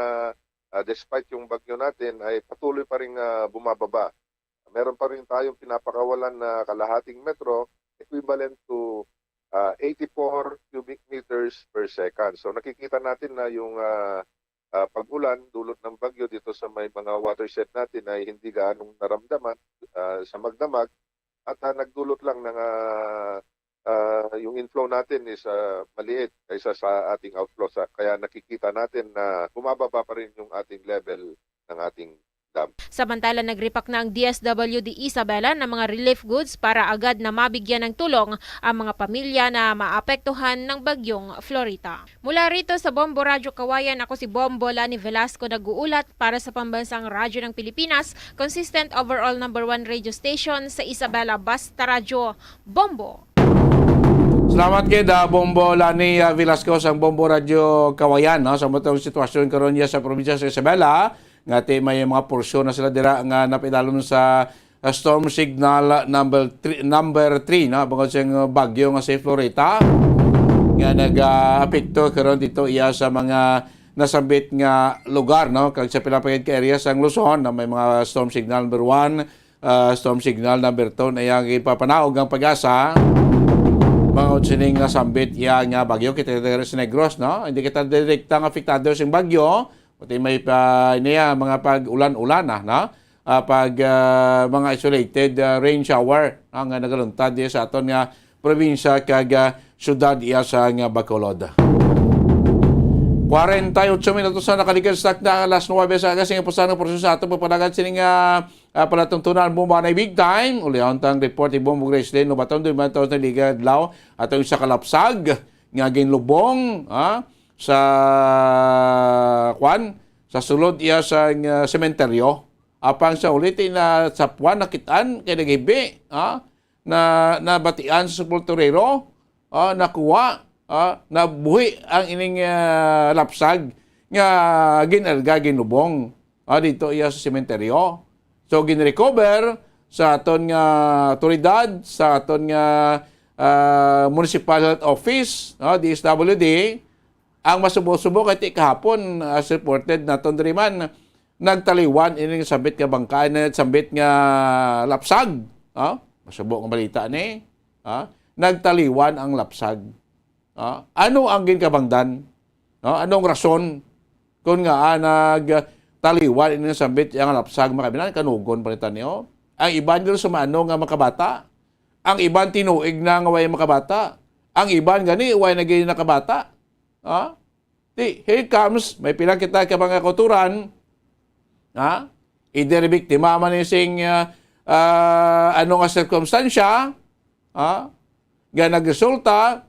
ah, despite yung bagyo natin ay patuloy pa ring, ah, bumababa. Meron pa rin tayong pinapakawalan na kalahating metro, equivalent to, ah, eighty-four cubic meters per second. So, nakikita natin na yung, ah, ah, pag-ulan dulot ng bagyo dito sa may mga watershed natin ay hindi gaanong naramdaman, ah, sa magdamag at, ah, nagdulot lang ng, ah, ah, yung inflow natin is, ah, maliit kaysa sa ating outflow. Sa, kaya nakikita natin na bumababa pa rin yung ating level ng ating dam. Samantala, nagripak na ang D S W D Isabela ng mga relief goods para agad na mabigyan ng tulong ang mga pamilya na maapektuhan ng bagyong Florita. Mula rito sa Bombo Radyo Kawayan, ako si Bombo Lani Velasco, nag-uulat para sa Pambansang Radyo ng Pilipinas, consistent overall number one radio station sa Isabela, Basta Radyo, Bombo. Salamat kay da Bombo Lani, ah, Velasco sang Bombo Radyo Kawayan, no? Sa matong sitwasyon karon niya sa probinsya sa Isabela, nga ti may mga porsyon na sila dira nga napaidalom sa, ah, storm signal number three, number three, no? Bangod sa bagyo nga si Florita nga nag-apekto karon dito iya sa mga nasambit nga lugar, no? Kag sa pila pa gid ka area sang Luzon na may mga storm signal number one, ah, storm signal number two na iyang ipapanaog ang PAGASA. Bangod sining nasambit iya nga bagyo, kita diri sa Negros, no? Hindi kita direkta nga apektado sing bagyo, pati may pa niya mga pag-ulan-ulan na, no? Ah, pag, ah, mga isolated, ah, rain shower, ah, nga nagaluntad diya sa aton nga probinsya kag, ah, syudad iya sa nga Bacolod. Kwarenta y otso minutos na nakalikas sa na alas nuwebe sa aga. Sige, pusa nga proseso sa ato pagpanagat sining, ah, ah, palatuntunan mo ba na big time? Ulihon tang report ni Bombo Grace Lynn Lobaton, duman taon na liga adlaw atong isa kalapsag nga ginlubong, ah, sa kwan, sa sulod iya sa, ah, sementeryo. Apang sa uliti na sa puwan nakitaan kay naghibi, ah, na nabatian sa sepulturero, ah, nakuha, ah, nabuhi ang ining, ah, lapsag nga gin-alga, ginlubong, ah, dito iya sa sementeryo. So, gin-recover sa aton nga awtoridad, sa aton nga, ah, Municipal Health Office, ah, D S W D, ang masubo-subo kay ti kahapon, as reported naton diri man, nagtaliwan ining sambit nga bangka, na sambit nga lapsag. Ah, masubo nga balita ni. Ah, nagtaliwan ang lapsag. Ah, ano ang ginkabangdan? No? Anong rason kung nga, ah, nagtaliwan ining sambit nga lapsag, mga kabinan? Kanugon pa rin niyo. Ang iban dito sa maano nga makabata. Ang iban tinuig na nga way makabata. Ang iban gani way na gid nakabata. Ha? Di, here comes, may pila kita ka mga kauturan, ha? Either biktima man ni sing, ah, ah, ano nga sirkumstansya, ha? Nga nagresulta,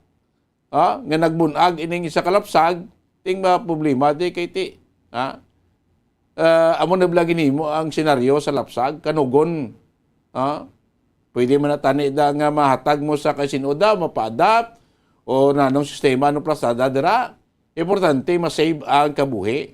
ha? Nga nagbunag ining isa ka lapsag, ting mga problema di kay ti, ha? Ah, amo na bala ginhimo ang senaryo sa lapsag, kanugon, ha? Pwede man na tani da nga mahatag mo sa kay sin-o da, mapa-adapt, o nanong sistema, anong plasada dira. Importante, ma-save ang kabuhi.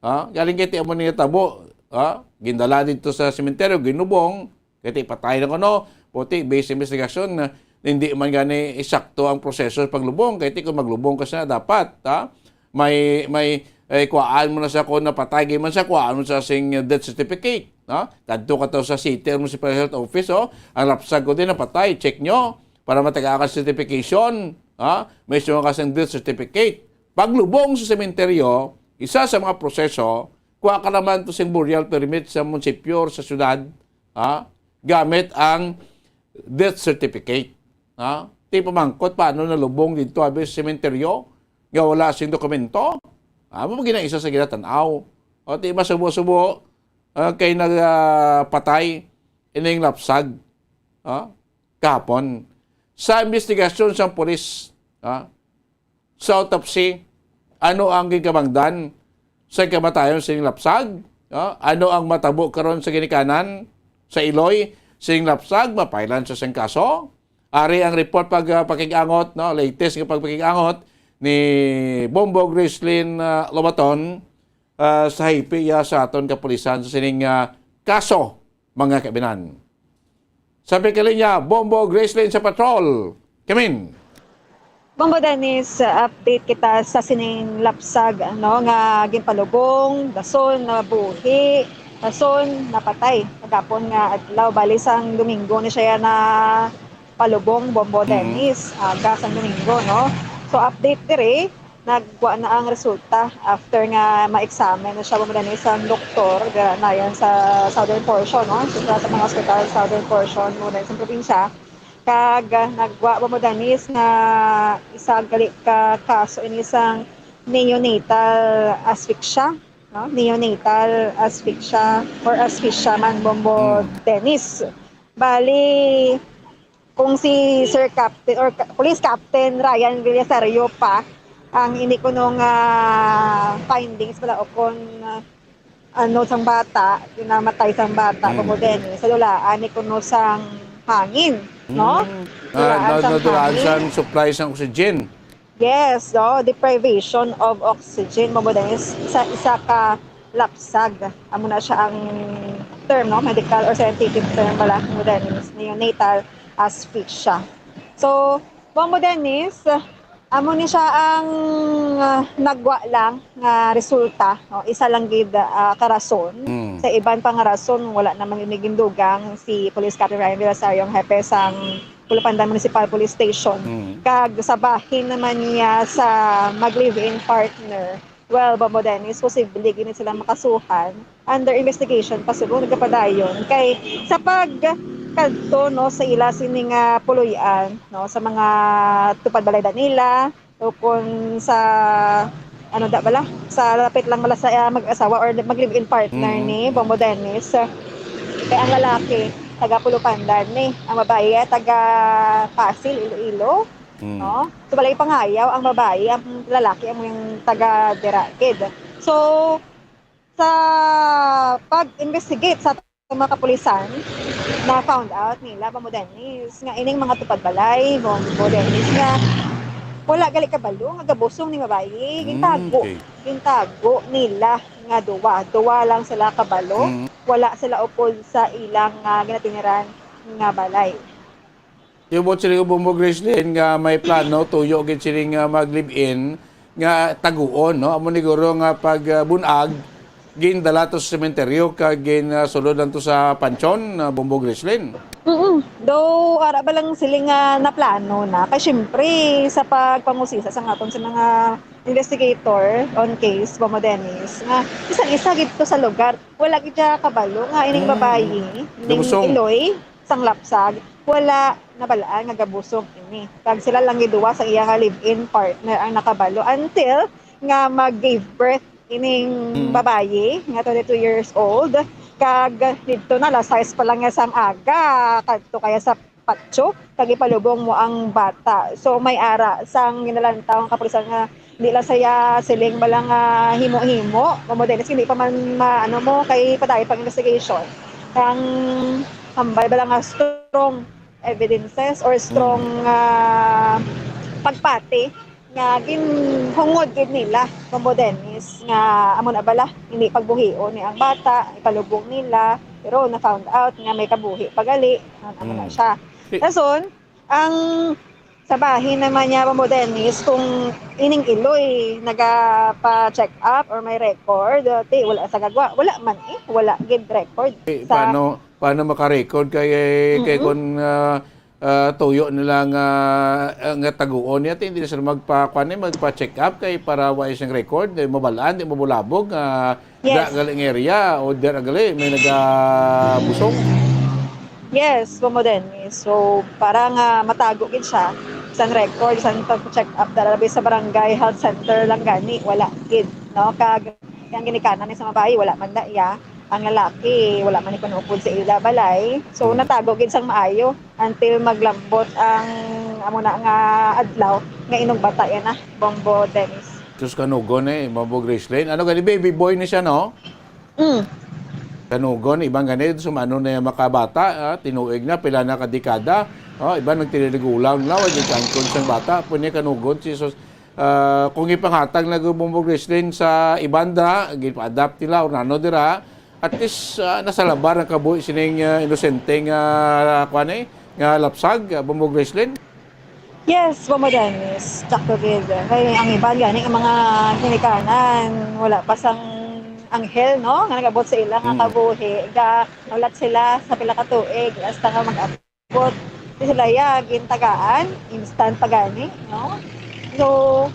Ha? Galing kay ti amo ni tabo, ha? Gindala dito sa sementeryo, ginubong, kay ti patay na kuno, puti, base sa investigasyon, na hindi man gani isakto ang proseso sa paglubong, kay ti kung maglubong ka siya, dapat, ha? May, may, eh, kuhaan mo na siya kung napatay, gid man siya, kuhaan mo siya sing death certificate, ha? Kadto ka to sa city or municipal health office, oh, ang lapsag ko din napatay, check nyo, para matagaan ka certification, ha? May isyu ka sing death certificate. Paglubong sa sementeryo, isa sa mga proseso, kuha ka naman to sing burial permit sa munisipyo or sa syudad, ha? Gamit ang death certificate, ha? Ti pamangkot paano nalubong dito abi sa sementeryo nga wala sing dokumento. Amo mo gina isa sa ginatanaw. O ti masubo-subo, ah, kay nagpatay ining lapsag, ha? Kahapon. Sa investigasyon sa pulis, ha? Sa autopsy, ano ang ginkabangdan sa kamatayon sining lapsag? Ah, ano ang matabo karon sa ginikanan sa Iloy sining lapsag? Mapailan sa sing kaso? Ari ang report pag, ah, pakig-angot, no? Latest nga pagpakig-angot ni Bombo Gracelyn, ah, Lobaton, ah, sa hipi iya sa aton kapulisan sa sining, ah, kaso, mga kabinan. Sa pagkalinya, Bombo Gracelyn sa patrol. Kamin. Bombo Dennis, update kita sa sining lapsag, ano, nga ginpalubong, dason nabuhi, dason napatay kagapon nga adlaw. Bali, sang Domingo ni siya na palubong, Bombo Mhm. Dennis, aga sang Domingo, no? So, update diri, nagwa na ang resulta after nga ma-examine na siya, Bombo Dennis, ang doktor, ga-, na yan sa southern portion, no? Sa, sa mga ospital sa southern portion, Bombo Dennis, sa probinsya. Kag, ah, nagwa, Bombo Dennis, nga isa gali ka kaso ini sang neonatal asphyxia, no? Neonatal asphyxia or asphyxia man, Bombo Hmm. Dennis. Bali, kung si Sir Captain or Ka-, Police Captain Ryan Villasario pa ang ini kuno nga findings pala o kung, ah, ano sang bata, yung namatay sang bata, Mm. Bombo Dennis, sa dulaan ni kuno sang hangin, no? Mm. Dulaan Ah, na-, sang nadulaan hangin. sang supply sang oxygen. Yes, no? Deprivation of oxygen, Bombo Dennis, sa isa ka lapsag. Amo na siya ang term, no? Medical or scientific term pala, Bombo Dennis, neonatal asphyxia. So, Bombo Dennis, amo ni siya ang, ah, nagwa lang nga resulta, no? Isa lang gid, ah, ka rason. Mm. Sa iban pa nga rason, wala naman ini gindugang si Police Captain Ryan Villasario, ang hepe sang Pulupandan Municipal Police Station. Mm. Kag sa bahin naman niya sa mag-live-in partner, well, Bombo Dennis, posible gid sila makasuhan. Under investigation pa siguro nagapadayon. Kay sa pagkadto, no, sa ila sini nga puloy-an, no, sa mga tupad balay da nila, o kung sa, ano da bala, sa lapit lang bala sa, ah, mag-asawa or mag-live-in partner Mm. ni Bombo Dennis. Kay ang lalaki, taga Pulupandan ni. Ang babayi, taga Pasil, Iloilo. Mm. No? So, balay pangayaw ang babayi, ang lalaki ang yung taga dira gid. So, sa pag-investigate sa mga kapulisan, na found out nila, Bombo Dennis, nga ining mga tupad balay, Bombo Dennis, nga wala gali kabalo nga gabusong ni babayi. Mm, Gintago. okay. Gintago nila nga duwa. Duwa lang sila kabalo. Mm. Wala sila upod sa ilang, ah, ginatiniran nga balay. Yubot sila, Bombo Gracelyn, nga may plano, tuyo gid sila nga mag-live-in, nga taguon, no? Amo ni guro nga pag, ah, bunag, gindala to sa sementeryo, kag gin, ah, sulod lang to sa pansyon, ah, Bombo Gracelyn. Mm-mm. Though, ara ba lang sila nga naplano na? Kay syempre, sa pagpangusisa sa aton sa mga investigator on case, Bombo Dennis, nga isang isa gid to sa lugar. Wala gid siya kabalo nga ining Mm. babayi, ining Gabusong. Iloy, sang lapsag, wala nabalaan nga gabusong ini. Kag sila lang giduwa sa iya nga live-in partner ang nakabalo until nga mag-give birth ining Mm. babayi nga twenty-two years old. Kag didto na, alas sais pa lang nga sang aga, kadto kaya sa patio, kag ipalubong mo ang bata. So, may ara sang ginalantaw ang kapulisan nga di lang saya siling bala nga himo-himo, Bombo Dennis, hindi pa man ma-, ano mo, kay padayon pang investigation. Ang hambal bala nga strong evidences or strong, Mm. ah, pagpati nga ginhungod gid nila, Bombo Dennis, nga amo na bala, hindi pagbuhion ni ang bata, ipalubong nila, pero na-found out nga may kabuhi pa gali, amo na Mm. siya. Ti- Dason, ang sa bahin naman niya, Bombo Dennis, kung ining Iloy nagapa-check up or may record, ti, wala sa gagwa. Wala man eh. Wala gid record Eh, sa paano, paano maka-record? Kay, kay Mm-mm. kung, ah, ah, tuyo nila nga, ah, nga taguon niya, ti, hindi na sila magpa-, kuwan eh, magpa-check up kay para wa siyang record, eh, mabalaan, di mabulabog, ah, Yes. Da, gali nga area, o dira gali, may nagabusong? Yes, Bombo Dennis. So, para nga matago gid siya, isang record, isang pag-check up, dara sa barangay health center lang gani, wala gid, no? Kag, ang ginikanan ni sa babayi, wala man na iya. Ang lalaki, wala man ni panukod sa ila balay. So, Mm. natago gid sang maayo until maglambot ang amo na nga adlaw nga inugbata yan na, Bombo Dennis. Sus, kanugon eh, Bombo Gracelyn. Ano gani, baby boy ni siya, no? Mm. Kanugon, iban gani, sumano na yung makabata, ah, tinuig na, pila na kadekada. Oh, iban nagtinigulang na, wala yung kankon sang bata. Pwede kanugon, si sus, ah, kung ipanghatag na Bombo Gracelyn sa iban da, gipa-adapt nila, or nano dira, at least, ah, nasalabar ang kabuhi sining, ah, inosente nga, ah, kwan eh, nga lapsag, ah, Bombo Gracelyn. Yes, Mama Dennis, sakto gid. Kay ang iban gani nga mga ginikanan, wala pa sang anghel, no, nga nag-abot sa ila nga Mm. kabuhi, ga ulat sila sa pila ka tuig hasta nga mag-abot. Di sila ya gintagaan, instant pa gani, no? So,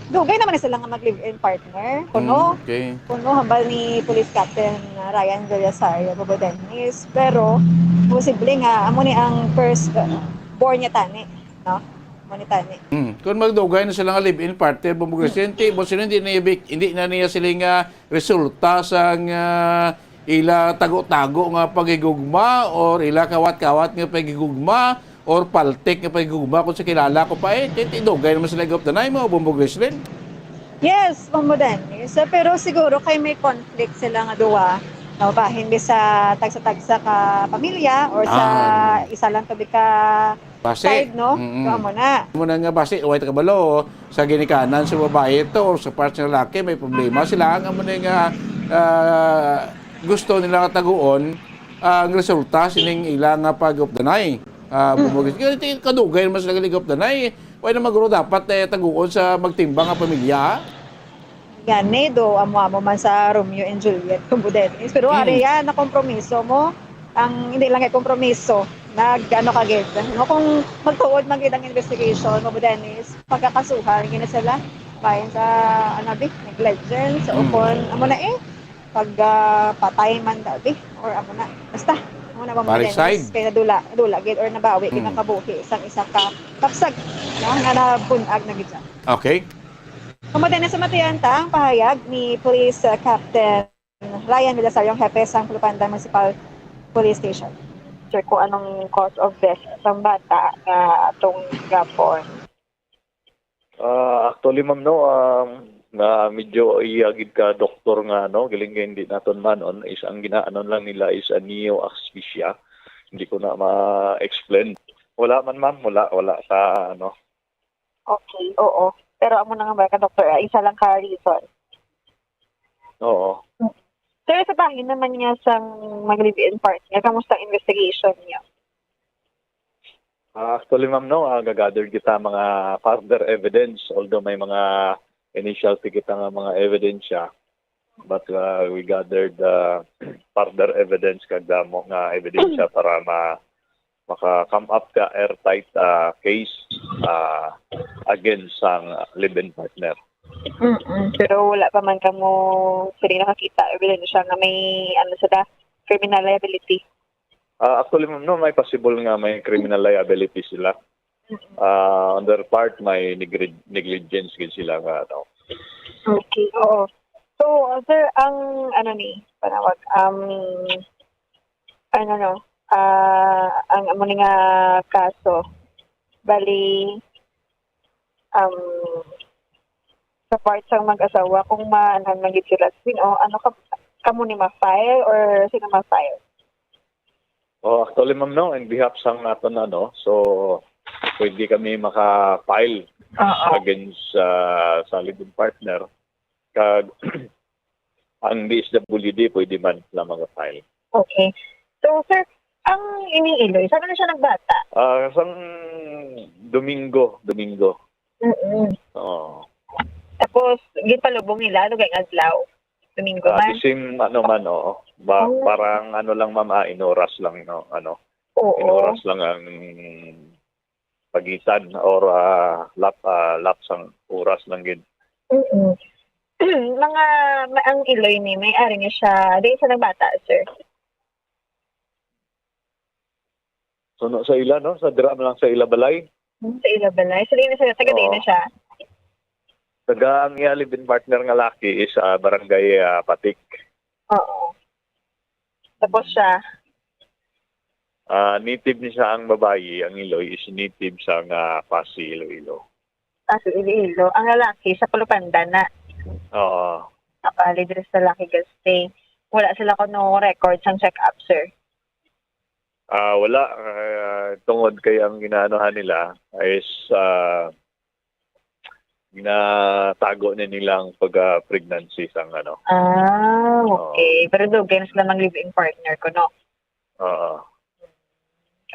dugay naman na sila nga mag-live-in partner, kuno. Mm, okay. Kuno hambal ni Police Captain Ryan Villasario, Bobo Dennis, pero posible nga amo ni ang first, uh, born niya tani, no? Amo ni tani. Hmm. Kung magdugay na sila nga live-in partner, Bobo Gresel, hindi mo sila, hindi na ibig, hindi na niya sila nga resulta sang, ah, ila tago-tago nga paghigugma or ila kawat-kawat nga paghigugma or paltik nga paghigugma kung sa kilala ko pa eh. Ti-, ti-, dugay naman sila gop danay mo, Bombo Gresel. Yes, Bombo Dennis. Eh, pero siguro kay may conflict sila nga duwa, no? Bahin bi sa tagsa-tagsa ka pamilya or sa Ah. isa lang to bi ka Basi. side, no? Mm-mm. So, amo na. Amo na nga basi, way ta kabalo, sa ginikanan sa babae ito or sa part sa lalaki, may problema sila. Ang amo na nga, ah, gusto nila taguon, ang resulta sining ila nga pag-updanay. Ah, Mm. bumugis. Kaya ti-, kadugay naman sila galigop danay. Way na maguro dapat, eh, taguon sa magtimbang nga pamilya. Gani, do amo-amo man sa Romeo and Juliet, Kumbo Dennis. Pero Mm. ari yan, nakompromiso mo. Ang, hindi lang ay kompromiso, nag, ano ka gid. No, kung magtuod man gid ang investigation, Kumbo Dennis, pagkakasuhan, gina sila, bayan sa, ano, bi, negligence, o Mm. kung, amo na eh, pag, ah, patay man daw, bi, or amo na. Basta, amo na ba, Kumbo Dennis? Parricide. Kay nadula, nadula gid, or nabawi, Mm. ginakabuhi, isang isa ka kapsag, no, nga nabunag na gid siya. Okay. Kumbo Dennis, sa matiyan ta ang pahayag ni Police, uh, Captain Ryan Villasario, ang hepe sang Pulupanda Municipal Police Station. Sir, kung anong cause of death sang bata nga atong gapon? Ah, actually, ma'am, no, um, nga medyo iya gid ka doktor nga, no, galing nga hindi naton manon, is ang ginaanon lang nila is a neo-asphyxia. Hindi ko na ma-explain. Wala man, ma'am, wala, wala sa, ano, Okay, oo. Pero amo na nga ba ka, Doktor, ah, isa lang ka reason. Oo. Mm. Sir, sa bahin naman niya sang mag-live-in partner, kamusta ang investigation niya? Ah, actually, ma'am, no, ah, gagather kita mga further evidence, although may mga initial pa kita nga mga evidence siya. But, uh, we gathered, uh, further evidence kag damo nga ebidensya para ma-, maka-come up ka airtight, uh, case, uh, against sang live-in partner. Mm-mm. Pero wala pa man kamo pwede nakakita ebidensya nga may, ano, sila, criminal liability. Uh, actually, ma'am, no, may possible nga may criminal liability sila. Mm-mm. Ah, on their part, may negri-, negligence gid sila nga, ano. Okay, oo. So, uh, sir, ang, ano ni, panawag, um, ano, no, ah, ang amo ni nga kaso, bali, um, sa part sang mag-asawa, kung maanan man gid sila, sino, ano ka, kamo ni ma-file or sino ma-file? Oh, actually, ma'am, no, in behalf sang aton, ano, so, pwede kami maka-file Oo. against, ah, sa live-in partner. Kag ang D S W D, pwede man sila maka-file. Okay. So, sir, ang ining Iloy, saan na siya nagbata? Ah, sang Domingo, Domingo. Mm-mm. Oo. Tapos, ginpalubong nila, ano, kay adlaw? Domingo Ah, man? The same, ano man, oo. Ba-, Oh. parang ano lang, ma'am, ah, inuras lang, no, ano. Oo. Inuras lang ang pagitan or, ah, lap-, ah, lapse ang oras lang gid. Mm. Mga, ma-, ang Iloy ni, may ari niya siya, di siya nagbata, sir? Suno sa ila, no? Sa dira man lang sa ila balay. Hmm, sa ila balay. So, di na siya, taga di Oo. na siya? Taga ang iya live-in partner nga laki is, ah, barangay, ah, Patik. Oo. Tapos siya? Ah, native ni siya ang babayi, ang Iloy is native sa nga Passi, Iloilo. Ah, sa Iloilo. Ang lalaki sa Pulupanda na. Oo. Nakali diri sa lalaki gaste. Wala sila kuno record sang check-up, sir? Ah, wala. Ah, tungod kay ang ginaanuhan nila is, ah, ginatago na nilang pagka-pregnancy sang ano. Ah, Oo. okay. Pero dugay na sila mag-live-in partner ko, no? Oo.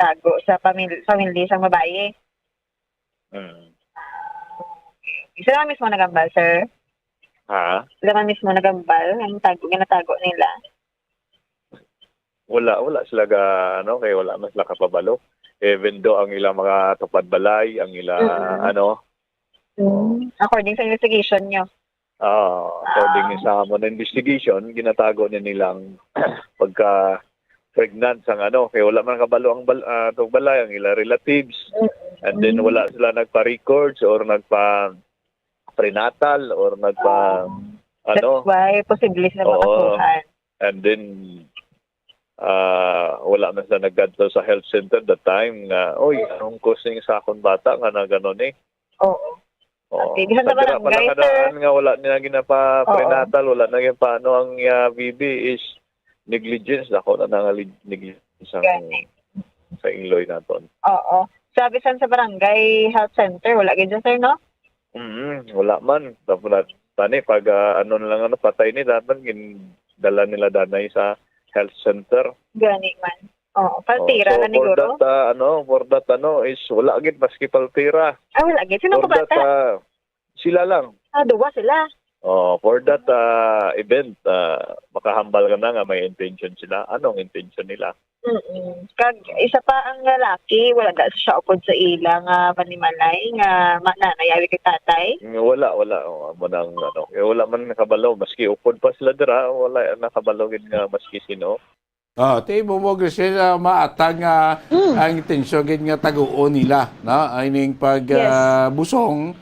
Tago sa pamil-, family sang babayi. Mm. Sila mismo nagambal, sir? Ha? Sila man mismo nagambal, ang tago, ginatago nila. Wala, wala sila ga, ano, kay wala man sila kapabalo. Even though ang ilang mga tupad balay, ang ila, Mm-mm. ano, Mm. According sa investigation nyo? Ah, according Ah. sa amon investigation, ginatago ni nilang pagka pregnant sang ano, kay wala man kabalo ang bal-, ah, tong balay, ang ila relatives. Mm. And then Mm. wala sila nagpa-records or nagpa-prenatal or nagpa, Ah. ano. That's why posible sila Oo. makasuhan. And then, ah, wala man sila nagkadto sa health center that time nga, "Oy, Oo. anong causing sa akong bata nga nagano ni?" Oo. Oo. Okay, bisan sa Sa dira, barangay, palakadaan sir. nga wala nila ginapa-, Oo. prenatal, wala na ginapa-, ano ang, ah, baby is negligence. Ako na nga lig-, negligence ang Gani. sa iloy naton. Oo. Sa bisan sa barangay health center, wala gid dyan, sir, no? Mm, wala man. Tapos na, tani, pag, ah, ano na lang, ano, patay ni, dapat gin-, dala nila danay sa health center. Gani man. Oo, Oh, paltira so, na ni for guro. that, ah, ano, for that, ano, is wala gid maski paltira. Ah, wala gid. Sino For ka that, bata? ah, sila lang. Ah, duwa sila. Oh, for that, ah, event, ah, makahambal ka na nga may intention sila. Anong intention nila? Mm-mm. Kag isa pa ang lalaki, wala na siya upod sa ila nga panimalay nga ma-, nanay, abi kay tatay? Nga wala, wala. Oh, amo nang ano. Eh, wala man nakabalo. Maski upod pa sila dira, wala nakabalo gid nga maski sino. Ah, ti mo mo, Grisel, ah, maatag nga Mm. ang intensyon gid nga taguon nila, no? Ay ning pag, Yes. ah, busong,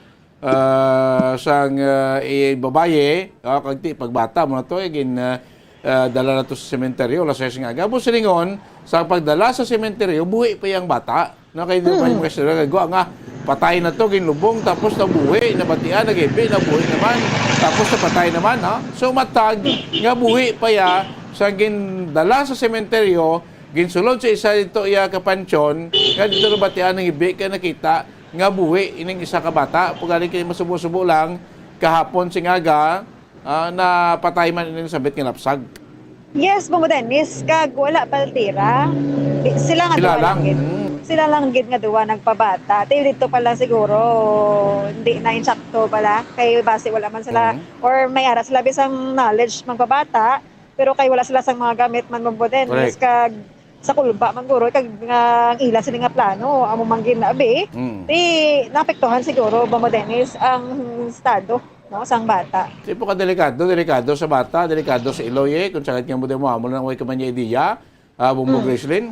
ah, sang, ah, i-, babaye, ah, kag ti pagbata mo na to, eh, gin, ah, ah, dala na to sa sementeryo, alas sais nga aga. Tapos silingon, sa pagdala sa sementeryo, buhi pa yang bata. No, kay di ba yung Mm. mga istorya, kay gwa nga, patay na to, ginlubong, tapos nabuhi, nabatian, nagibi, nabuhi naman, tapos napatay naman, ha? So, matag nga buhi pa ya, sa gindala sa sementeryo, ginsulod sa isa dito iya kapansyon, nga dito nabatian ang ibi, kay nakita nga buhi ining isa ka bata. Pagani kini masubo-subo lang, kahapon sing aga, ah, napatay man ini sabit nga lapsag. Yes, Bongo Dennis, kag wala paltira. Di, sila nga Sila duwa lang. lang gid. Mm. Sila lang gid nga duwa nagpabata. Ti dito pa lang siguro, hindi na insakto pala. Kay basi wala man sila, Mm. or may ara sila bisang knowledge magpabata, pero kay wala sila sang mga gamit man, Bongo Dennis, Correct. kag sa kulba man guro, kag nga ang ila sini nga plano, amo man ginabi. Mm. Ti naapektuhan siguro, Bongo Dennis, ang estado, no, sang bata. Tipo ka delikado, delikado sa bata, delikado sa iloy, eh. Kung sakit nga mo, di mo, amo lang, way ka man niya idea, ah, Bongbong Mm. Gracelyn?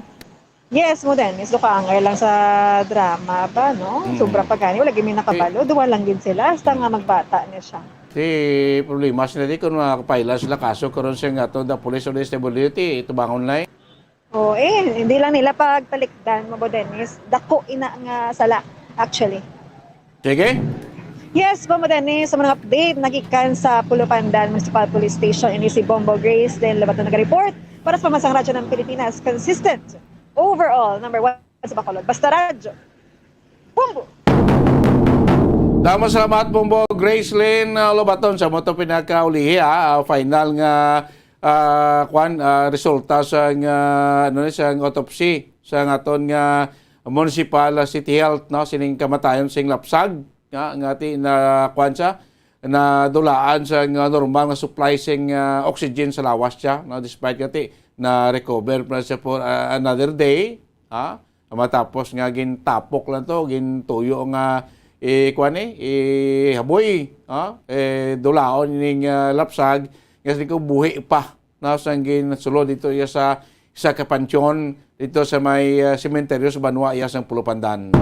Yes, mo, Dennis, do ka angay lang sa drama ba, no? Mm. Sobra pa gani, wala gid mi nakabalo, Ti- duwa lang gid sila, hasta nga Mm. magbata niya siya. Ti problema sila di kung makapaila sila kaso karon siya nga to, the police or the S W D, ti tubangon lang. Oh, eh, hindi lang nila pagtalikdan, Mamo Dennis. Dako ina nga sala, actually. Sige. Yes, Mamo Dennis, sa mga update, nagikan sa Pulupandan Municipal Police Station, ini si Bombo Grace, then Labaton nag-report para sa Pambansang Radyo ng Pilipinas. Consistent, overall, number one sa Bacolod. Basta Radyo. Bombo! Damo salamat, Bombo Gracelyn, uh, Lobaton, sa mo to pinakaulihi, ah, uh, final nga, ah, kwan, ah, resulta sa nga, ano ni, sa autopsy sa aton nga municipal, ah, city health, no, sining kamatayon sing lapsag nga, nga ti na kwan sa na dulaan sa nga normal nga supply sing, ah, oxygen sa lawas siya, no, despite nga ti na recover pa siya for, ah, another day, ha? Matapos nga gintapok lang to, gintuyo nga, eh, kuwan, eh, eh, haboy, ah, eh, dulaon ning, ah, lapsag, nga sa ko buhi pa, no, sang ginsulod dito iya sa, sa kapansyon dito sa may, ah, sementeryo sa banwa iya sang Pulupandan.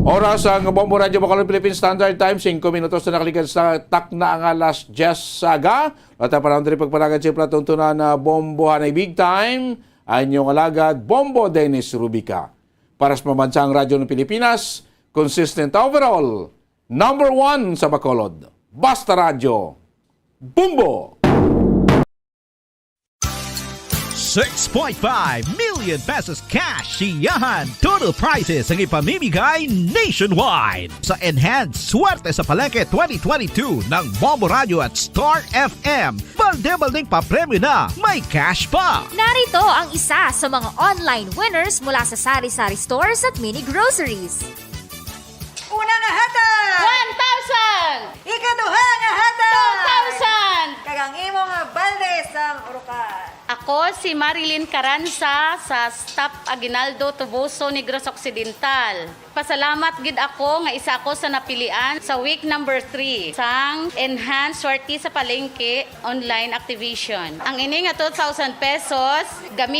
Oras ang Bombo Radyo Bacolod Philippine Standard Time, singko minutos na nakaligad sa takna nga alas diyes sa aga. Wala ta panahon diri pagpalagad sa palatuntunan na Bombo Hanay Big Time. Ang inyong alagad, Bombo Dennis Rubica. Para sa Pambansang Radyo ng Pilipinas, consistent overall, number one sa Bacolod. Basta Radyo, Bombo! Six point five million pesos cash siyahan total prizes ang ipamimigay nationwide sa Enhanced Swerte sa Palengke twenty twenty-two ng Bombo Radyo at Star F M. Balde-baldeng papremyo na, may cash pa! Narito ang isa sa mga online winners mula sa Sari-Sari Stores at Mini Groceries. Una nga hatag! Ikaduha nga hatag! Two thousand! Kag ang imo nga balde sang urukan. Ako si Marilyn Caranza sa Staff Aguinaldo Toboso, Negros Occidental. Pasalamat gid ako nga isa ako sa napilian sa week number three sang Enhanced Swerte sa Palengke online activation. Ang ini nga two thousand pesos, gamiton